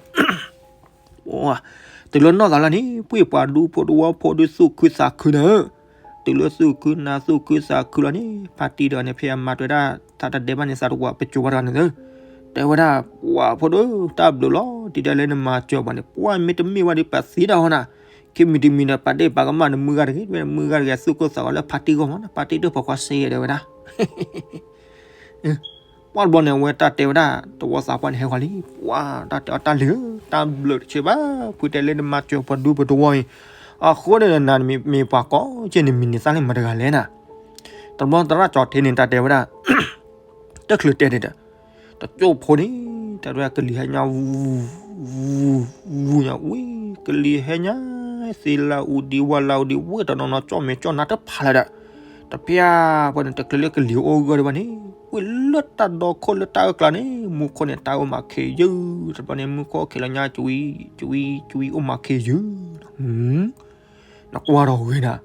တုၤလၢနီၣ်သးလီၤန့ၣ် ပှၤပှၤဒူဖိတဝီဖိဒုးသူၣ်ခုသးခုနၤ, တုၤလၢသူၣ်ခုနၤသူၣ်ခုသးခုလီၤန့ၣ် ဖါတံၢ်ဒီးန့ၣ် ဖဲအမၤတဝဲဒၣ် သးတဒဲးဘၣ်န့ၣ် သးတဝးပစိၤဘၣ်တဂၤန့ၣ် တဲဝဲဒၣ် ပှၤဖိဒိၣ် တၢ်ဘျုးလီၤ ဒ်ဒၣ်လၢနမၤစၢၤပှၤန့ၣ် ပှၤမ့တမ့ၢ်ဝဲဒီး ပသံတၢ်ဟီနၤ, ခံမံၤတမံၤဒီး ပာ်ဒ့ၣ်ပာ်ကမၣ်နမုၢ်ဂၤတဂ့ၤ မုၢ်ဂၤတဂ့ၤ သူၣ်ကိၢ်သးဂီၤလၢဖါတံၢ်ဂီၢ်မး ဖါတံၢ်ဒိၣ်ဖိခွါစ့ယဲၢ်တဲဝဲဒၣ် ပှၢ်တဘျီန့ၣ် အဝဲတၢ်တဲဝဲဒၣ် တဝီသးပှၢ်န့ၣ် ဟဲဃီၤလံ, ပှၤတၢ်တဲအီၤတၢ်လံၤဧၢ, တၢ်ဘျုးတဆၢဘၣ်, ဖုတဲလၢနမၤစၢၤပှၤဒူပှၤတဝီအံၤ, အဃိန့ၣ်နမ့ၢ်ပှၤကိးကဲန့ၣ် မံၤန့ၢ်သၣ်လၢမတၤတဂၤလဲၣ်နၤ, တဘျီသရၣ်ကၠီၤထံန့ၣ် တၢ်တဲဝဲဒၣ် တချုးတဲန့ၣ်ဒီး တကၠိဖိန့ၣ် တၢ်တဲဝဲဒၣ်ကလံၤဟဲညါ ဝူ ဝူ ဝူညါဝံၤ ကလံၤဟဲညါ သ့လၢအူဒံး ဝၢလၢအူဒံး ဝ့ၢ်တနီၤနီၤ ကၠီၣ်မဲာ်ကၠီၣ်နါတဖၣ်လၢၤဒီး တဖျၢၣ်ဖိန့ၣ် တချုးလၢကလံၤအိၣ်ဂၢၢ်ဒံးဘၣ်န့ၣ် ဝ့ၢ်လၢတၢ်ဒီခိၣ်လၢတၢ်အၢၣ်ကျါန့ၣ် မူခိၣ်န့ၣ် တၢ်အိၣ်မးခ့ယုၢ် တဘျီန့ၣ် မူခိၣ်အိၣ်ခ့လီၤညါ ကွံ ကွံ ကွံ အိၣ်မးခ့ယုၢ် နကွၢ်ဒီးဂ့ၤနၤ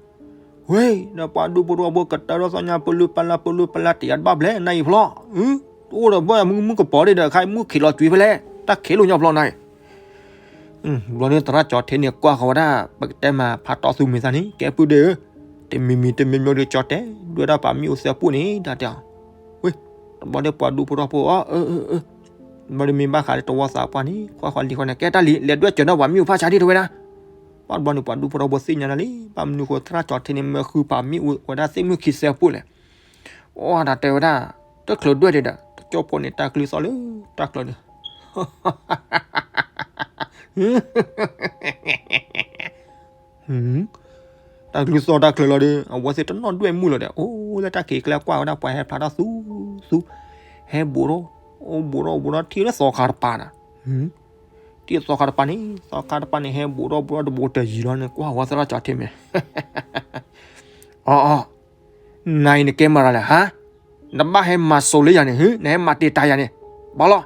ဝ့ၢ် ဒီးပှၤဒူဖိတဝီဖိကတၢၢ်ဒီးသီညါ ပလူပလၢ ပလူပလၢ တယၤတဘၣ်ဘျဲၣ် နၤအံၤဖျီ တအိၣ်ဒီးဘၣ်မုၢ်မုၢ်ကပီၤဒံးဒီး ခါမုၢ်ခ့လီၤကွံဖဲလဲၣ် တၢ်ခ့လိာ်ညီဖျီနၤအံၤ ဘျီန့ၣ်သရၣ်ကၠီၤထံန့ၣ် ကွၢ်ဃီၤဝဲဒၣ် ပကတဲမး ဖးတီသူမံၤသးန့ၣ် ကဲပုၢ်ဒ့ဧၢ တမံၤမံၤတမံၤမံၤဒီး ကၠီၤတဲဒွဲၣ်ဒၣ်ပှၤမ့ၣ်အူသၢပူၣ်န့ၣ် တၢ်တဲအီၤ ဝ့ၢ် တဘျီဒီးပှၤဒူဖိတဝီဖိ အၢ အၢ အၢ ဘျီဒီးမ့ၢ်ဘၣ်ဃးလၢတဝီသးပှၢ်န့ၣ် ကွၢ်ဃီၤလံၤဃီန့ၣ် ကဲတၢ်လံၤ လဲၤဒွဲၣ်စၢၤနီၣ်ပှၤမ့ၣ်အူဖးဆါဒံးတဝဲဒၣ် ဘၣ်တဘျီန့ၣ် ပှၤဒူဖိတဝီဖိသ့ၣ်ညါနၤလံ ဘၣ်မနုၤဃိသရၣ်ကၠီၤထံန့ၣ် မၢဃုပှၤမ့ၣ်အူဝဲဒၣ်သ့ၣ်မုၢ်ခံသၢပူၣ်လဲၣ် အိၣ်တၢ်တဲဝဲဒၣ် တချုးဒွဲၣ်ဒံးဒီး တကၠိဖိန့ၣ် တၢ်ကလုၢ်သီၣ်လၢ တၢ်ကျၢၤန့ၣ် တၢ်ကလုၢ်သီၣ်တၢ်ကျၢၤလီၤဒီး အဝဲသ့ၣ်တနီၣ်ဒွဲၣ်မုၢ်လီၤဒီး အိၣ်လၢတၢ်ခံးကျဲကွၢ်ဝဲဒၣ် ပှၤဟဲဖျါထီၣ်သူ သူ ဟဲဘူးထီၣ် အိၣ်ဘူးထီၣ်ဘူးထီၣ်ထံၣ်လၢသီခါတပၤနၤ ထံၣ်သီခါတပၤန့ၣ် သီခါတပၤန့ၣ် ဟဲဘူးထီၣ်ဘူးထီၣ်တဘူးတယံၤလီၤန့ၣ် ကွၢ်ဝဲသရၣ်ကၠီၤထံန့ၣ် အီ အီ နၤအံၤနကဲမၤတၢ်လဲၣ်ဟါ နဘၣ်ဟဲမၤစိၤလၢယၤန့ၣ် နဟဲမၤတ့ၢ်တၢ်ယၤန့ၣ် ဘၣ်လီၤ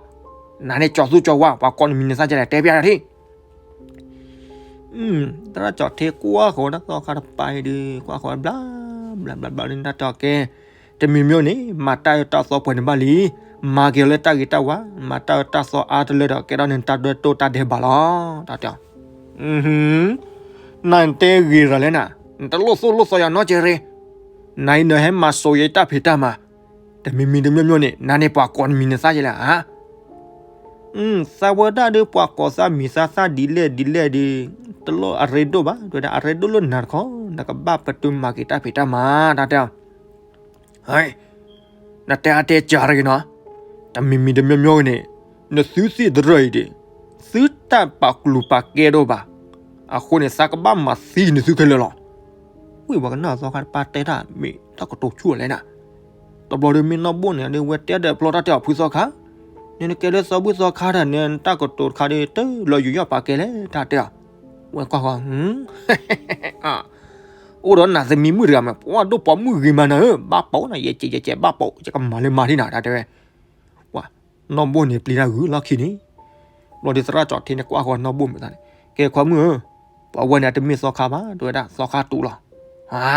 နၤန့ၣ်ကၠီၤသူကၠီၤဝါ ပှၤကိးနမံၤန့ၢ်သၣ်ကလဲၣ် တဲပျးတၢ်ထံၣ် သရၣ်ကၠီၤထံကွၢ်ဃီၤဝဲဒၣ်သီခါတပၤအံၤဒီး ကွၢ်ဃီၤဝဲဘျါ ဘျါဘျါဘျါန့ၣ် တၢ်တဲအီၤကဲ တမံၤမံၤန့ၣ် မၤတၢ်အၢတၢ်သီပှဲၤန့ၣ်ဘၣ်လံ မၤက့ၤလၢတၢ်ဂ့ၤတၢ်ဝါ မၤတၢ်အၢတၢ်သီအါတလၢဒီး ကဲထီၣ်န့ၣ်တၢ်ဒွဲၣ်တိၢ်တၢ်ဒဲးဘးလီၤ တၢ်တဲအီၤ နၤနတဲဂ့ၤတၢ်လဲၣ်နၤ နတလိၣ်သိၣ်လိၣ်သီယၤနီတစဲးရ့ နၤအံၤနဟဲမၤစိၤယတၢ်ဖံးတၢ်မၤ တမံၤမံၤတမံၤမံၤန့ၣ် နၤန့ၣ်ပှၤကိးနမံၤန့ၢ်သၣ်ကလဲၣ်ဧါ သးဝဲဒၣ်ဒီးပှၤကိးသးမံၤသးသၣ်ဒ်လဲၣ်ဒ်လဲၣ်ဒီး တလိၣ်အရ့ဒိၣ်ဘၣ် တဲဝဲဒၣ်, အရ့ဒိၣ်လၢနၤတခီ နကဘၣ်ပတုာ်မၤက့ၤတၢ်ဖံးတၢ်မၤ တၢ်တဲအီၤ. ဟဲ, နတဲအါတဲကၢ်တဂ့ၤနီၤ, တမံၤမံၤတမံၤမံၤန့ၣ် နသုသ့ၣ်တရၢၢ်အံၤဒၣ် သုတၢ်ပာ်ကလုာ်ပာ်ကဲဒိၣ်ဘၣ်, အဃိန့ၣ် သးကဘၣ်မၤသံနသုခဲလၢာ်လီၤ. ဝံၣ်ပှၤကနၣ်သီခါတပၢ်တဲတၢ် မ့ၢ်တၢ်ကတိၤဆူၣ်လဲၣ်နၤ. တဘျီဒီးမ့ၢ်နီၢ်ဘိၣ်န့ၣ်ဒီး ဝဲတဲဒီးဖျီတၢ်တဲအီၤဖုသီခါ, နနကဲလၢသီဘုၣ်သီခါတၢ်န့ၣ် နတၢ်ကတိၤတခါဒီး တလီၤယူးယီၣ်ပာ်ကဲလဲၣ် တၢ်တဲအီၤ. ဝဲကွၢ်ဃီ အိၣ်ဒီးနၤသမံမုၣ်တဂၤမး ပှၤဒိၣ်ပိာ်မုၣ်ဂ့ၤမးနၤဧၢ, ဘၣ်ပိာ်နၤ ယဲကဲယဲကဲဘၣ်ပိာ် ယကမၤလၢမၤထံၣ်နၤ တၢ်တဲဝဲ. ပှၤ နီၢ်ဘိၣ်န့ၣ်ပျံၤတၢ်ဂုာ်လီၢ်ခံန့ၣ်, ဘျီဒီးသရၣ်ကၠီၣ်ထ့န့ၣ်ကွၢ်ဃီနီၢ်ဘိၣ်မုၢ်သးန့ၣ်, ကဲခွါမုၣ်ဧၢ, ပှၤဝဲန့ၣ်အတမ့ၢ်သီခါဘၣ် တဲဝဲဒၣ် သီခါတူာ်လီၤ. ဟါ,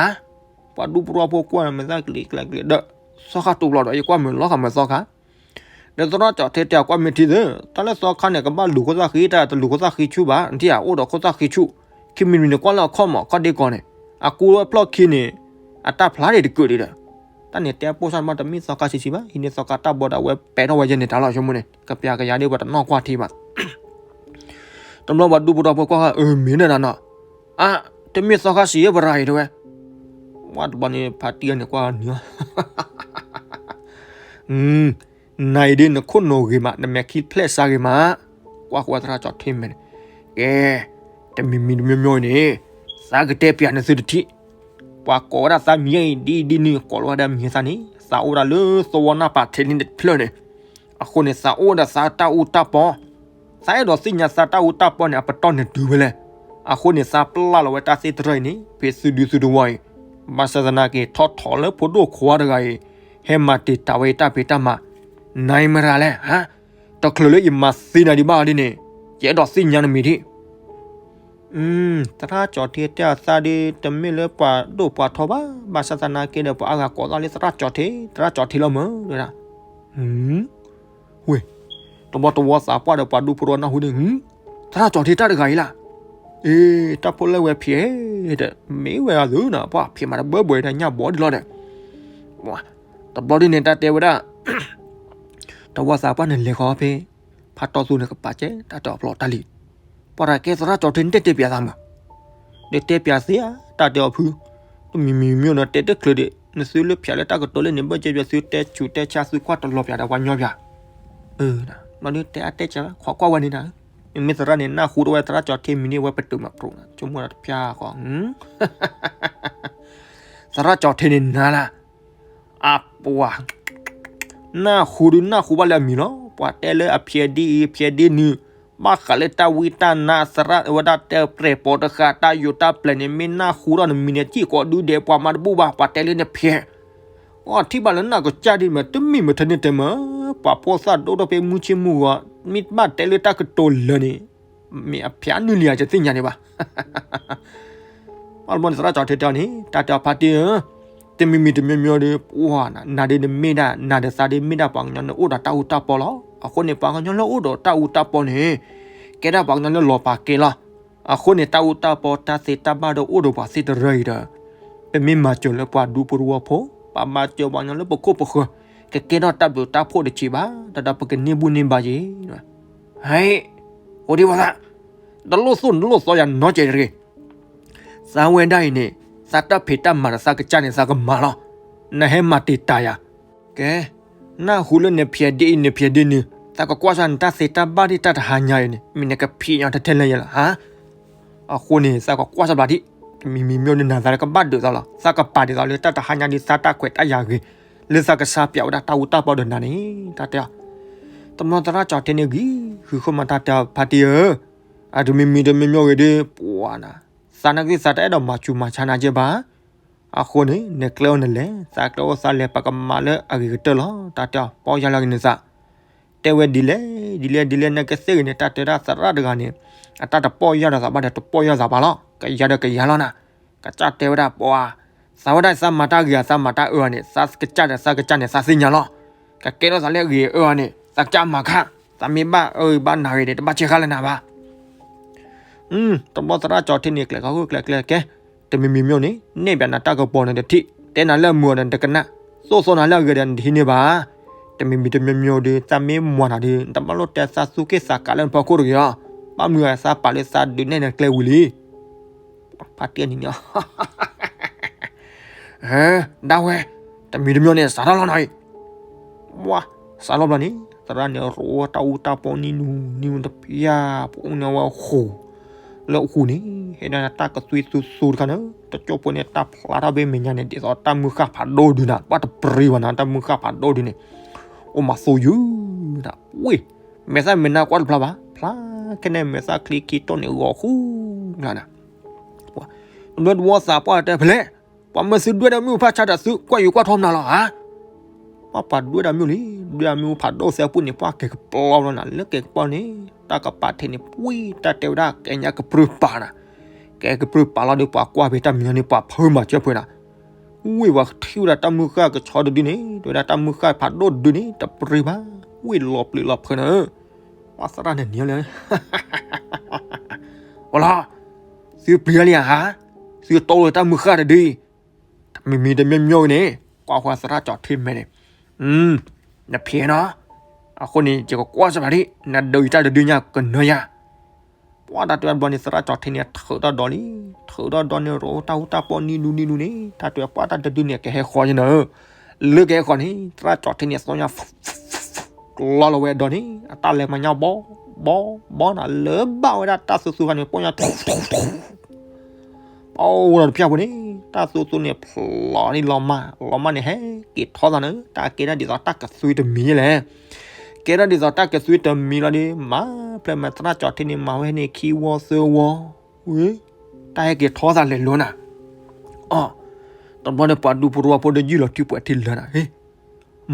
ပှၤဒူဖိတဝီဖိကွၢ်မ့ၢ်သၣ်ကလံၤကျဲကျလံၤဒီး သီခါတူာ်လီၤဒီး ယကွၢ်မုာ်လီၤဃာ်မုာ်သီခါ ဒီးသရၣ်ကၠီၣ်ထ့တဲအီၤကွၢ်မ့ၢ်ထံသၢ, တၢ်လၢသီခါန့ၣ် ကဘၣ်လူၤခိၣ်သၣ်ဃံတၢ် တလူၤခိၣ်သၣ်ဃံဆူၣ်ဘၣ်, နထံၣ်ဧါ အိၣ်ဒီးခိၣ်သၣ်ဃံဆူၣ်, ခံမံၤမံၤန့ၣ်ကွၢ်လၢအခီၣ်မး ခီၣ်ဒ့ကီၢ်န့ၣ်, အကူဝဲဖျီၣ်ခံန့ၣ်, အတၢ်ဖျါဒံးတကုာ်ဒံးဒီး, တၢ်န့ၣ်တဲပိၢ်ဆၣ်မး တမ့ၢ်သီခါဆံးဆံးဘၣ်, ဟံးန့ၢ်သီခါတၢ်ဘီဒီး အဝဲပဲာ်ထီၣ်ဝဲယဲန့ၣ်တၢ်လီၤ ဆိကမိၣ်န့ၣ် ကပျၤကယၤဒ်ပှၤတနီၣ်ကွၢ်ထံဘၣ် တဘျီပှၤဒူဖိတဝီဖိကွၢ်ဃီ အၢ မ့ၢ်ဒၣ်နၤနီၤ, အါ, တမ့ၢ်သီခါဆံးယဲပရၤအံၤတဲဝဲ, ဝဲတဘျီန့ၣ် ဖါတံၢ်န့ၣ်ကွၢ်နံၤအီၤ နၤအံၤဒ်နခိၣ်နူာ်ဂ့ၤမး နမဲာ်ခံဖျဲၣ်စါဂ့ၤမး, ကွၢ်ဃီသရၣ်ကၠီၣ်ထ့မဲာ်န့ၣ်, ကဲ, တမံၤမံၤတမံၤမံၤန့ၣ်, သးကတဲပျးနသုတထံၣ်, ပှၤကိးဝဲဒၣ်သးမံၤအံၤဒ်ဒ်နုၤ ကိးလီၤဝဲဒၣ်မံၤသးန့ၣ် သးအိၣ်ဝဲဒၣ်လၢသဝီနၢ်ပၤထဲလံတဖျၢၣ်န့ၣ်, အဃိန့ၣ် သးအိၣ်ဝဲဒၣ်သးတၢ်အူတၢ်ပီ သးအဲၣ်ဒိးသ့ၣ်ညါသးတၢ်အူတၢ်ပီန့ၣ် အပတီၢ်န့ၣ်တုၤဝဲလဲၣ်, အဃိန့ၣ် သးပျၢ်လီၤဝဲတၢ်သ့ၣ်တရၢၢ်အံၤန့ၣ် ဖဲသုဒုသုတဝီၤအံၤ, ဘၣ်ဆၣ်သနာ်က့ ထီၣ်ထီၣ်လၢဖိဒိၣ်ခွါတဂၤအံၤ, ဟဲမၤတံာ်တာ်ဝဲအံၤတၢ်ဖံးတၢ်မၤ, နၤအံၤမတၤလဲၣ်, တချုးလၢယမၤသ့နၤဒံးဘၣ်ဒ်န့ၣ်, ယအဲၣ်ဒိးသ့ၣ်ညါနမံၤဒံး သရၣ်ကၠီၣ်ထ့တဲအသးဒီး တမ့ၢ်လၢပှၤဒိၣ်ပှၤထီဘၣ်, ဘၣ်ဆၣ်သနာ်က့ဒီး ပှၤအါဂၤကိးသးလၢသရၣ်ကၠီၣ်ထ့, သရၣ်ကၠီၣ်ထ့လီၤမၢ်, ဝဲဒၣ်, ဝ့ၢ်, တဘျီတဝီသးပှၢ်ဒီးပှၤဒူဖိတဝီနၢ်ဟူန့ၣ်, သရၣ်ကၠီၣ်ထ့တၢ်တဂၤအံၤလၢ်, အ့ တၢ်ဖိလၢဝဲဖံး, ဒီးမ့ၢ်ဝဲအသိးနီၤ ပှၤဖံးမးတဘၢဘှဲးဒီး ညၣ်ဘီဒ်လီၤဒီး တဘျီဒ်န့ၣ် တၢ်တဲဝဲဒၣ်, တဝီသးပှၢ်န့ၣ်လဲၤဃီဖဲ, ဖးတီသူန့ၣ်ကပာ်ကဲ တၢ်တဲအီၤဖျိးတၢ်လံ, ပှၤတၢ်ကဲသရၣ်ကၠီၣ်ထ့န့ၣ်တဲတဲပျးသးမး, ဒီးတဲပျးသ့ဧါ, တၢ်တဲအီၤဖု, တမံၤမံၤမံၤဒီးတဲတချုးဒံး နသုလၢဖျးလၢတၢ်ကတိၤလၢန့ၣ် ဘၢၣ်ကဲပျးသုတဲဆူးတဲဆါသုကွၢ်တလီၤပျးဒီးပှၤညီပျး, ဘျီဒုတဲအါတဲကၢ် ခိးကွၢ်ဝဲန့ၣ်နၤ, မ့မ့ၢ်သရၣ်န့ၣ် နၢ်ဟူတဝဲသရၣ်ကၠီၣ်ထ့မံၤန့ၣ် အဝဲပတုာ်မးပြိးနၤ ဆိကမိၣ်ဒီးတဖျါဃီ သရၣ်ကၠီၣ်ထ့န့ၣ်နၤလၢ်, အပှၤ, နၢ်ဟူဒုနၢ်ဟူဘၣ်လၢအမံၤလီၤ, ပှၤတဲလၢအဖျဲးဒ်အံၤ အဖျဲးဒ်နုၤ, ဘၣ်ဃးလၢတၢ်ဝံတၢ်နါ သရၣ်ဝဲဒၣ်တဲပြဲၤပိာ်တဃာ် တၢ်ယိးတၢ်ပျဲၤန့ၣ် မ့ၢ်နၢ်ဟူဒီးနမံၤန့ၣ် စံၣ်ကိးဒုဒဲး ပှၤမၤတဘူၣ်ဘၣ် ပှၤတဲလၢနဖျဲး, အထံၣ်ဘၣ်လၢနၢ်ကစၢ်ဒ်မး တမ့ၢ်မထဲန့ၣ်တဲမး, ပှၤဖိသၣ်ဒိၣ်ထီၣ်ဖဲမုၢ်ဆ့ၣ်မုၢ်ဂီၤ မ့ၢ်ဘၣ်တဲလၢတၢ်ကတိၤလၢာ်န့ၣ် မ့ၢ်အဖျဲးနုာ်လံဧါ ယသ့ၣ်ညါန့ၣ်ဘၣ်. ဘၣ်တဘျီန့ၣ် သရၣ်ကၠီၣ်ထ့တဲအီၤန့ၣ် တၢ်တဲအီၤဖါတံၢ်ဧၢ, တမံၤမံၤတမံၤမံၤဒီး ပှၤနၤဒ်နမ့ၢ်ဒၣ် နၤဒီးသးဒ်မ့ၢ်ဒၣ်ပှၤကညီလၢအိၣ်ဒီးတၢ်အူတၢ်ပီလီၤ. အဃိန့ၣ် ပှၤကညီလၢအိၣ်ဒီးတၢ်အူတၢ်ပီန့ၣ် ကဲဒၣ်ပှၤကညီလၢလီၤပာ်ကဲလီၤ. အဃိန့ၣ် တၢ်အူတၢ်ပီတၢ်သ့တၢ်ဘၣ်ဒီးအိၣ်ဒီးပှၤသ့ၣ်တရၢၢ်အံၤဒီး ပမ့ၢ်မၤစၢၤလၢပှၤဒူဖိတဝီဖိ, ပမၤစၢၤပှၤကညီလၢပခိၣ်ပဃၢၤ, ကကဲထီၣ်တၢ်ဘျုးတၢ်ဖှိၣ်တဆံးဘၣ်, တၢ်ဒီးပကန့ၢ်ဘူၣ်န့ၢ်ဘါယ့ၤ ဟဲ, အိၣ်ဒံးဝဲသး, တလိၣ်သိၣ်တလိၣ်သီယၤနီတဂ့ၤတဂ့ၤ, သးဝဲဒၣ်အံၤန့ၣ် သးတၢ်ဖံးတၢ်မၤဒီးသးကစၢ်န့ၣ် သးကမၤလီၤ. နဟဲမၤတံာ်တာ်ယၤ, ကဲ, နၢ်ဟူလၢနဖျဲးဒ်အံၤ နဖျဲးဒ်နုၤ, သးကကွၢ်ဆၢနတၢ်သ့တၢ်ဘၣ်ဒ်တၢ်တဟါညါအံၤန့ၣ် မ့ၢ်နကဖံးညီထဲထဲလၢယဲလီၤဧါ. အဃိန့ၣ် သးကကွၢ်ဆၢဘၣ်ဒံး, တမံၤမံၤမ့ၢ်အိၣ်ဒီးနၤသးကဘၣ်ဒုးသးလီၤ. သးကပာ်ဒ်သိးလၢတၢ်တဟါညါဒ်သးတၢ်ခွဲးတၢ်ယာ်ဂ့ၤ, လၢသးကစၢ်ပျးဝဲဒၣ်တၢ်အူတၢ်ပီဒီးနၤန့ၣ် တၢ်တဲအီၤ. တဘျီသရၣ်ကၠီၣ်ထ့န့ၣ်ဂံၢ်ဃုာ်ဃုာ်မး တၢ်တဲအီၤ ဖါတံၢ်ဧၢ, အတမံၤမံၤတမံၤမံၤဂ့ၤဒီး ပှၤနၤ, သးနာ်က့သးတအဲၣ်ဒိးမၤစူၤမၤဆါနၤကဲဘၣ်. အဃိန့ၣ် နကျဲအိၣ်နလဲၤ, သးကျဲအိၣ်သးလဲၤ ပကမၤလၢအဂ့ၤကတၢၢ်လီၤ. တၢ်တဲအီၤ ပီၢ်ယၢ်လၢအဂ့ၤန့ၣ်သး တဲဝဲဒ်လဲၣ်ဒ်လဲၣ်ဒ်လဲၣ် နကသ့ၣ်ဂ့ၤန့ၣ် တၢ်တဲဒၣ်သရၣ်တဂၤန့ၣ် အတၢ်တပီၢ်ယၢ်ဒီးသးဘၣ်ဒီး တပီၢ်ယၢ်သးဘၣ်လီၤ. ကယၤဒီးကယၤလီၤနၤ. ကစၢ်တဲဝဲဒၣ် ပှၤ, သးဝဲဒၣ်သးမၤတၢ်ဂ့ၤ သးမၤတၢ်အၢန့ၣ် သးကစၢ်ဒီးသးကစၢ်န့ၣ် သးသ့ၣ်ညါလီၤ. ကကဲထီၣ်သးလၢအဂ့ၤအၢန့ၣ် သးကစၢ်မၤခါ, သးမ့ၢ်ဘၣ်အၢဘၣ်နၤဂ့ၤန့ၣ် တဘၣ်ဆဲးဃာ်လၢနၤဘၣ်. တဘျီသရၣ်ကၠီၣ်ထ့န့ၣ် ကျဲၤခီၣ်ကျဲၤကျဲၤကဲ, တမံၤမံၤမ့ၢ်န့ၣ် နဲၣ်ဘၣ်နၤတၢ်ကပီၤန့ၣ်တထံၣ်, တဲနၤလၢအမုာ်ဒီးနတကနၣ်, သိၣ်သိၣ်နၤလၢအဂ့ၤဒီးနတဟံးန့ၢ်ဘၣ်. တမံၤမံၤတမံၤမ့ၢ်ဒီး သးမ့ၢ်မၤနၤဒီး နတဘၣ်လိၣ်တဲသးသူၣ်က့ၣ်သးကးလၢနဖီခိၣ်တဂ့ၤလီၤ. ဘၣ်မနုၤအသးပာ်လၢသးဒုးနဲၣ်နကျဲဝံၤလံ. ဖါတံၢ်န့ၣ်န့ၣ် ဒၣ်ဝဲ, တမံၤတမံၤန့ၣ် စးထီၣ်လီၤနီၤအံၤ, ဝါ, စးထီၣ်ဘျီန့ၣ် သရၣ်န့ၣ်ရိးတၢ်အူတၢ်ပီနံၤနူၤနံၤနူၤတပျၢ် ပအိၣ်န့ၢ်ဝဲဃိာ်, လၢအဃိန့ၣ် ဟဲဒၣ်တၢ်ကသွံသူသူတခါန့ၣ် တကၠိဖိန့ၣ် တၢ်ဖျါထီၣ်ဘၣ်မဲာ်ညါန့ၣ် ဒ်သိးတၢ်မုၢ်ဃၢ်ဖးဒိၣ်ဒုးနၤ ဘၣ်တပရံဘၣ်နၤ တၢ်မုၢ်ဃၢ်ဖးဒိၣ်ဒုးန့ၣ် အိၣ်မးသိယုၢ်နၤ, ဝ့ၢ်, မဲာ်သၣ်မဲာ်နါကွၢ်တဖျါဘၣ်, ဖျါခဲန့ၣ် မဲာ်သၣ်ချံခံတီၢ်န့ၣ်ဂီၤဃုနၤနၤ တဘျီတဝီသးပှၢ်တဲဖဲလဲၣ်, ပှၤမၢသုဒွဲၣ်ဒီးမုၢ်ဖးဆါတၢ်သုကွၢ်ယူၤကွၢ်ထီမနုၤလီၤဧါ, ပှၤပှၤဒွဲၣ်ဒီးမုၢ်လံ, ဒွဲၣ်ဒီးမုၢ်ဖးဒိၣ်သဲပူၤန့ၣ် ပှၤကဲၤကပျီလီၤနၤ လၢကဲၤကပျီန့ၣ် တၢ်ကပာ်ထံးန့ၣ် ပှံၢ်တၢ်တဲဝဲဒၣ်ကဲညါကပြုၢ်ပာ်နၤ, ကဲကပြုၢ်ပာ်လီၤဒီး ပှၤကွၢ်ဖဲတၢ်မံၤန့ၣ် ပှၤဖၢမၤစၢၤဖဲနၤ ဝ့ၢ်ဝဲထံၣ်ဝဲဒၣ်တၢ်မုၢ်ဃၢ်ကဆီတဒုန့ၣ် တဲဝဲဒၣ်တၢ်မုၢ်ဃၢ်ဖးဒိၣ်တဒုန့ၣ် တပရံဘၣ်, ဝ့ၢ်လီၤပျံၤလီၤဖုးနၤဧၢ, ပှၤသရၣ်န့ၣ်န့ၣ်လၢ အလီၤ, သုပျံၤလၢယၤဧါ, သုတိၢ်လၢတၢ်မုၢ်ဃၢ်တဒုအံၤ, မံၤမံၤတမံၤမံၤန့ၣ် ကွၢ်ဃီသရၣ်ကၠီထံမဲာ်န့ၣ်, နဖျဲးနီၤ, အဃိန့ၣ် ယကကွၢ်စၢ်ဘၣ်ဒံး နဒုးယတၢ်တဒုညါကနၢၤယၤ ပှၤတၢ်တဲဘျီန့ၣ် သရၣ်ကၠီထံန့ၣ် ထုးထီၣ်ဒီးလံ, ထုးထီၣ်ဒီးန့ၣ် ရိးတၢ်ဟူတၢ်ပီနံၤနူၤနံၤနူၤန့ၣ် တၢ်တဲပှၤတၢ်တဒုန့ၣ် ကဟဲဃီညါနၤဧၢ, လၢကဟဲဃီန့ၣ် သရၣ်ကၠီထံန့ၣ် သီညါ လီၤလီၤဝဲဒီးန့ၣ် အတၢ်လဲၤမၤညါဘီ ဘီ ဘီနၤ လၢဘၣ်ဝဲဒၣ်တၢ်သူသူခါန့ၣ် ပီညါ ပီဝဲဒီးတပျၢ်ပူၤန့ၣ် တၢ်သူသူန့ၣ် ဖျိးန့ၣ်လီၤမၢ် လီၤမၢ်န့ၣ် ဟဲက့ၤထီသးနၤဧၢ, တၢ်ကဲဒၣ်ဒ်သိးတၢ်ကသွံတမံၤလဲၣ် ကဲထီၣ်ဒ်သိးတၢ်ကသွံတမံၤလီၤဒီး မၤဖျဲးမၤသရၣ်ကၠီထံန့ၣ် မၤဝဲန့ၣ်ခံဝီသၢဝီ, ဝ့ၢ်, တၢ်ဟဲက့ၤထီသးလဲၤလိၤနၤ, အီ, တဘျီန့ၣ်ပှၤဒူဖိတဝီဖိဒီးယုၢ်လီၤထံပှဲၤထံလၢနၤ,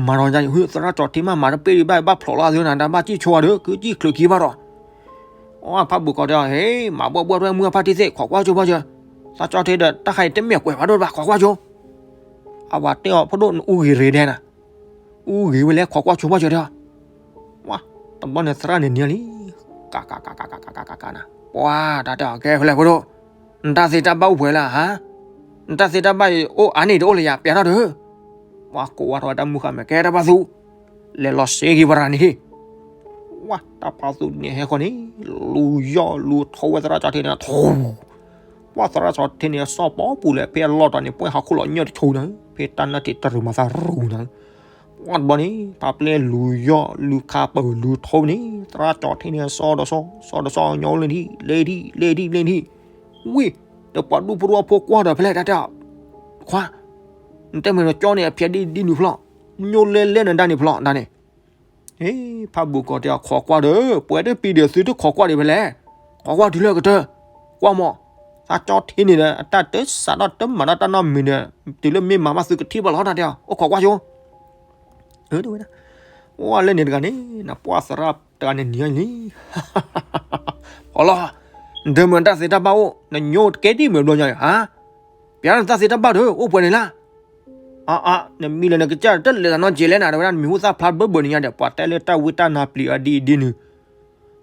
မၤဒီးယၤ သရၣ်ကၠီထံမး မၤတပ့ၢ်ဒံးဘၣ် ဘၣ်ဖျိးလီၤသ့နၤ တၢ်ဘၣ်စံၣ်ဆိဝဲဒီး ကစံၣ်ချုးခံဘၣ်ဒီး အီ ဖးဘူးကီးတဲအီၤ ဟ့ၣ် မၤဘှီၣ်ဘှီၣ်ထွဲမုၢ်အဖါတံၢ်သ့ၣ် ခိးကွၢ်ဆိဘၣ်စၢၤ, သးကၠီထံဒီး တၢ်ခါအံၤတမ့ၢ်ကွဲးဖးဒိၣ်ဘၣ် ခိးကွၢ်ဆိ, အဝၤတဲအီၤ ဖိဒိၣ်နအူဂ့ၤရ့ဒဲနၤ, အူဂ့ၤဝဲလဲၣ် ခိးကွၢ်ဆိဘၣ်စၢၤတဲအီၤ, ဝါ, တဘျီန့ၣ်သရၣ်န့ၣ်နံၤလံ, ကကကကကကကကနၤ, ပှၤတၢ်တဲအီၤ ကဲဖဲလဲၣ်ဖိဒိၣ်, နတၢ်သ့တၢ်ဘၣ်အိၣ်ပှဲၤလၢဟါ, နတၢ်သ့တၢ်ဘၣ်အိၣ်အါန့ၢ်တအိၣ်လၢယၤ ပျဲထီၣ်ဒီး, ပှၤကိးဝါထီၣ်ဝဲတၢ်မုၢ်ဃၢ်မဲာ် ကဲတၢ်ပာ်သူ လဲၤလီၤစ့က့ၤပရၤန့ၣ်, ဝါ တၢ်ပာ်သူန့ၣ်ဟဲဃီန့ၣ် လူၤယီၢ်လူၤထိဝဲသရၣ်ကၠီထံန့ၣ် ထိ, ပှၤသရၣ်ကၠီထံန့ၣ် စီၤပီပူၤလဲၣ် ဖဲအလီၢ်တၢ်န့ၣ် ပှဲၤဟီၣ်ခိၣ်လီၤညီတဆိနၤ, ဖဲတၢ်နၢ်ထံးတရူးမၤသးရူၤနၤ, ပှၤတဘျီန့ၣ် ဖါပျဲလူၤယီၢ်လူၤခးပၢၢ်လူၤထိန့ၣ် သရၣ်ကၠီထံန့ၣ် စီၤဒီးစီၤ စီၤဒီးစီၤ ညီလ့ထံ လ့ထံ လ့ထံ လ့ထံ, ဝံၤ ဒီးပှၤဒူဖိတဝီဖိကွၢ်ဒီးဖဲလဲၣ်တၢ်တဲအီၤ, ခွါ, နတဲမ့ၢ်နကၠီန့ၣ် အဖျဲးဒ်ဒ်နုၤဖျီၣ်, ညိလဲလဲနဒါန့ၣ်ဖျီၣ်ဒၣ်န့ၣ်, ဟ့ၣ် ဖးဘူးကီးတဲအီၤ ခိးကွၢ်ဒီး ပှဲၤတပံၤဒီးသုတခိးကွၢ်ဒံးဖဲလဲၣ်, ခိးကွၢ်တုၤလၢကတၢၢ်, ကွၢ်မး, သးကၠီထံန့ၣ်ဒီး အတၢ်တစးထီၣ်တမၤတၢ်တၢ်နီတမံၤဒီး တုၤလၢမ့ၢ်မၤဘၣ်သုကထံၣ်ဘၣ်လီၤတၢ်တဲအီၤ အိၣ်ခိးကွၢ်ဆိ ဝဲဒၣ်, အိၣ်လၢန့ၣ်တဂၤန့ၣ် နပှၢ်သရၣ်တဂၤန့ၣ်နံၤလံ, ဖီလီၤ, နဒၢမုၢ်နတၢ်သ့တၢ်ဘၣ်အိၣ် နညိတကဲဒ်မုၢ်ဘျီညါအံၤ ဟါ, ပျဲနတၢ်သ့တၢ်ဘၣ်ဒီး အိၣ်ပှဲၤန့ၣ်လၢ, အါအါ နမံလၢနကစၢ်တလဲၤသးနီတစဲးလဲၣ်နၤ တဲဝဲဒၣ် နမံၤဟူသၣ်ဖျါဘၢဘၢန့ၣ်ညါဒီး ပှၤတဲလၢတၢ်ဝံတၢ်နါပျံၤအီၤဒ်အံၤဒ်နုၤ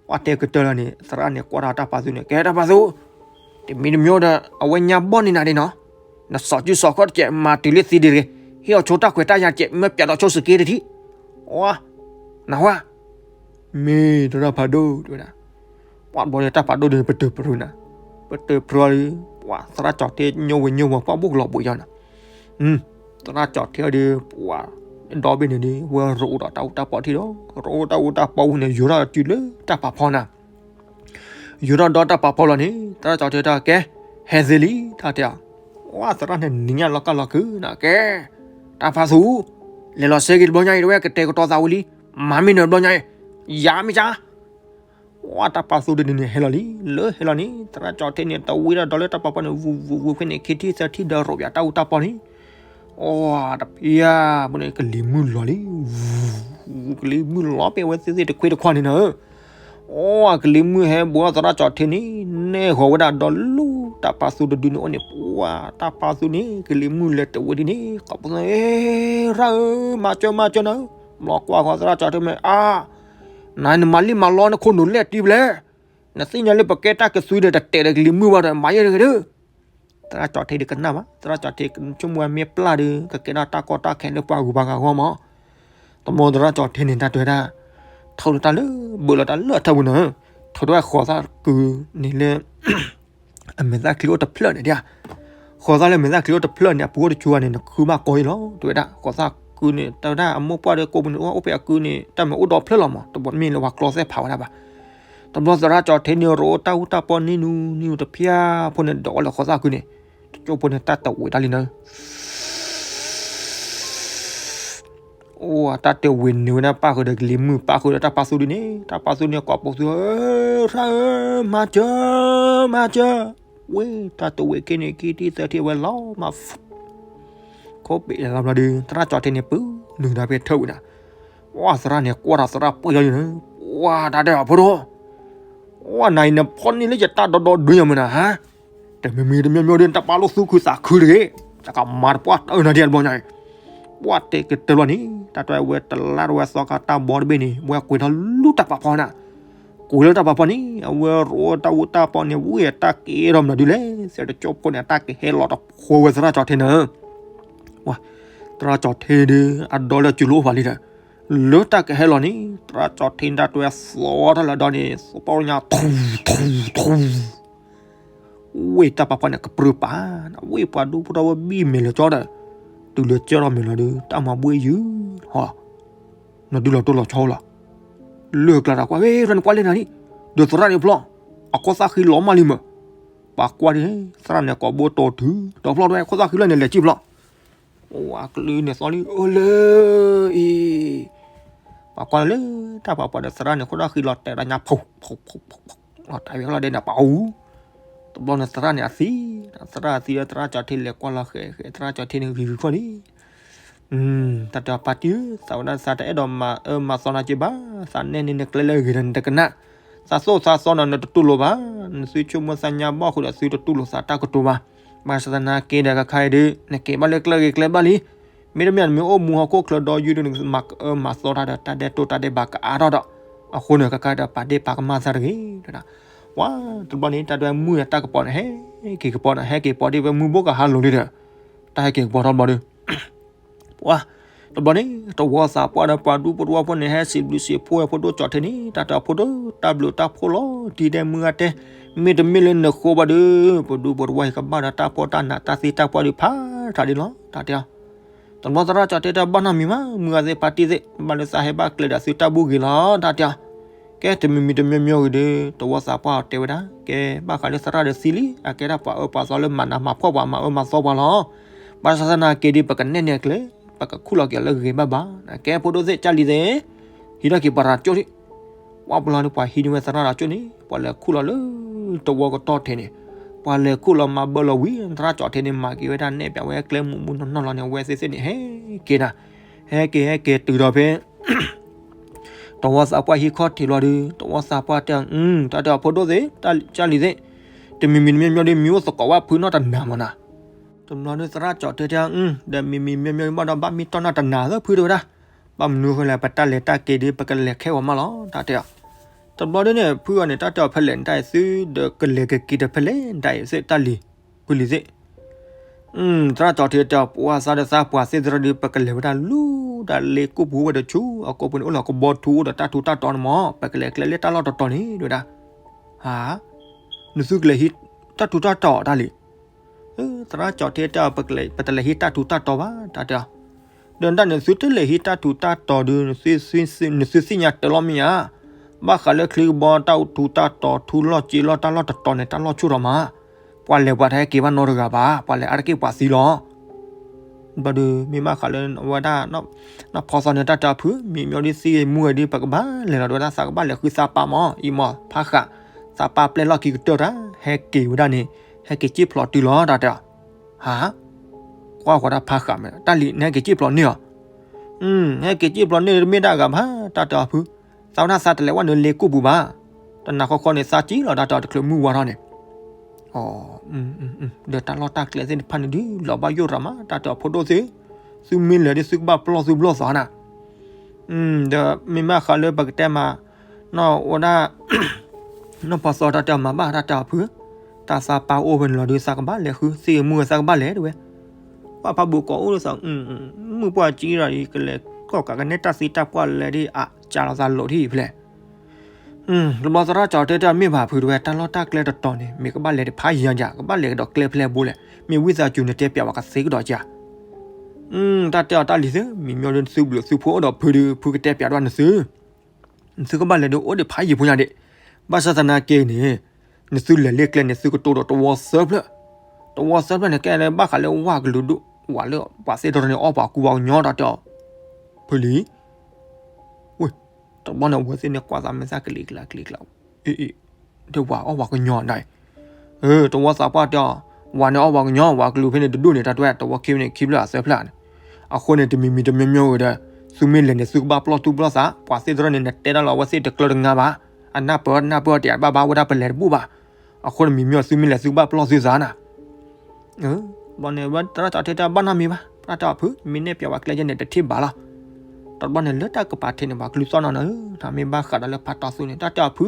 ပှၤတဲကတၢၢ်လီၤန့ၣ် သရၣ်န့ၣ်ကွၢ်ဒီးတၢ်ပာ်သူန့ၣ် ကဲတၢ်ပာ်သူ, တမံၤတမံၤဒီး အဝဲညါဘီၣ်န့ၢ်နၤဒ်နီၤ, နစီၤစုစီၤခီၣ်တစဲး မၤတုၤလၢသံဒ်တဂ့ၤ, ဟ့ၣ်အီၤဆိတၢ်ခွဲးတၢ်ယာ်တစဲး မၢပၠးဒီးဆိစက့တထံၣ်, အီ, နဝါ, မ့ၢ်တရၣ်ဖးဒိၣ်တဲဝဲဒၣ်, ပှၤဘီၣ်ဒီးတၢ်ဖးဒိၣ်ဒီးပတၢၢ်ပြၢနၤ, ပတၢၢ်ပြၢဒီး ပှၤသရၣ်ကၠီထံညိဝဲညိဝဲပှၤဘိၣ်ကလီၤဘိးယီၤနၤ သရၣ်ကၠီထံအီၤဒီး ပှၤဒီဘ့ၣ်န့ၣ်ဒီး ဝဲရိးဒီးတၢ်အူတၢ်ပီထံၣ်ဒီး ရိးတၢ်အူတၢ်ပီဝံၤန့ၣ် ယိၤထီၣ်တုၤလၢတၢ်ပာ်ဖီနၤ, ယိၤထီၣ်ဒီးတၢ်ပာ်ဖီလီၤန့ၣ် သရၣ်ကၠီထံတဲ ကဲ ဟဲသ့လံ တၢ်တဲအီၤ, ဝါ သရၣ်န့ၣ်နံၤညါလီၤကၢ်လီၤခုၣ်နၤ ကဲ တၢ်ပာ်သူ လဲၤလီၤစ့က့ၤတဘျီညါအံၤ တဝဲကတဲာ်ကတီၤသးဝံၤလံ, မၤမ့ၢ်နဘျီညါအံၤ, ယၤမ့ၢ်ကါ ဝါ တၢ်ပာ်သူတဒုန့ၣ်ဟဲလီၤလံ, လၢဟဲလီၤန့ၣ် သရၣ်ကၠီထံန့ၣ် တဝံဒီးဒီးလၢတၢ်ပာ်ဖီန့ၣ် ဝူဝူဝူဖဲန့ၣ် ခံထံၣ်သၢထံၣ်ဒီးရိးပၠးတၢ်အူတၢ်ပီန့ၣ်, အိ တဖၣ် ပန့ၣ် ကလံၤမုၢ်လီၤလံ, ဝူ ကလံၤမုၢ်လီၤပှဲၤဝဲသ့ၣ်သ့ၣ်တခွ့တခွါန့ၣ်နၤ, အိ ကလံၤမုၢ်ဟဲဘှီသရၣ်ကၠီထံန့ၣ် နဲၣ်ဂီၤဝဲဒၣ်ဒီးလူ တၢ်ပာ်သူတဒုန့ၣ်အိၣ်န့ၣ် ပှၤ တၢ်ပာ်သူန့ၣ် ကလံၤမုၢ်လဲၤတဝဲဒ်န့ၣ် ခီဖျိ ရၣ်ဧၢ မၤစၢၤမၤစၢၤနၤဧၢ, ဘျီကွၢ်ဃီသရၣ်ကၠီထံမ့ၢ် အါ နၤနမၤလံမၤလီနခိၣ်နူာ်လဲၣ်တံၢ်ဖဲလဲၣ်, နသ့ၣ်ညါလၢပကဲတၢ်ကသွံဒီး တတဲာ်ဒီးကလံၤမုၢ်ဘၣ်ဒီး မၤယဲၢ်တဂ့ၤဒီး, သရၣ်ကၠီထံဒီးကနၣ်ဘၣ်, သရၣ်ကၠီထံဆိကမိၣ်ဝဲမ့ၢ်ပျၢ်ဒီး ကကဲထီၣ်တၢ်ကီတၢ်ခဲလၢပှၤဂုၤပှၤဂၤအဂီၢ်မး, တမ့ၢ်သရၣ်ကၠီထံန့ၣ် တၢ်တဲဝဲဒၣ် ထုးလီၤတၢ်လၢ ဘၢလီၤတၢ်လၢအထၢပူၤနၤဧၢ, ထီၣ်တဝဲဃီၤသၣ်ကုန့ၣ်လၢ အမဲာ်သၣ်ချံအိၣ်တဖျၢၣ်န့ၣ်ဒၣ်, ဃီၤသၣ်လၢမဲာ်သၣ်ချံအိၣ်တဖျၢၣ်န့ၣ် အပူၤအိၣ်တကၠိန့ၣ် နခုဘၣ်ကီအံၤလီၤ တဲဝဲဒၣ်. ဃီၤသၣ်ကုန့ၣ် တဲဝဲဒၣ် အမိၢ်ပှၢ်ဒီးကိးပူၤန့ၣ် အိၣ်ဖဲအကုန့ၣ် တၢ်မ့ၢ်အိၣ်ဒီဖျၢၣ်လီၤမး တဘျီမ့ၢ်လၢပှၤကျီသဲၣ်ဖးဝဲဒၣ်ဘၣ်. တဘျီသရၣ်ကၠီၤထ့န့ၣ် ရိးတၢ်အူတၢ်ပီန့ၢ်နူန့ၢ်နူတဖျၢၣ်ဖိန့ၣ် ဒိးဝဲလၢဃီၤသၣ်ကုန့ၣ် တကၠိဖိန့ၣ် တၢ်တဝံးတၢ်လံနၤ အိၣ်တၢ်တဝံးနုာ်ဝဲဒၣ်ပၣ်ဃုာ်ဒီးကလံၤမုၢ် ပၣ်ဃုာ်ဒီးတၢ်ပာ်သူဒ်န့ၣ် တၢ်ပာ်သူန့ၣ် ကိးပသူ ရၣ်ဧၢ, မၤစၢၤ, မၤစၢၤ, ဝ့ၢ်တၢ်တဝံးက့န့ၣ် ခံထံၣ်သၢထံၣ်ဝဲလီၤမး ခိးပ့းလီၤဘျီဒုး သရၣ်ကၠီၤထ့န့ၣ် ပုၢ်နုာ်ဒီးဖဲထၢဝံၤနၤ, ဝဲသရၣ်န့ၣ် ကွၢ်ဒီးသရၣ်ပှဲၤလီၤန့ၣ်, ဝဲတၢ်တဲအီၤဖိဒိၣ်, ဝဲနၤအံၤနဖီၣ်န့ၢ်လၢယတၢ်ဒီဒီဒုယမုၢ်နၤဟါ, တမံၤမံၤတမံၤမံၤဒုး နတပာ်လိာ်သူၣ်ခုသးခုတဂ့ၤ, တၢ်ကမၤတပှၢ်တၢၢ်နၤဒ်အဘျီညါအံၤ, ပှၢ်တဲကတၢၢ်လီၤန့ၣ် တၢ်တဲဝဲတလါတဝဲသီခါတၢ်ဘီတဘ့ၣ်န့ၣ် ဝဲကွံာ်ထီၣ်လူၤတၢ်ပာ်ဖီနၤ ကွံာ်လၢတၢ်ပာ်ဖီန့ၣ် အဝဲရိးတၢ်အူတၢ်ပီန့ၣ် ဝံၢ်အတၢ်က့ၤထီၣ်မနုၤဒုးလဲၣ်, သရၣ်တကၠိဖိန့ၣ် အတၢ်ကဟဲလီၤတဖိဝဲသရၣ်ကၠီၤထ့နၤ, ဝဲ, သရၣ်ကၠီၤထ့ဒုး အဒီလၢကၠူလိအိၣ်ဖးလံဒီး, လၢတၢ်ကဟဲလီၤန့ၣ် သရၣ်ကၠီၤထ့တၢ်တဲဝဲသီထီၣ်လၢအဒီန့ၣ် သပီညါ ထူ ထူ ထူ ဝ့ၢ်တၢ်ပာ်ဖီန့ၣ် ကပြုၢ်ပာ်, ဝ့ၢ်ပှၤဒူဖိထီၣ်ဝဲဘံၣ်မဲာ်လၢာ်ကၠီဒီး, တုၤလၢကၠီထီၣ်မဲာ်လီၤဒုး တၢ်မၤဘှ့ၣ်ယုၢ်ဟီ, နဒုးလီၤတိၢ်လီၤဆီလီၤ, လၢကျါတၢ်ကွၢ် ဝ့ၢ် နကွၢ်လၢနၤလံ, ဒီးသရၣ်န့ၣ်ဖျီၣ်, အခိၣ်သၣ်ဃံလီၤမးလံမး, ပှၤကွၢ်ဒ်, သရၣ်န့ၣ်ကိးဘိတိၤတုၤ ဒီးဖျီၣ်တဝဲ ခိၣ်သၣ်ဃံလီၤန့ၣ် လဲၤစံၣ်ဖျီၣ် အိၣ်အကလုၢ်န့ၣ်သီလံ အိၣ်လၢအံၤ, ပှၤကွၢ်လၢတၢ်ပာ်ဖီဒီးသရၣ်န့ၣ် ခိၣ်သၣ်ဃံလီၤတဲာ်ဒီးညါ ဖီ ဖီ ဖီ ဖီ လီၤတၢ်ဝဲလီၤဒဲးန့ၣ် ပှၤအူ, တဘျီန့ၣ်သရၣ်န့ၣ်အသံ, သရၣ်အသံဒီးသရၣ်ကၠီၤထ့လဲၤကွၢ်လီၤဃဲၤဃဲၤ သရၣ်ကၠီၤထ့န့ၣ်ဂ့ၤဂ့ၤခီၣ်လံ တၢ်တဲအီၤ ပၢ်တံၢ်ဧၢ, သးဝဲဒၣ်သးတအဲၣ်ဒိးမၤအၢမၤသီနၤက့ဘၣ်, သးနဲၣ်န့ၢ်နကျဲလၢအဂ့ၤဒီးနတကနၣ်, သးသိၣ်သးသီနၤနတတူၢ်လိာ်ဘၣ်, နသုဆိကမိၣ်သးညါဘီၣ်ဃုာ်ဒီးသုတတူၢ်လိာ်သးတၢ်ကတိၤဘၣ်, ဘၣ်ဆၣ်သနာ်က့ဒီးခဲခါအံၤဒုး နက့ၤဘၣ်လၢကျဲဂ့ၤကျဲဘၣ်လံ, မ့တမ့ၢ်နမ့ၢ်အိၣ်မူဟီၣ်ခိၣ်ချၢဒီးယုၢ်ဒုး နကမၤအၢမၤသီတၢ်ဒီး တၢ်ဒဲးတိၢ်တၢ်ဒဲးဘးကအါထီၣ်ဒီး, အဃိန့ၣ် ခဲခါဒီးပာ်ဒ့ၣ်ပာ်ကမၣ်သးတဂ့ၤ, ဝဲ, တဘျီန့ၣ် တၢ်တဲမုၢ်အတၢ်ကပီၤန့ၣ် ဟဲက့ၤကပီၤန့ၣ် ဟဲက့ၤပီၤဒ်ဝဲမုၢ်ဘိကဟါလိၤလံဒီး, တၢ်ဟဲက့ၤကပီၤထီၣ်ဘျီဒုး ပှၤ, တဘျီန့ၣ် တဝီသးပှၢ်ဒီးပှၤဒူဖိတဝီဖိန့ၣ် ဟဲစံးဘျုးစံးဖှိၣ်ဝဲဖိဒိၣ်ကၠီၤထ့န့ၣ် တၢ်တဲအီၤ ဖိဒိၣ် တၢ်ဘျုးတၢ်ဖှိၣ်လီၤတံၢ်ဒဲးမုၢ်ဂၤတဲ, မ့တမ့ၢ်လၢနဃိဘၣ်ဒီး ပဒူဖိတဝီအံၤကဘၣ်ဒီးတၢ်ဖှီၣ်တၢ်နးတၢ်သံတၢ်ပှၢ်ဒုးဖးထးဒ်လီၤ တၢ်တဲအီၤ တဘျီသရၣ်ကၠီၤထ့တဲဘၣ်နီတမံၤမး မုၢ်ဂၤသ့ၣ်ဖါတံၢ်သ့ၣ် ဘၣ်လၢသးဟဲဘၣ်ကျဲဒီးသုတၢ်ဘူၣ်ဂ့ၤလီၤ တၢ်တဲအီၤ ကဲတမံၤမံၤတမံၤမံၤဂ့ၤဒီး တဝီသးပှၢ်တဲဝဲဒၣ် ကဲဘၣ်ဃးလၢသရၣ်ဒီးသံလံ အကဲဒၣ်ပှၤအၢပှၤသီလၢမၤနးမၤဖှီၣ်ပှၤမၤအၢမၤသီပှၤလီၤ. ဘၣ်ဆၣ်သနာ်က့ဒီး ပကနဲၣ်န့ၢ်အကျဲ ပကခူၣ်လီၤက့ၤအီၤလၢဂ့ၤဘၣ်ဘၣ် ကဲဖိဒိၣ်သ့ၣ် ကၢ်လံၤသ့ၣ် ဟံးထီၣ်က့ၤပှၤရၤကၠိၣ်ဒံး ဝဲပလီၤန့ၣ်ပှၤဟံးန့ၢ်ဝဲသရၣ်ရၤကၠိၣ်န့ၣ် ပှၤလဲၤခူၣ်လီၤလၢတဝီကတီၢ်ထဲန့ၣ် ပှၤလဲၤခူၣ်လီၤမၤဘၢလီၤဝံၤ သရၣ်ကၠီၤထ့န့ၣ် မၤက့ၤဝဲဒၣ်နဲၣ်ပၠးဝဲကျဲမူးမူးနီၢ်နီၢ်လီၤန့ၣ် အဝဲသ့ၣ်သ့ၣ်န့ၣ် ဟဲက့ၤနၤ ဟဲက့ၤဟဲက့ၤတုၤဒီးဖဲ တဝီသးပှၢ်ဟံးခီၣ်ထံးလီၤဒုး တဝီသးပှၢ်တဲအီၤ တၢ်တဲအီၤဖိဒိၣ်သ့ၣ် ကၢ်လံၤသ့ၣ် တမံၤမံၤတမံၤမံၤဒီး မံၤအိၣ်သကိးဝဲဖုနီၢ်တနၤမးနၤ တဘျီဒုးသရၣ်ကၠီၤထ့တဲအီၤ ဒီးမံၤမံၤမံၤမံၤဘၣ်ဒီး ဘၣ်မံတီၢ်နီၢ်တနၤလၢဖုတဲဝဲဒၣ် ဘၣ်မနုၤဃိလဲၣ် ပတၢ်လဲၤတၢ်က့ၤဒီး ပကလဲၤခဲအံၤမးလီၤ တၢ်တဲအီၤ တဘျီဒုးန့ၣ် ဖုအီၤန့ၣ် တၢ်တဲအီၤဖဲလဲၣ်နတၢ်အံၤသု ဒီးကလဲၤကက့ၤဒီးဖဲလဲၣ်နတၢ်အံၤသ့ၣ်တၢ်လံၤ ဖုလံၤသ့ၣ် သရၣ်ကၠီၤထ့တဲအီၤ ပှၤသးဒီးသးပှၢ်သ့ၣ်သရၣ်ဒုး ပကလဲၤဝဲဒၣ်လူၤဒီးလ့ကိၣ်ပူၤဝဲဒီးဆူ အကိာ်ပူၤန့ၣ် အိၣ်လီၤကဘီထူအိၣ်ဒီးတၢ်ထူးတၢ်တီၤန့ၣ်မး ပကလဲၤကျဲလၢတၢ်လီၢ်တတီၤန့ၣ် တဲဝဲဒၣ် ဟါ နသုကလဲၤဟံးတၢ်ထူးတၢ်တီၤတၢ်လံၤ သရၣ်ကၠီၤထ့တဲအီၤ ပတလဲၤဟံးတၢ်ထူးတၢ်တီၤဘၣ် တၢ်တဲအီၤ ဒီးနတၢ်န့ၣ် သုတလဲၤဟံးတၢ်ထူးတၢ်တီၤဒုး နသုသ့ၣ်ညါတၢ်လီၤမ့ၢ်ဧါ ဘၣ်ဃးလၢချံကဘီတၢ်ထူးတၢ်တီၤ ထူလီၢ်စ့လီၢ်တၢ်လီၢ်တတီၤန့ၣ် တၢ်လီၢ်ဆူၣ်ထီၣ်မး ပှၤလဲၤပှၤတဟဲက့ၤဘၣ်နီတဂၤဘၣ် ပှၤလဲၤအါတက့ၢ်ပှၤသံလီၤ ဘျီဒုး မ့ၢ်ဘၣ်ဃးလၢအဝဲဒၣ် နီၢ်ဖီသီန့ၣ် တၢ်တဲအီၤဖု မံမံဒီးသံဂ့ၤမူဂ့ၤဒီး ပကဘၣ်လဲၤလီၤဒုးဝဲဒၣ် သးကဘၣ်လဲၤဃုသးပၢ်မး အံၤမး ဖးဃး သးပၢ်ပျဲလီၢ်ခံကတၢၢ်တၢ် ဟဲက့ၤဝဲဒၣ်န့ၣ် ဟဲက့ၤစံၣ်ဖျိးတုၤလီၤ တၢ်တဲအီၤ ဟါ ကွၢ်ဃီၤတၢ်ဖးဃးမ့ၢ် တၢ်လံၤ နဟဲက့ၤစံၣ်ဖျိးန့ၢ်အီၤ ဟဲက့ၤစံၣ်ဖျိးန့ၢ်တမ့ၢ်ဒၣ်ဂၤဘၣ် တၢ်တဲအီၤဖု သးဝဲဒၣ်သးတလဲၤဝဲနုာ်လ့ကိၣ်ပူၤဘၣ် တနၤဃီဃီန့ၣ် သးစံၣ်လီၤ တၢ်တဲအီၤ တချုးမုၢ်ဝါထီၣ်န့ၣ် ဒီးတၢ်လီၢ်တၢ်ကျဲသ့ၣ်တဖၣ်န့ၣ်ဒုး လီၤဘၣ်ယိၣ်ရၤမး တၢ်တဲအီၤ ဖိဒိၣ်သ့ၣ် သုမ့ၢ်လဲၤဒုး သုကဘၣ်ပျီၢ်သုဘျီၣ်သီနၤ ဒီးမ့ၢ်ဘၣ်ဃးလၢပကတဲမး နီၢ်ဝဲဒၣ် နီၢ်ဖီသီတၢ်တဲအီၤမၤဘၣ် တၢ်တဲအီၤဖု တၢ်သးပၢ်အိၣ်ဖဲန့ၣ်လီၤဒုး သးကဘၣ်လဲၤဃု သ့ၣ်ဂ့ၤမူဂ့ၤ သးကဘၣ်လဲၤတဲဝဲ ပှၤဖးဘူးကိးအိၣ်လၢသး မုၢ်ပှၢ်ကံဒီး ယကလဲၤကီၢ်ကးကနဲၣ်တၢ်သံတၢ်ပှၢ်လဲၤဒ်အကၢ်လီၤသးလိာ်ထံၣ်ဖဲလဲၣ် တဘျီသရၣ်ကၠီတဲတၢ်မ့ၢ်ဘၣ်ဖုတဲဝဲ တၢ်လီၢ်တၢ်ကျဲတတီၤန့ၣ် မ့ၢ်ကဘၣ်လဲၤတဖးယံၤယၤ ကဘၣ်လဲၤကဒီးကျဲဖဲလဲၣ်ဘိလဲၣ် မ့ၢ်ဝံသးစူၤနတဲပၠးဝဲကသ့ကဒီးကၠး တၢ်တဲအီၤတၢ်လံၤသု မံမီၢ်ဒုးနသုဘျုးသုဖှိၣ်အိၣ်ဒီးဖုဒုး ဖုကတဲပၠးဒွးနသု နသုကဘၣ်လဲၤဒုးအိၣ်ဒံးဖးယံၤဖိညါဒံး ဘၣ်ဆၣ်သနာ်က့န့ၣ် နသုလဲၤလ့ၣ်ကျဲန့ၣ် သုကတိၤဒီးတဝီသၢဖျၢၣ် တဝီသၢဖျၢၣ်န့ၣ် ကဲလၢဘၣ်ဃးလၢဝၣ်ကလုာ်ဒူၣ် ဝၣ်လၢပှၤသ့ၣ်တဖၣ်န့ၣ် အီၣ်ပှၤကူပှၤကညီတၢ်တဲအီၤ ဖုလံ ဝ့ၢ် တဘျီန့ၣ် အဝဲသ့ၣ်န့ၣ်ကွၢ်သးမဲာ်သၣ်ကလံၤကျါကလံၤကျါ အ့ အ့ ဒီးဝၣ်အီၣ်ပှၤကညီဒၣ်အံၤ တဝီသးပှၢ်တဲအီၤ ဝၣ်န့ၣ်အီၣ်ပှၤကညီ ဝၣ်ကလုာ်ဖဲန့ၣ်တဒူၣ်န့ၣ် တၢ်တဲဝဲ တဝီခံဖဲန့ၣ်ခံဖျၢၣ်အသၢဖျၢၣ်န့ၣ် အဃိန့ၣ် တမံၤမံၤတမံၤမံၤဝဲဒီး သုမ့ၢ်လဲၤန့ၣ် သုကဘၣ်ပျီၢ်သူၣ်ပျီၢ်သး ပှၤသ့ၣ်တဖၣ်န့ၣ် နတဲတၢ်လီၤအဝဲသ့ၣ်တကျၢတငါဘၣ် အနၢ်ပၢၢ်အီၣ်တနၢ်ပၢၢ်အီၣ်တယၤဘၣ်ဘၣ်ဝဲဒၣ်ပလဲၤတဘူၣ်ဘၣ် အဃိန့ၣ်မံမီၢ်သုမ့ၢ်လဲၤသုကဘၣ်ပျီၢ်သုသးနၤ ဘျီန့ၣ် ဝဲသရၣ်ကၠီတဲတၢ်ဘၣ်နီတမံၤဘၣ် တၢ်တဲအီၤဖု မ့ၢ်နဲၣ်ပၠးဝဲကျဲယဲန့ၣ် တထံၣ်ဘၣ်လီၤ. တဘျီန့ၣ် လၢတၢ်ကပာ်ထံးန့ၣ် ပှၤကလုၢ်သီၣ်နီၤန့ၣ် တၢ်မ့ၢ်ဘၣ်ဃးဒီးလၢဖးတီသုန့ၣ် တၢ်တဲအီၤဖု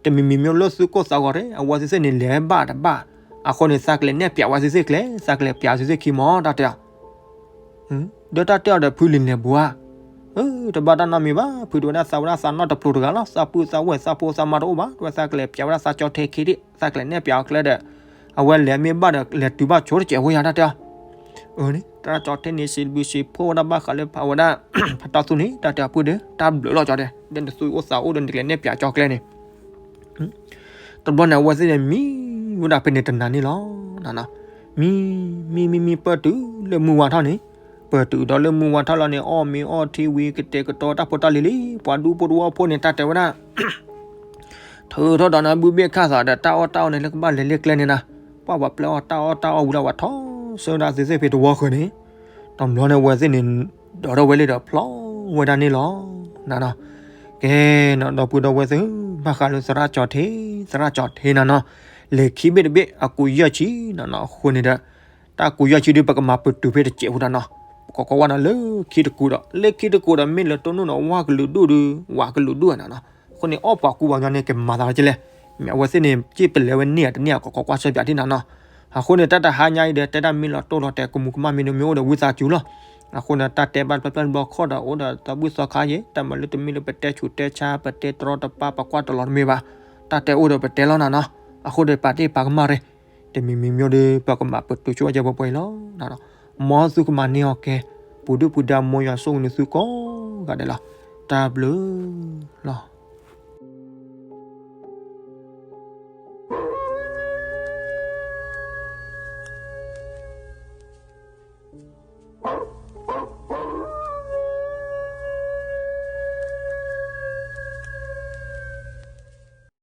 တမံၤမံၤမ့ၢ်လၢသုကိၢ်သးဂီၤရ့ အဝဲသ့ၣ်သ့ၣ်န့ၣ် လဲၤဘၣ်တဘၣ် အဃိန့ၣ် သးကလဲၤနဲၣ်ပၠးဝဲသ့ၣ်သ့ၣ်ကျဲ သးကလဲၤပၠးသ့ၣ်သ့ၣ်ခံမီၤ တၢ်တဲအီၤ ဒီးတၢ်တဲအီၤဒီးဖုလံၤလဲၤဘိဧါ တဘၣ်တၢ်နီတမံၤဘၣ် ဖုတဲဝဲဒၣ်သးဝဲဒၣ်သးနီတပျိၤတဂၤလီၤ သးပုၢ်သးဝဲၢ်သးဖိသးမါတအိၣ်ဘၣ် တဲဝဲသးကလဲၤပၠးဝဲဒၣ်သးကၠီထဲခံဒံး သးကလဲၤနဲၣ်ပၠးအီၤကျဲဒီး အဝဲလဲၤမ့ၢ်ဘၣ်ဒီးလဲၤတုၤဘၣ်ဆိတစဲးဖိယၤတၢ်တဲအီၤ အန့ၣ် တၢ်ကၠီထဲန့ၣ် စံးဘျုးစံးဖှိၣ်ဝဲဒၣ်ဘၣ်ဃးလၢဖးဝဲဒၣ် ဖးတီသူန့ၣ် တၢ်တဲအီၤဖုဒီး တၢ်ဘျုးလီၤကၠီတဲ ဒီးနသုအိၣ်သးအိၣ်ဒီးနကလဲၤနဲၣ်ပၠးကၠီကျဲန့ၣ် တဘျီန့ၣ် အဝဲသ့ၣ်န့ၣ် မံဝဲဒၣ်ဖဲန့ၣ်တနၤန့ၣ်လီၤ. မံ မံ မံ မံ ပၢၢ်တုၤလၢမုၢ်ဝါထီၣ်န့ၣ်, ပၢၢ်တုၤဒီးလၢမုၢ်ဝါထီၣ်လီၤန့ၣ် အီၣ်မ့ၤအီထံဝံၤ ကတဲာ်ကတီၤတၢ်ဖိတၢ်လံၤလံ, ပှၤဒူဖိတဝီဖိန့ၣ် တၢ်တဲဝဲဒၣ် ထုးထီၣ်ဒီးနၤဘုဘ့ၣ်ခၣ်သးဒီး တၢ်အီၣ်တၢ်အီန့ၣ် လၢကဘၣ်လဲၤလၢကျဲန့ၣ်နၤ, ပှၤပှၤပျဲအီၣ်တၢ်အီၣ်တၢ်အီဝံၤဒီး ပှၤထီၣ်ဆၢဝဲဒၣ်သ့ၣ်သ့ၣ်ဖဲတဝီဃၢၤန့ၣ်, တဘျီန့ၣ် အဝဲသ့ၣ်န့ၣ် ဒီးထီၣ်ဝဲလံဒီးဖျီဝဲဒၣ်န့ၣ်လီၤ. နၤနီၤ, ကဲနီၤ ဒီပုၢ်ဒီဝဲၢ်သ့ၣ်ဧၢ, ဘၣ်ဃးလၢသရၣ်ကၠီထံ, သရၣ်ကၠီထံနၤနီၤ, လဲၤခံဘ့ၣ်တဘ့ၣ် အကူယဲၢ်ဆံနၤနီၤ, အဃိန့ၣ်ဒီး တၢ်ကူယဲၢ်ဆံဒုး ပကမၤပတုာ်ဖဲတစဲးဖိနၤနီၤ, ပကကွၢ်ကွၢ်ဝဲဒၣ်လၢခံတကူဒီး လၢခံတကူဒီး မ့ၢ်လၢတိၢ်နီၣ်နီၤ ဝၣ်ကလုာ်ဒူၣ်ဒုး ဝၣ်ကလုာ်ဒူၣ်နၤနီၤ, အဃိန့ၣ် အီၣ်ပှၤကူပှၤကညီန့ၣ် ကမၤသးဝဲကလဲၣ်, မ့ၢ်အဝဲသ့ၣ်န့ၣ် စ့ၢ်ပလဲၤဝဲန့ၢ်ဧါတန့ၢ်ဧါ ကကွၢ်ကွၢ်ဆၢပၠးထံၣ်နၤနီၤ, အဃိန့ၣ် တၢ်တဟါညါအံၤဒီး တဲဒၣ်မ့ၢ်လီၤတိၢ်လီၤတဲာ် ကမူးကမၣ်မ့ၢ်ဒိၣ်မ့ၢ်အိၣ်ဒီးဝံသးစူၤလီၤ. အဃိန့ၣ် တၢ်တဲဘၣ်တဖျၢၣ်တဖျၢၣ်တဘျီခီၣ်ဒီး အိၣ်ဒီးသးဘုၣ်သီခါယဲၢ် တၢ်မၤလၢတမ့ၢ်လၢပတဲဆူးတဲဆါ ပတဲတရီတပါ ပကွၢ်တလီၤတမ့ၢ်ဘၣ်, တၢ်တဲအိၣ်ဒီးပတဲလီၤနၤနီၤ, အဃိဒီးပာ်တ့ၢ်ပာ်ကမၣ်ရ့ၣ်, တမံၤမံၤမ့ၢ်ဒီး ပကမၤပတုာ်ဆိဝဲကဲပှဲၤပှဲၤအံၤလီၤ. မ်သုကမၤန့ၢ်အီၤကဲ, ပူၤဒုၣ်ပူၤဒါ မ်ယွၤဆိၣ်ဂ့ၤနသုကိးဂၤဒဲးလီၤ. တၢ်ဘျုးလီၤ.